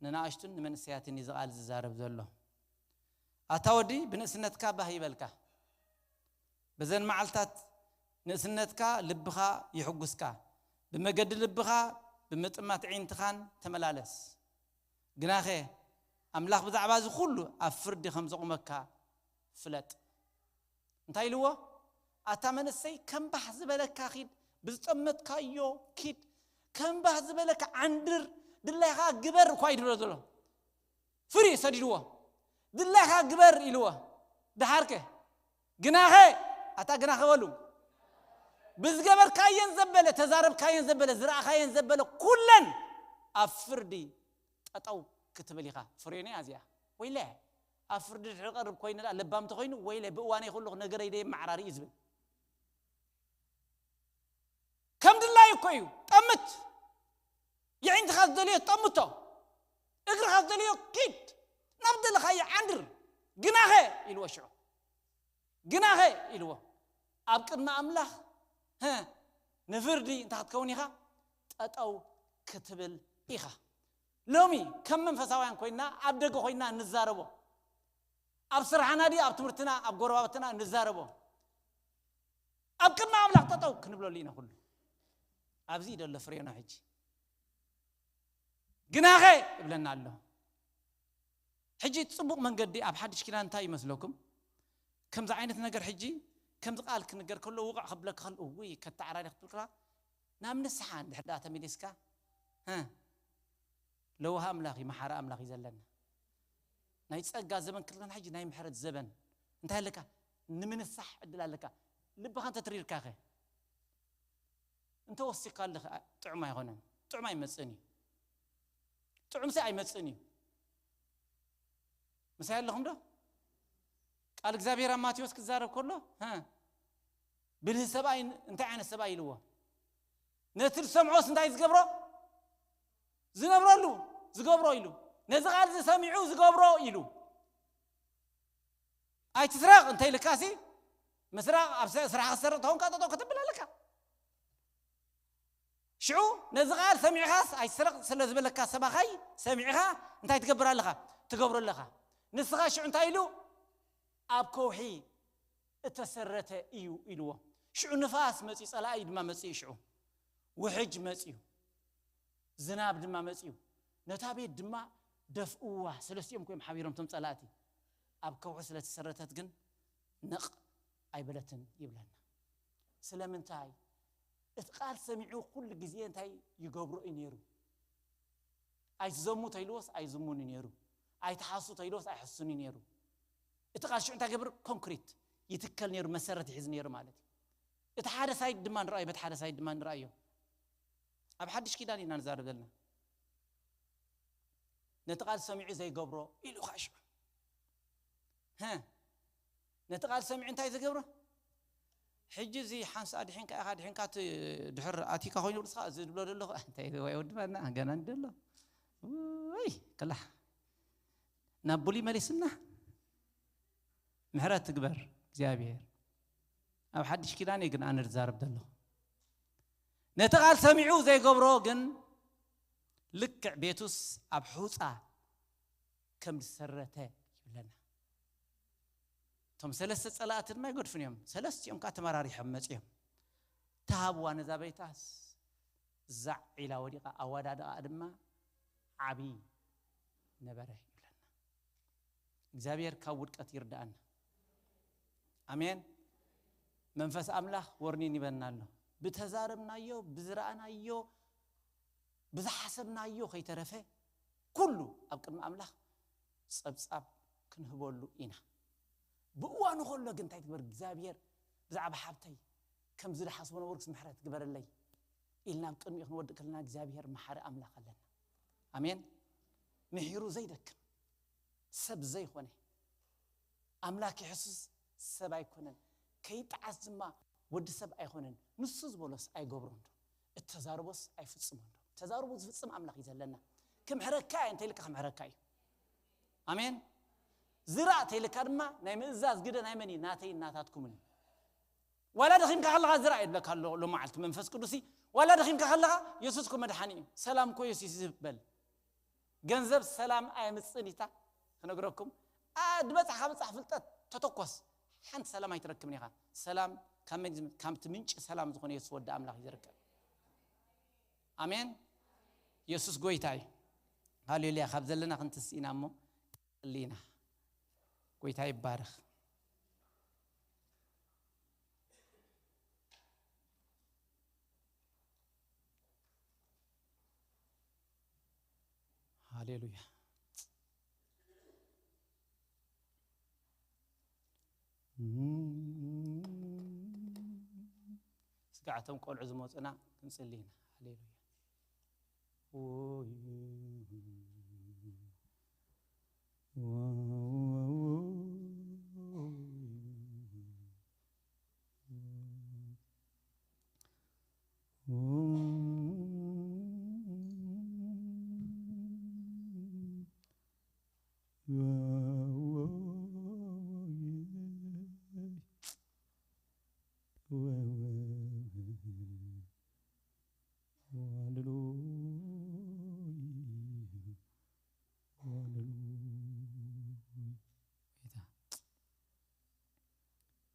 ንናእሽቱን ንመንእሰያትን እዩ ዝቓል ዝዛረብ ዘሎ ኣታ ወዲ ብንእስነትካ ባህ ይበልካ በዘን መዓልታት ንእስነትካ ልብኻ ይሕጉስካ ብመገዲ ልብኻ ብምጥማት ዒንትኻን ተመላለስ ግናኸ ኣምላኽ ብዛዕባ እዚ ኩሉ ኣብ ፍርዲ ከም ዘቑመካ ፍለጥ እንታይ ኢልዎ ኣታ መንእሰይ ከም ባህ ዝበለካ ኪድ ብዝጠመትካዮ ኪድ ከም ባህ ዝበለካ ዓንድር ድላይኻ ግበር እኳ ይድሎ ዘሎ ፍሪ ሰዲድዎ ድላይኻ ግበር ኢልዎ ደሓርከ ግናኸ ኣታ ግናኸ በሉ ብዝገበርካየን ዘበለ ተዛረብካየን ዘበለ ዝረኣኻየን ዘበለ ኩለን ኣብ ፍርዲ ጠጠው ክትብል ኢኻ ፍሬነ እዚኣ ወይለ ኣብ ፍርዲ ድሕሪ ቀርብ ኮይኑ ለባም ተኮይኑ ወይለ ብእዋነይ ከለኹ ነገረይ ደየመዓራሪ እዩ ዝብል ከም ድላዩ እኮ እዩ ጠምት የዒንትኻ ዝደልዮ ጠምቶ እግርኻ ዝደልዮ ኪድ ናብ ደለኻዮ ዓንድር ግናኸ ኢልዎ ሽዑ ግናኸ ኢልዎ ኣብ ቅድሚ ኣምላኽ ንፍርዲ እንታይ ክትከውን ኢኻ ጠጠው ክትብል ኢኻ ሎሚ ከም መንፈሳውያን ኮይና ኣብ ደገ ኮይና ንዛረቦ ኣብ ስራሕና ድዩ ኣብ ትምህርትና ኣብ ጎረባብትና ንዛረቦ ኣብ ቅድሚ ኣምላኽ ጠጠው ክንብለሉ ኢና ኩሉ ኣብዚ ደሎ ፍሬና ሕጂ ግናኸ እብለና ኣሎ ሕጂ ጽቡቕ መንገዲ ኣብ ሓድሽ ኪዳን እንታይ ይመስለኩም ከምዚ ዓይነት ነገር ሕጂ ከምዚ ቃል ክንገር ከሎ ውቕዕ ከብለካ ከሎ እውይ ከተዓራሪ ክትብል ከላ ናብ ንስሓ እንድሕር ዳ ተመሊስካ ለውሃ ኣምላኽ እዩ መሓሪ ኣምላኽ እዩ ዘለና ናይ ጸጋ ዘበን ክልከና ሕጂ ናይ ምሕረት ዘበን እንታይ ኣለካ ንምንሳሕ ዕድል ኣለካ ልብኻ እንተትሪርካ ኸ እንተ ወሲካ ኣለኸ ጥዑም ኣይኾነን ጥዑም ኣይመጽእን እዩ ጥዑምሲ ኣይመጽእን እዩ ምሳይ ኣለኹም ዶ ቃል እግዚኣብሔር ኣብ ማቴዎስ ክዛረብ ከሎ ብልህ ሰብኣይ እንታይ ዓይነት ሰብኣይ ኢልዎ ነቲ ዝሰምዖስ እንታይ ዝገብሮ ዝነብረሉ ዝገብሮ ኢሉ ነዚ ቃል ዝሰሚዑ ዝገብሮ ኢሉ ኣይትስረቕ እንተ ኢልካሲ ምስራቕ ኣብ ስራሕ ክሰርቕ ተኾንካ ጠጠው ከተብል ኣለካ ሽዑ ነዚ ቃል ሰሚዕኻስ ኣይትስረቕ ስለ ዝበለካ ሰባኻይ ሰሚዕኻ እንታይ ትገብር ኣለኻ ትገብሮ ኣለኻ ንስኻ ሽዑ እንታይ ኢሉ ኣብ ከውሒ እተሰረተ እዩ ኢልዎ ሽዑ ንፋስ መፅዩ ፀላኢ ድማ መፅዩ ሽዑ ውሕጅ መፅዩ ዝናብ ድማ መፅዩ ነታ ቤት ድማ ደፍእዋ ሰለስቲኦም ኮይም ሓቢሮም ቶም ፀላእቲ ኣብ ከውሒ ስለተሰረተት ግን ነቕ ኣይበለትን ይብለና ስለምንታይ እቲ ቃል ሰሚዑ ኩሉ ግዜ እንታይ ይገብሮ እዩ ነይሩ ኣይትዘሙ ተይልዎስ ኣይዝሙን ነይሩ ኣይትሓሱ ተይልዎስ ኣይሕሱን ነይሩ እቲ ቃል ሽዑ እንታይ ገብር ኮንክሪት ይትከል ነይሩ መሰረት ይሕዝ ነይሩ ማለት እዩ እቲ ሓደ ሳይድ ድማ ንረኣዮ በቲ ሓደ ሳይድ ድማ ንረኣዮ ኣብ ሓድሽ ኪዳን ኢና ንዛረብ ዘለና ነቲ ቃል ሰሚዑ ዘይገብሮ ኢሉ ከዓ ሽዑ ነቲ ቃል ሰሚዑ እንታይ ዝገብሮ? ሕጂ እዚ ሓንሳ ድሒንካ ኢኻ፣ ድሒንካ እቲ ድሕር ኣቲካ ኮይኑ ርእስኻ እዚ ዝብሎ ዘለኹ እንታይ ወይ ወድባና ገና እንደሎ ወይ ክላሕ ናብ ብሉይ መሊስና። ምሕረት ትግበር እግዚኣብሔር። ኣብ ሓድሽ ኪዳን እየ ግን ኣነ ዝዛረብ ዘለኹ። ነቲ ቃል ሰሚዑ ዘይገብሮ ግን ልክዕ ቤቱስ ኣብ ሑፃ ከም ዝሰረተ ይብለና። እቶም ሰለስተ ጸላእቲ ድማ ይገድፉን እዮም። ሰለስቲኦም ከዓ ተመራሪሖም መጺኦም። ተሃብዋ ነዛ በይታስ ዛዕ ኢላ ወዲቓ፣ ኣወዳድቓ ድማ ዓቢ ነበረ ይብለና። እግዚኣብሔር ካብ ውድቀት ይርዳኣና። ኣሜን። መንፈስ ኣምላኽ ወርኒን ይበና ኣሎ። ብተዛረብናዮ፣ ብዝረኣናዮ፣ ብዝሓሰብናዮ ከይተረፈ ኩሉ ኣብ ቅድሚ ኣምላኽ ጸብጻብ ክንህበሉ ኢና። ብእዋኑ ከሎ ግን እንታይ ትግበር እግዚኣብሔር? ብዛዕባ ሓብተይ ከምዚ ዝሓስቦ ነበርኩስ ምሕረት ግበረለይ ኢልና ኣብ ቅድሚኡ ክንወድቅ ከለና እግዚኣብሔር መሓሪ ኣምላኽ ኣለና። ኣሜን። ምሒሩ ዘይደክም ሰብ ዘይኮነ ኣምላክ የሱስ ሰብ ኣይኮነን። ከይጠዓስ ድማ ወዲ ሰብ ኣይኮነን። ንሱ ዝበሎስ ኣይገብሮን ዶ? እተዛርቦስ ኣይፍጽሞን ዶ? ተዛርቦ ዝፍጽም ኣምላኽ እዩ ዘለና። ክምሕረካ እየ እንተይልካ ክምሕረካ እዩ። ኣሜን። ዝራእ ተይልካ ድማ ናይ ምእዛዝ ግደ ናይ መን እዩ? ናተይ ናታትኩምን እዩ። ዋላ ደኺምካ ከለኻ ዝራእ ይብለካ ኣሎ ሎመዓልቲ መንፈስ ቅዱስ እዩ። ዋላ ደኺምካ ከለኻ የሱስ እኮ መድሓኒ እዩ። ሰላም እኮ የሱስ እዩ ዝህብ በል። ገንዘብ ሰላም ኣየምጽእን ኢታ ክነግረኩም። ኣ- ድበጻሕ ካብ በጻሕ ፍልጠት ተተኮስ ሓንቲ ሰላም ኣይትረክብን ኢኻ። ሰላም ካብ መን ዝም- ካብቲ ምንጪ ሰላም ዝኾነ የሱስ ወዲ ኣምላኽ እዩ ዝርከብ። ኣሜን። የሱስ ጎይታ እዩ። ሃሌሉያ። ካብ ዘለና ክንትስኢና እሞ ጸሊና። ጎይታ ይባረኽ። ሃሌሉያ። ስጋዕቶም ቆልዑ ዝመፁና ክንፅሊ ኢና። ሃሌሉያ።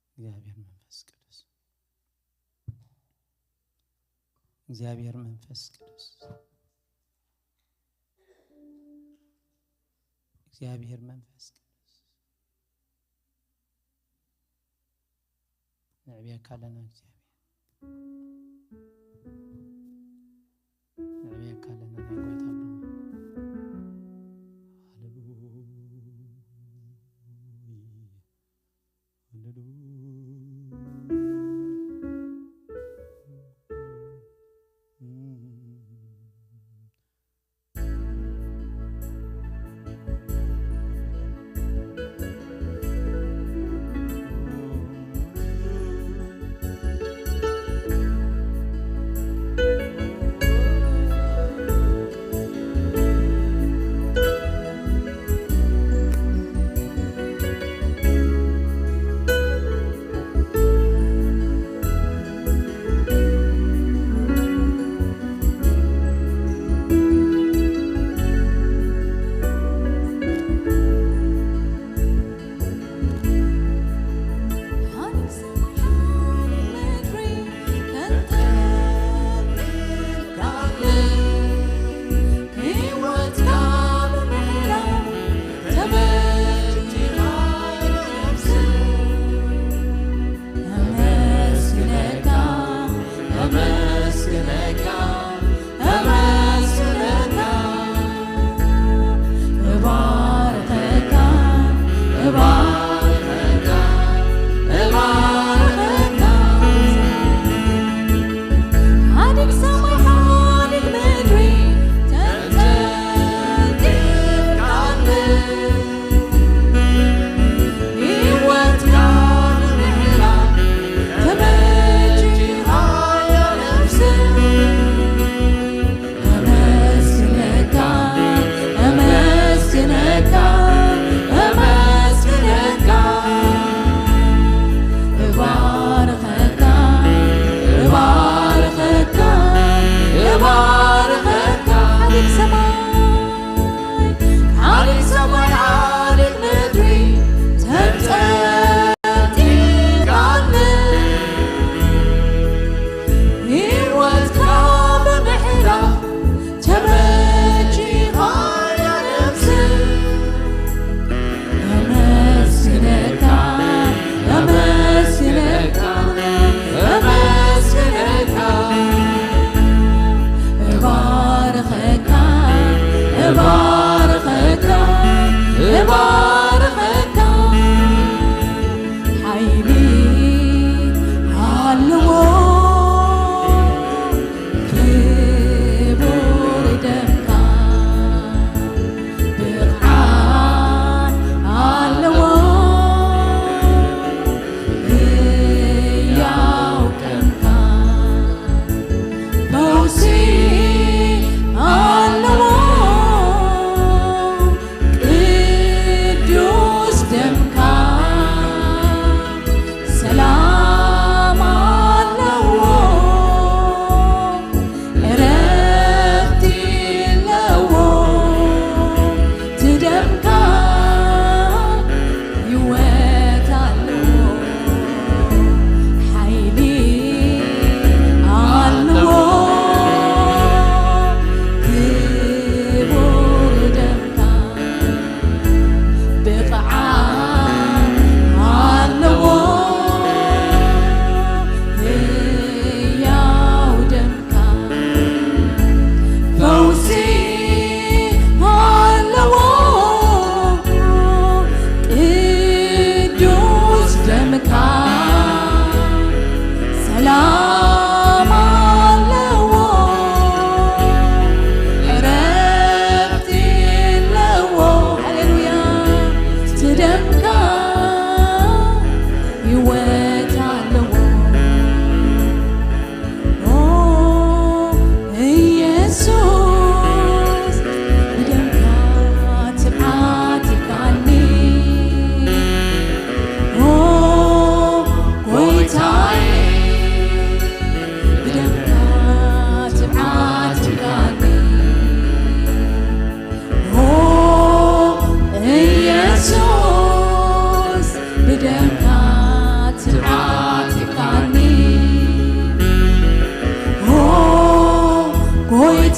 እግዚኣብሔር መንፈስ ቅዱስ፣ እግዚኣብሔር መንፈስ ቅዱስ፣ እግዚኣብሔር መንፈስ ቅዱስ፣ ንዕብየካ ኣለና እግዚኣብሔር፣ ንዕብየካ ኣለና ናይ ጎይታ ኣቦና። ሃሌሉያ።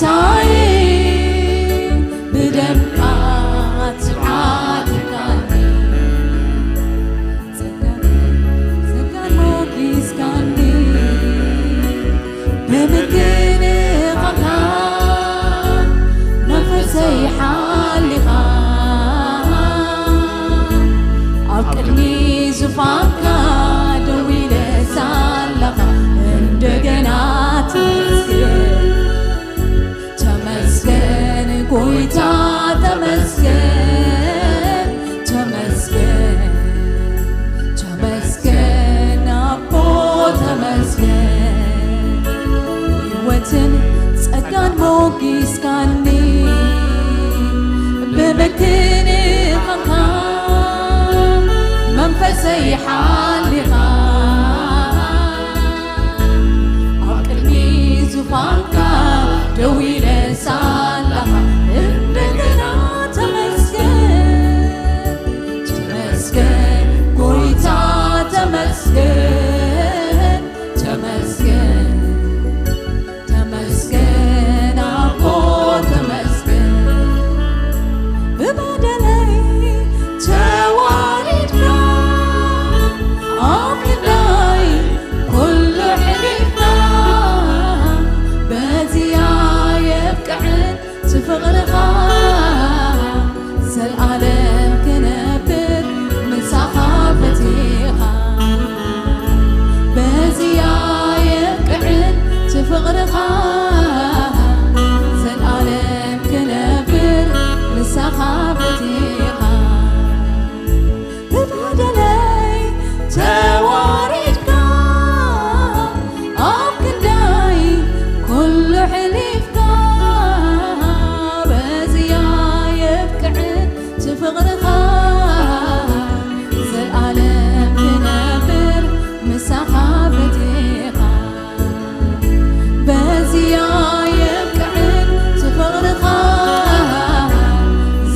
ታይ ብደምካ ትብዓት ይብቃኒ። ጸጋን፣ ጸጋን ሞጊስካኒ። ብምክንኻንካ መንፈሰይ ሓሊኻ። ኣብ ቅድሚ ዙፋንካ ደው ኢለ ሳለኻ እንደገና ተመስገን። ተመስገን ጎይታ፣ ተመስገን፣ ተመስገን፣ ተመስገን ኣቦ፣ ተመስገን። ህይወትን ጸጋን ሞጊስካኒ፣ ብምክንኻንካ መንፈሰይ ሓሊኻ። ኣብ ቅድሚ ዙፋንካ ደው ኢለ ሳለኻ እንደገና ተመስገን፣ ተመስገን ጎይታ፣ ተመስገን፣ ተመስገን፣ ተመስገን ኣቦ፣ ተመስገን። ብበደለይ ተዋሪድካ፣ ኣብ ክንዳይ ኩሉ ሕሊፍካ፣ በዚኣ የብቅዕን እቲ ፍቕርኻ፣ ዘልኣለም ክነብር ምሳኻ ፈቲኻ። በዚኣ የብቅዕን እቲ ፍቕርኻ፣ ዘልኣለም ክነብር ምሳኻ ፈቲኻ። ብበደለይ ተዋሪድካ፣ ኣብ ክንዳይ ኩሉ ሕሊፍካ፣ በዚኣ የብቅዕን እቲ ፍቕርኻ፣ ዘልኣለም ክነብር ምሳኻ ፈቲኻ። በዚኣ የብቅዕን እቲ ፍቕርኻ፣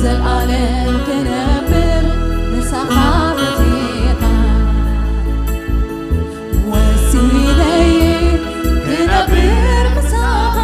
ዘልኣለም ክነብር ምሳኻ ፈቲኻ። ወሲነይ ክነብር ምሳኻ፣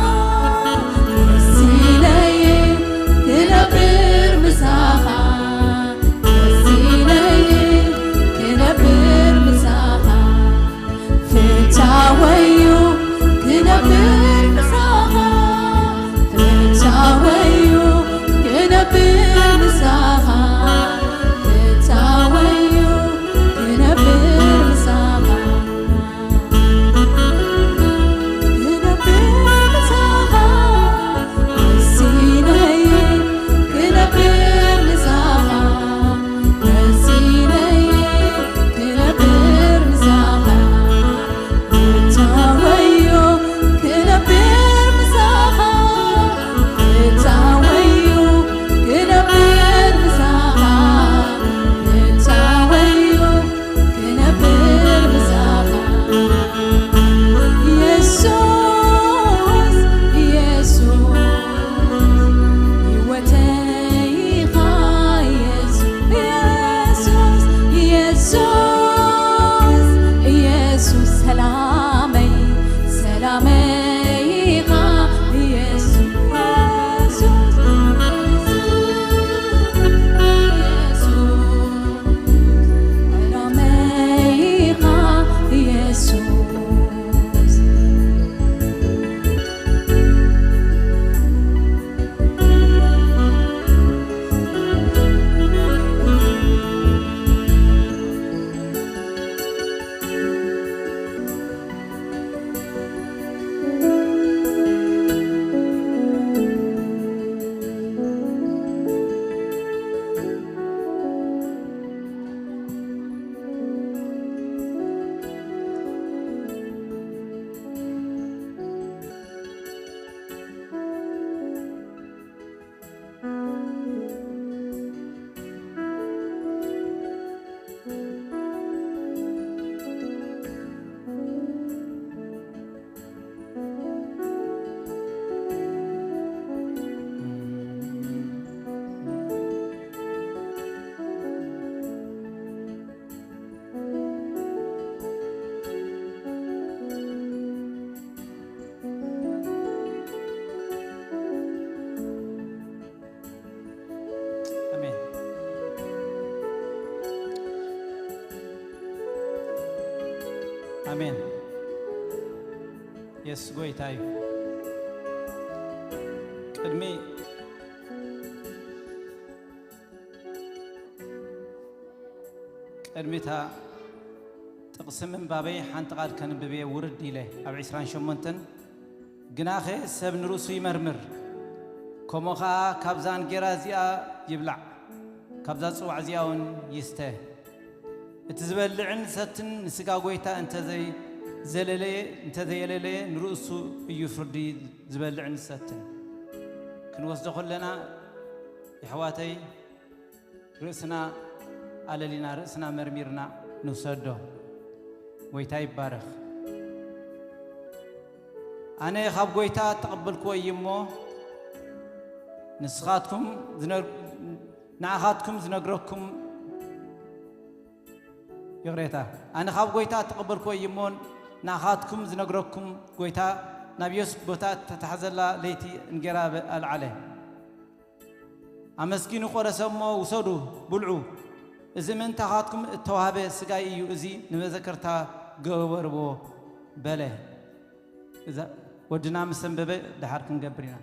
ኣሜን። የሱስ ጎይታ እዩ። ቅድሚ ቅድሚታ ጥቕሲ ምንባበይ ሓንቲ ቓል ከንብብ እየ ውርድ ኢለ ኣብ ዕስራን ሸሞንተን፣ ግናኸ ሰብ ንርእሱ ይመርምር፣ ከምኡ ኸኣ ካብዛ እንጌራ እዚኣ ይብላዕ፣ ካብዛ ጽዋዕ እዚኣ እውን ይስተ። እቲ ዝበልዕን ዝሰትን ንስጋ ጎይታ እንተዘይ ዘለለየ፣ እንተዘየለለየ ንርእሱ እዩ ፍርዲ ዝበልዕን ዝሰትን። ክንወስዶ ከለና የሕዋተይ ርእስና ኣለሊና ርእስና መርሚርና ንውሰዶ። ጎይታ ይባረኽ። ኣነ ካብ ጎይታ እተቐበልክዎ እዩ እሞ ንስኻትኩም ዝነግ- ንኣኻትኩም ዝነግረኩም ይቕሬታ ኣነ ካብ ጎይታ እተቐበልክዎ እዩ እሞ ንኣኻትኩም ዝነግረኩም። ጎይታ ናብ ዮሴፍ ቦታ እተታሕዘላ ለይቲ እንጌራ ኣልዓለ። ኣመስጊኑ ቆረሰ እሞ ውሰዱ ብልዑ፣ እዚ ምእንታኻትኩም እተዋህበ ስጋይ እዩ፣ እዚ ንመዘከርታ ገበርዎ በለ። እዛ ወድና ምስ ኣንበበ ደሓር ክንገብር ኢና።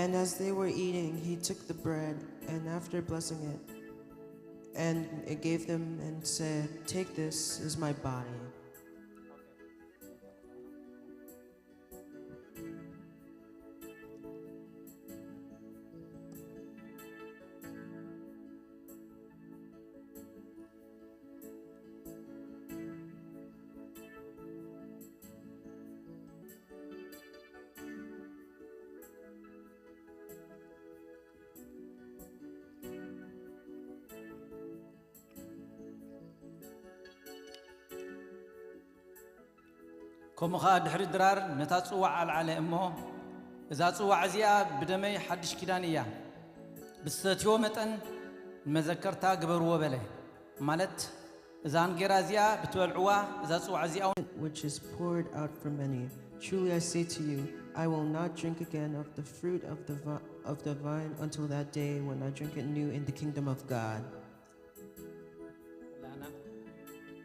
And as they were eating, he took the bread, and after blessing it, and it gave them, and said, "Take this, is my body." ከምኡ ኸኣ ድሕሪ ድራር ነታ ጽዋዕ ኣልዓለ እሞ፣ እዛ ጽዋዕ እዚኣ ብደመይ ሓድሽ ኪዳን እያ፣ ብዝሰትይዎ መጠን ንመዘከርታ ግበርዎ በለ። ማለት እዛ እንጌራ እዚኣ ብትበልዕዋ፣ እዛ ጽዋዕ እዚኣ እውን which is poured out for many. Truly I say to you, I will not drink again of the fruit of the, vi- of the vine until that day when I drink it new in the kingdom of God. ላና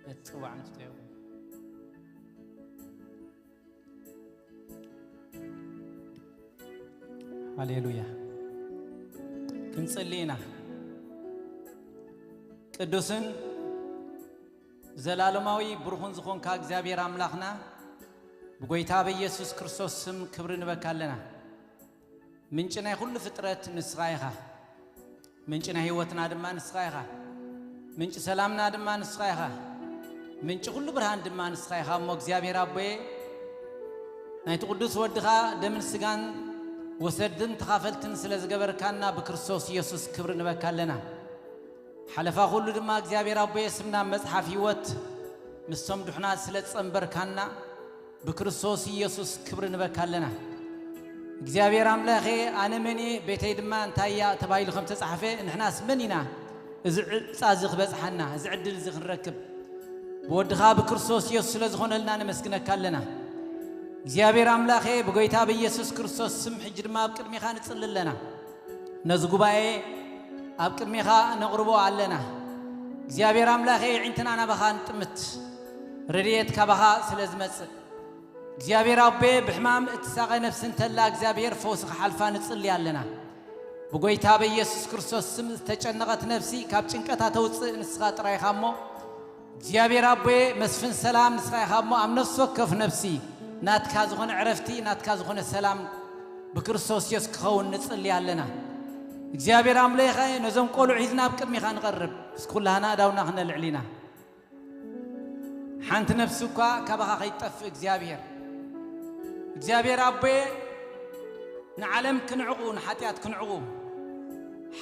ነቲ ጽዋዕ ንስተዮ። ሃሌሉያ። ክንጽሊ ኢና። ቅዱስን ዘላለማዊ ብሩኽን ዝኾንካ እግዚኣብሔር ኣምላኽና፣ ብጎይታ በኢየሱስ ክርስቶስ ስም ክብሪ ንበካ ኣለና። ምንጪ ናይ ኩሉ ፍጥረት ንስኻ ኢኻ። ምንጪ ናይ ህይወትና ድማ ንስኻ ኢኻ። ምንጪ ሰላምና ድማ ንስኻ ኢኻ። ምንጪ ኩሉ ብርሃን ድማ ንስኻ ኢኻ። እሞ እግዚኣብሔር ኣቦየ፣ ናይቲ ቅዱስ ወድኻ ደምን ስጋን ወሰድትን ተኻፈልትን ስለ ዝገበርካና ብክርስቶስ ኢየሱስ ክብሪ ንበካ ኣለና። ሓለፋ ኩሉ ድማ እግዚኣብሔር ኣቦየ ስምና ኣብ መጽሓፍ ህይወት ምስቶም ድሑናት ስለ ዝጸንበርካና ብክርስቶስ ኢየሱስ ክብሪ ንበካ ኣለና። እግዚኣብሔር ኣምላኸ ኣነ መን እየ ቤተይ ድማ እንታይ እያ ተባሂሉ ከም ተጻሕፈ ንሕናስ መን ኢና እዚ ዕጻ እዚ ክበጽሓና እዚ ዕድል እዚ ክንረክብ ብወድኻ ብክርስቶስ ኢየሱስ ስለ ዝኾነልና ነመስግነካ ኣለና። እግዚኣብሔር ኣምላኸ ብጎይታ ብኢየሱስ ክርስቶስ ስም ሕጂ ድማ ኣብ ቅድሚኻ ንጽሊ ኣለና። ነዚ ጉባኤ ኣብ ቅድሚኻ ነቕርቦ ኣለና። እግዚኣብሔር ኣምላኸ የዒንትና ናባኻ ንጥምት፣ ረድኤት ካባኻ ስለ ዝመጽእ፣ እግዚኣብሔር ኣቦየ ብሕማም እትሳቐ ነፍሲ እንተላ እግዚኣብሔር ፈውሲ ክሓልፋ ንጽሊ ኣለና። ብጎይታ በኢየሱስ ክርስቶስ ስም ዝተጨነቐት ነፍሲ ካብ ጭንቀታ ተውፅእ ንስኻ ጥራይ ኢኻ እሞ እግዚኣብሔር ኣቦየ መስፍን ሰላም ንስኻ ኢኻ እሞ ኣብ ነፍሲ ወከፍ ነፍሲ ናትካ ዝኾነ ዕረፍቲ ናትካ ዝኾነ ሰላም ብክርስቶስ የሱስ ክኸውን ንጽሊ ኣለና። እግዚኣብሔር ኣምላኸ ነዞም ቆልዑ ሒዝና ኣብ ቅድሚኻ ንቐርብ ምስ ኩላህና ኣዳውና ክነልዕል ኢና። ሓንቲ ነፍሲ እኳ ካባኻ ከይትጠፍእ እግዚኣብሔር እግዚኣብሔር ኣቦየ ንዓለም ክንዕቑ ንሓጢኣት ክንዕቑ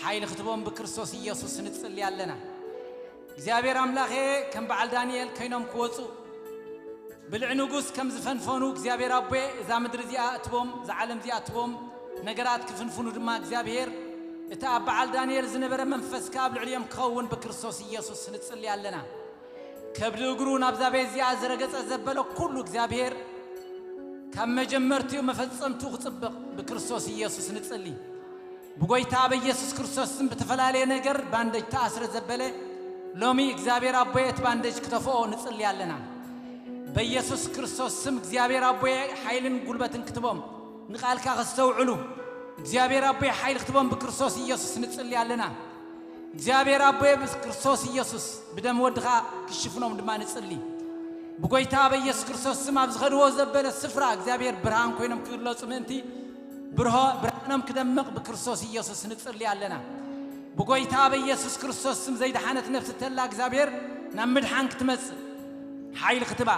ሓይሊ ክትቦም ብክርስቶስ ኢየሱስ ንጽሊ ኣለና። እግዚኣብሔር ኣምላኸ ከም በዓል ዳንኤል ኮይኖም ክወፁ ብልዕ ንጉስ ከም ዝፈንፈኑ እግዚኣብሔር ኣቦየ እዛ ምድሪ እዚኣ እትቦም እዛ ዓለም እዚኣ እትቦም ነገራት ክፍንፍኑ ድማ እግዚኣብሔር እቲ ኣብ በዓል ዳንኤል ዝነበረ መንፈስካ ኣብ ልዕሊኦም ክኸውን ብክርስቶስ ኢየሱስ ንጽሊ ኣለና። ከብዲ እግሩ ናብዛ ቤት እዚኣ ዝረገጸ ዘበለ ኩሉ እግዚኣብሔር ካብ መጀመርትኡ መፈጸምትኡ ክጽብቕ ብክርስቶስ ኢየሱስ ንጽሊ። ብጎይታ በኢየሱስ ክርስቶስ ስም ብተፈላለየ ነገር ባንደጅ ተኣስረ ዘበለ ሎሚ እግዚኣብሔር ኣቦየ እቲ ባንደጅ ክተፍኦ ንጽሊ ኣለና። በኢየሱስ ክርስቶስ ስም እግዚኣብሔር ኣቦየ ሓይልን ጉልበትን ክትቦም ንቓልካ ከስተውዕሉ እግዚኣብሔር ኣቦየ ሓይል ክትቦም ብክርስቶስ ኢየሱስ ንጽሊ ኣለና። እግዚኣብሔር ኣቦየ ብክርስቶስ ኢየሱስ ብደም ወድኻ ክሽፍኖም ድማ ንጽሊ። ብጎይታ በኢየሱስ ክርስቶስ ስም ኣብ ዝኸድዎ ዘበለ ስፍራ እግዚኣብሔር ብርሃን ኮይኖም ክግለጹ ምእንቲ ብርሆ ብርሃኖም ክደምቕ ብክርስቶስ ኢየሱስ ንጽሊ ኣለና። ብጎይታ በኢየሱስ ክርስቶስ ስም ዘይደሓነት ነፍሲ ተላ እግዚኣብሔር ናብ ምድሓን ክትመጽእ ሓይሊ ክትባ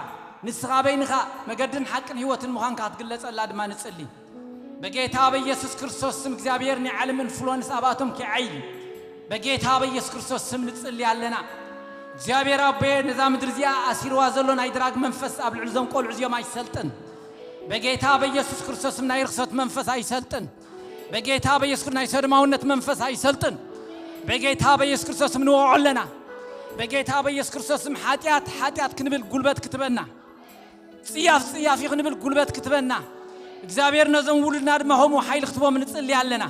ንስኻ በይንኻ መገድን ሓቅን ህይወትን ምዃንካ ክትግለጸላ ድማ ንጽሊ። በጌታ በኢየሱስ ክርስቶስ ስም እግዚኣብሔር ናይ ዓለም ኢንፍሉወንስ ኣብኣቶም ኪዓይ በጌታ በኢየሱስ ክርስቶስ ስም ንጽሊ ኣለና። እግዚኣብሔር ኣቦየ ነዛ ምድሪ እዚኣ ኣሲርዋ ዘሎ ናይ ድራግ መንፈስ ኣብ ልዕሊ ዞም ቆልዑ እዚኦም ኣይሰልጥን። በጌታ በኢየሱስ ክርስቶስ ስም ናይ ርክሰት መንፈስ ኣይሰልጥን። በጌታ በኢየሱስ ክርስቶስ ናይ ሰዶማውነት መንፈስ ኣይሰልጥን። በጌታ በኢየሱስ ክርስቶስ ስም ንወቕዖ ኣለና። በጌታ በኢየሱስ ክርስቶስ ስም ሓጢኣት ሓጢኣት ክንብል ጉልበት ክትበና፣ ጽያፍ ጽያፍ ክንብል ጉልበት ክትበና፣ እግዚኣብሔር ነዞም ውሉድና ድማ ከምኡ ሓይሊ ክትቦም ንጽሊ ኣለና።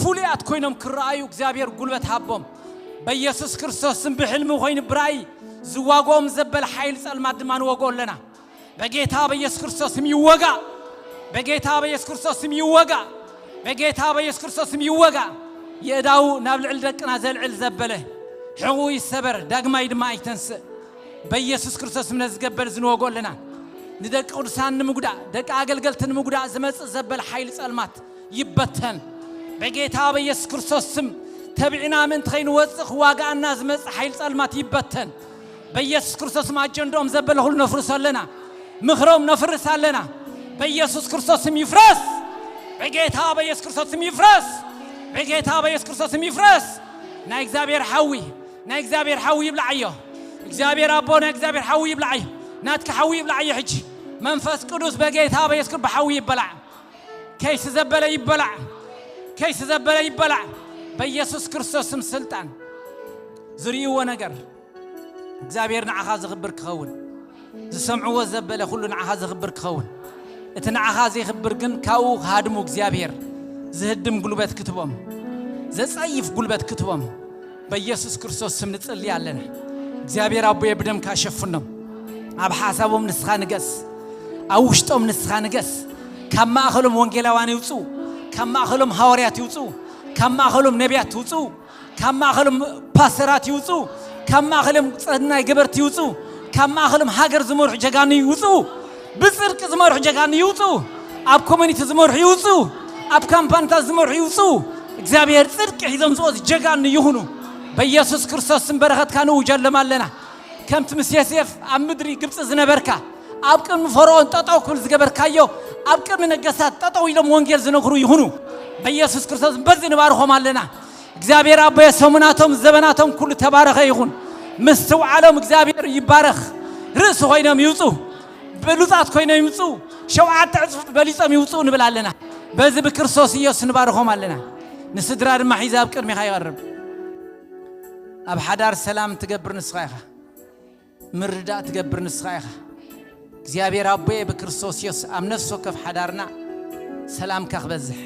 ፍሉያት ኮይኖም ክረኣዩ እግዚኣብሔር ጉልበት ሃቦም። በኢየሱስ ክርስቶስ ስም ብሕልሚ ኮይኑ ብራእይ ዝዋግኦም ዘበለ ሓይሊ ጸልማት ድማ ንወግኦ ኣለና። በጌታ በኢየሱስ ክርስቶስ ስም ይወጋ። በጌታ በኢየሱስ ክርስቶስ ስም ይወጋ። በጌታ በኢየሱስ ክርስቶስ ስም ይወጋ። የእዳው ናብ ልዕሊ ደቅና ዘልዕል ዘበለ ሕቑ ይሰበር፣ ዳግማይ ድማ ኣይተንስእ። በኢየሱስ ክርስቶስ ስም ነዚ ገበል እዚ ንወግኦ ኣለና። ንደቂ ቅዱሳን ንምጉዳእ፣ ደቂ ኣገልገልቲ ንምጉዳእ ዝመጽእ ዘበለ ሓይሊ ጸልማት ይበተን። በጌታ በኢየሱስ ክርስቶስ ስም ተቢዕና ምእንቲ ከይንወጽእ ክዋግኣና ዝመጽእ ሓይሊ ጸልማት ይበተን። በኢየሱስ ክርስቶስ ስም ኣጀንድኦም ዘበለ ኩሉ ነፍርሶ ኣለና። ምኽሮም ነፍርስ ኣለና። በኢየሱስ ክርስቶስ ስም ይፍረስ። በጌታ በኢየሱስ ክርስቶስ ስም ይፍረስ። በጌታ በኢየሱስ ክርስቶስ ስም ይፍረስ። ናይ እግዚኣብሔር ሓዊ፣ ናይ እግዚኣብሔር ሓዊ ይብላዓዮ። እግዚኣብሔር ኣቦ፣ ናይ እግዚኣብሔር ሓዊ ይብላዓዮ። ናትካ ሓዊ ይብላዓዮ ሕጂ። መንፈስ ቅዱስ በጌታ በኢየሱስ ክርስቶስ ብሓዊ ይበላዕ። ከይሲ ዘበለ ይበላዕ። ከይሲ ዘበለ ይበላዕ። በኢየሱስ ክርስቶስ ስም ስልጣን ዝርእይዎ ነገር እግዚኣብሔር ንዓኻ ዘኽብር ክኸውን፣ ዝሰምዕዎ ዘበለ ኩሉ ንዓኻ ዘኽብር ክኸውን፣ እቲ ንዓኻ ዘይኽብር ግን ካብኡ ክሃድሙ እግዚኣብሔር ዝህድም ጉልበት ክትቦም፣ ዘጸይፍ ጉልበት ክትቦም በኢየሱስ ክርስቶስ ስም ንጽሊ ኣለና። እግዚኣብሔር ኣቦየ ብደምካ ሸፍኖም። ኣብ ሓሳቦም ንስኻ ንገስ። ኣብ ውሽጦም ንስኻ ንገስ። ካብ ማእኸሎም ወንጌላውያን ይውጹ። ካብ ማእኸሎም ሃዋርያት ይውጹ። ካብ ማእኸሎም ነቢያት ይውጹ። ካብ ማእኸሎም ፓስተራት ይውጹ። ካብ ማእኸሎም ጸናይ ገበርቲ ይውጹ። ካብ ማእኸሎም ሃገር ዝመርሑ ጀጋኑ ይውጹ። ብጽድቂ ዝመርሑ ጀጋኑ ይውጹ። ኣብ ኮሚኒቲ ዝመርሑ ይውጹ። ኣብ ካምፓንታት ዝመርሑ ይውጹ። እግዚኣብሔር ጽድቂ ሒዞም ዝወጹ ጀጋኑ ይኹኑ። በኢየሱስ ክርስቶስ ስም በረኸትካ ንእውጀሎም ኣለና። ከምቲ ምስ ዮሴፍ ኣብ ምድሪ ግብጺ ዝነበርካ፣ ኣብ ቅድሚ ፈርዖን ጠጠው ክብል ዝገበርካዮ፣ ኣብ ቅድሚ ነገስታት ጠጠው ኢሎም ወንጌል ዝነግሩ ይኹኑ። በኢየሱስ ክርስቶስ በዚ ንባርኾም ኣለና። እግዚኣብሔር ኣቦየ ሰሙናቶም ዘበናቶም ኩሉ ተባረኸ ይኹን። ምስትውዓሎም እግዚኣብሔር ይባረኽ። ርእሲ ኮይኖም ይውጹ፣ ብሉጻት ኮይኖም ይውጹ፣ ሸውዓተ ዕጽፍቲ በሊጾም ይውጹ ንብል ኣለና። በዚ ብክርስቶስ ኢየሱስ ንባርኾም ኣለና። ንስድራ ድማ ሒዘ ኣብ ቅድሚኻ ይቐርብ። ኣብ ሓዳር ሰላም ትገብር ንስኻ ኢኻ። ምርዳእ ትገብር ንስኻ ኢኻ። እግዚኣብሔር ኣቦየ ብክርስቶስ ኢየሱስ ኣብ ነፍሲ ወከፍ ሓዳርና ሰላምካ ክበዝሕ፣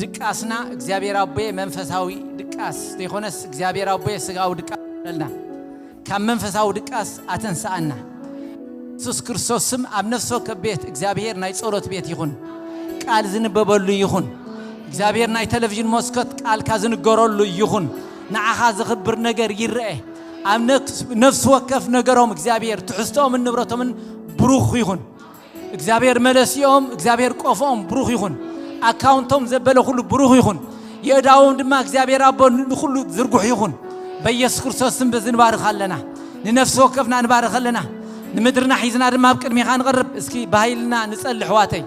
ድቃስና እግዚኣብሔር ኣቦየ መንፈሳዊ ድቃስ ዘይኮነስ እግዚኣብሔር ኣቦየ ስጋዊ ድቃስ ይበልና። ካብ መንፈሳዊ ድቃስ ኣተንስኣና። ኢየሱስ ክርስቶስ ስም ኣብ ነፍሲ ወከፍ ቤት እግዚኣብሔር ናይ ጸሎት ቤት ይኹን። ቃል ዝንበበሉ ይኹን። እግዚኣብሔር ናይ ቴሌቪዥን መስኮት ቃልካ ዝንገረሉ ይኹን። ንዓኻ ዘኽብር ነገር ይረአ። ኣብ ነፍስ-፣ ነፍሲ ወከፍ ነገሮም እግዚኣብሔር ትሕዝቶኦምን ንብረቶምን ብሩኽ ይኹን። እግዚኣብሔር መለሲኦም፣ እግዚኣብሔር ቆፎኦም ብሩኽ ይኹን። ኣካውንቶም ዘበለ ኩሉ ብሩኽ ይኹን። የእዳዎም ድማ እግዚኣብሔር ኣቦ ንኹሉ ዝርጉሕ ይኹን። በኢየሱስ ክርስቶስ ስም በዚ ንባርኽ ኣለና። ንነፍሲ ወከፍና ንባርኽ ኣለና። ንምድርና ሒዝና ድማ ኣብ ቅድሚኻ ንቐርብ። እስኪ ብሃይልና ንጸሊ ኣሕዋተይ።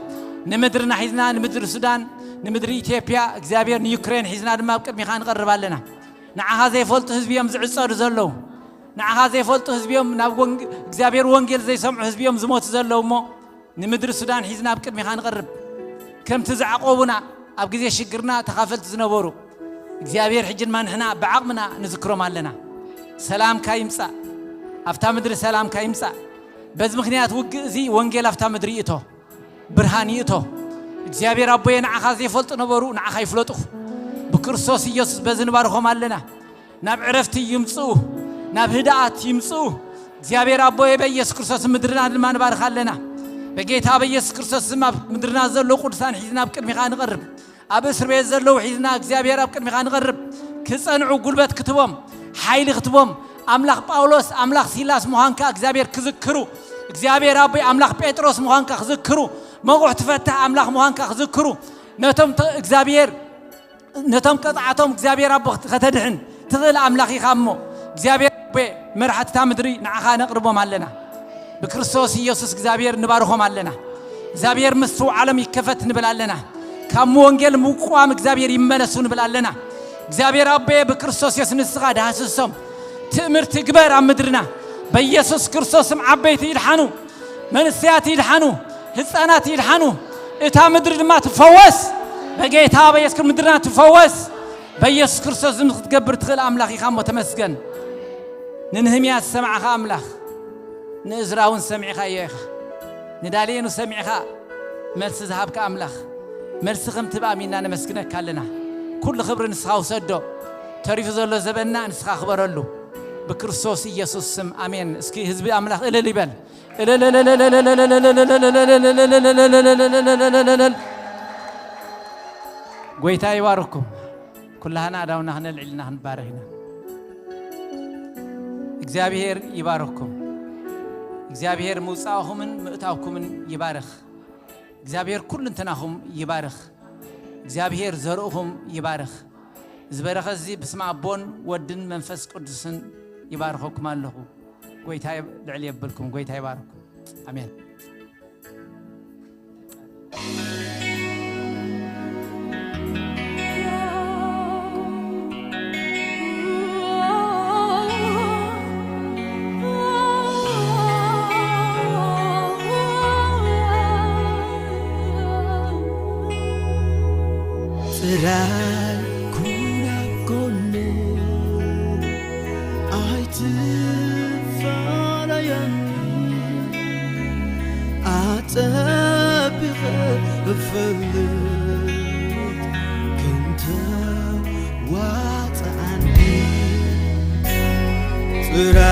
ንምድርና ሒዝና ንምድሪ ሱዳን፣ ንምድሪ ኢትዮጵያ፣ እግዚኣብሔር ንዩክሬን ሒዝና ድማ ኣብ ቅድሚኻ ንቐርብ ኣለና። ንዓኻ ዘይፈልጡ ህዝቢ እዮም ዝዕጸዱ ዘለዉ። ንዓኻ ዘይፈልጡ ህዝቢ እዮም ናብ ወንግ-፣ እግዚኣብሔር ወንጌል ዘይሰምዑ ህዝቢ እዮም ዝሞቱ ዘለዉ እሞ ንምድሪ ሱዳን ሒዝና ኣብ ቅድሚኻ ንቐርብ። ከምቲ ዝዓቆቡና ኣብ ግዜ ሽግርና ተኻፈልቲ ዝነበሩ እግዚኣብሔር ሕጂ ድማ ንሕና ብዓቕምና ንዝክሮም ኣለና። ሰላምካ ይምጻእ፣ ኣብታ ምድሪ ሰላምካ ይምጻእ። በዚ ምኽንያት ውግእ እዚ ወንጌል ኣብታ ምድሪ ይእቶ፣ ብርሃን ይእቶ። እግዚኣብሔር ኣቦየ ንዓኻ ዘይፈልጡ ነበሩ፣ ንዓኻ ይፍለጡ። ብክርስቶስ ኢየሱስ በዚ ንባርኾም ኣለና። ናብ ዕረፍቲ ይምጽኡ። ናብ ህድኣት ይምጽኡ። እግዚኣብሔር ኣቦየ በኢየሱስ ክርስቶስ ምድርና ድማ ንባርኽ ኣለና። በጌታ በኢየሱስ ክርስቶስ ስም ኣብ ምድርና ዘሎ ቅዱሳን ሒዝና ኣብ ቅድሚኻ ንቐርብ። ኣብ እስር ቤት ዘለዉ ሒዝና እግዚኣብሔር ኣብ ቅድሚኻ ንቐርብ። ክጸንዑ ጉልበት ክትቦም፣ ሓይሊ ክትቦም፣ ኣምላኽ ጳውሎስ ኣምላኽ ሲላስ ምዃንካ እግዚኣብሔር ክዝክሩ፣ እግዚኣብሔር ኣቦይ ኣምላኽ ጴጥሮስ ምዃንካ ክዝክሩ፣ መቑሕ ትፈትሕ ኣምላኽ ምዃንካ ክዝክሩ፣ ነቶም ተ እግዚኣብሔር ነቶም ቀጽዓቶም እግዚኣብሔር ኣቦ ከተድሕን ትኽእል ኣምላኽ ኢኻ እሞ፣ እግዚኣብሔር ኣቦ መራሕቲ እታ ምድሪ ንዓኻ ነቕርቦም ኣለና። ብክርስቶስ ኢየሱስ እግዚኣብሔር ንባርኾም ኣለና። እግዚኣብሔር ምስቲ ዓለም ይከፈት ንብል ኣለና። ካብ ወንጌል ምቁዋም እግዚኣብሔር ይመለሱ ንብል ኣለና። እግዚኣብሔር ኣቦ ብክርስቶስ የሱስ ንስኻ ዳህስሶም። ትእምርቲ ግበር ኣብ ምድርና። በኢየሱስ ክርስቶስም ዓበይቲ ይድሓኑ። መንእሰያት ይድሓኑ። ህፃናት ይድሓኑ። እታ ምድሪ ድማ ትፈወስ። በጌታ በኢየሱስ ክርስቶስ ምድርና ትፈወስ። በኢየሱስ ክርስቶስ ዝም ክትገብር ትኽእል ኣምላኽ ኢኻ እሞ ተመስገን። ንንህምያ ዝሰማዕኻ ኣምላኽ ንእዝራ እውን ሰሚዕኻዮ ኢኻ። ንዳንኤል ሰሚዕኻ መልሲ ዝሃብካ ኣምላኽ መልሲ ከም ትህብ ኣሚንና ነመስግነካ ኣለና። ኩሉ ክብሪ ንስኻ ውሰዶ። ተሪፉ ዘሎ ዘበንና ንስኻ ክበረሉ። ብክርስቶስ ኢየሱስ ስም ኣሜን። እስኪ ህዝቢ ኣምላኽ እልል ይበል። ጎይታ ይባርኩም። ኩላህና ኣዳውና ክነልዕልና ክንባረክ ኢና። እግዚኣብሔር ይባርኩም። እግዚኣብሔር ምውፃእኹምን ምእታውኩምን ይባርኽ። እግዚኣብሔር ኩልንትናኹም ይባርኽ። እግዚኣብሔር ዘርእኹም ይባርኽ። ዝበረኸ እዚ ብስመ ኣቦን ወድን መንፈስ ቅዱስን ይባርኸኩም ኣለኹ። ጎይታ ልዕል የብልኩም። ጎይታ ይባርኩም። ኣሜን። ጥራይ ኩን ኣብ ጎነይ ኣይትፋለየኒ ኣጸቢቐ እፈልጥ ክንተ ዋጽኣኒ ጥራይ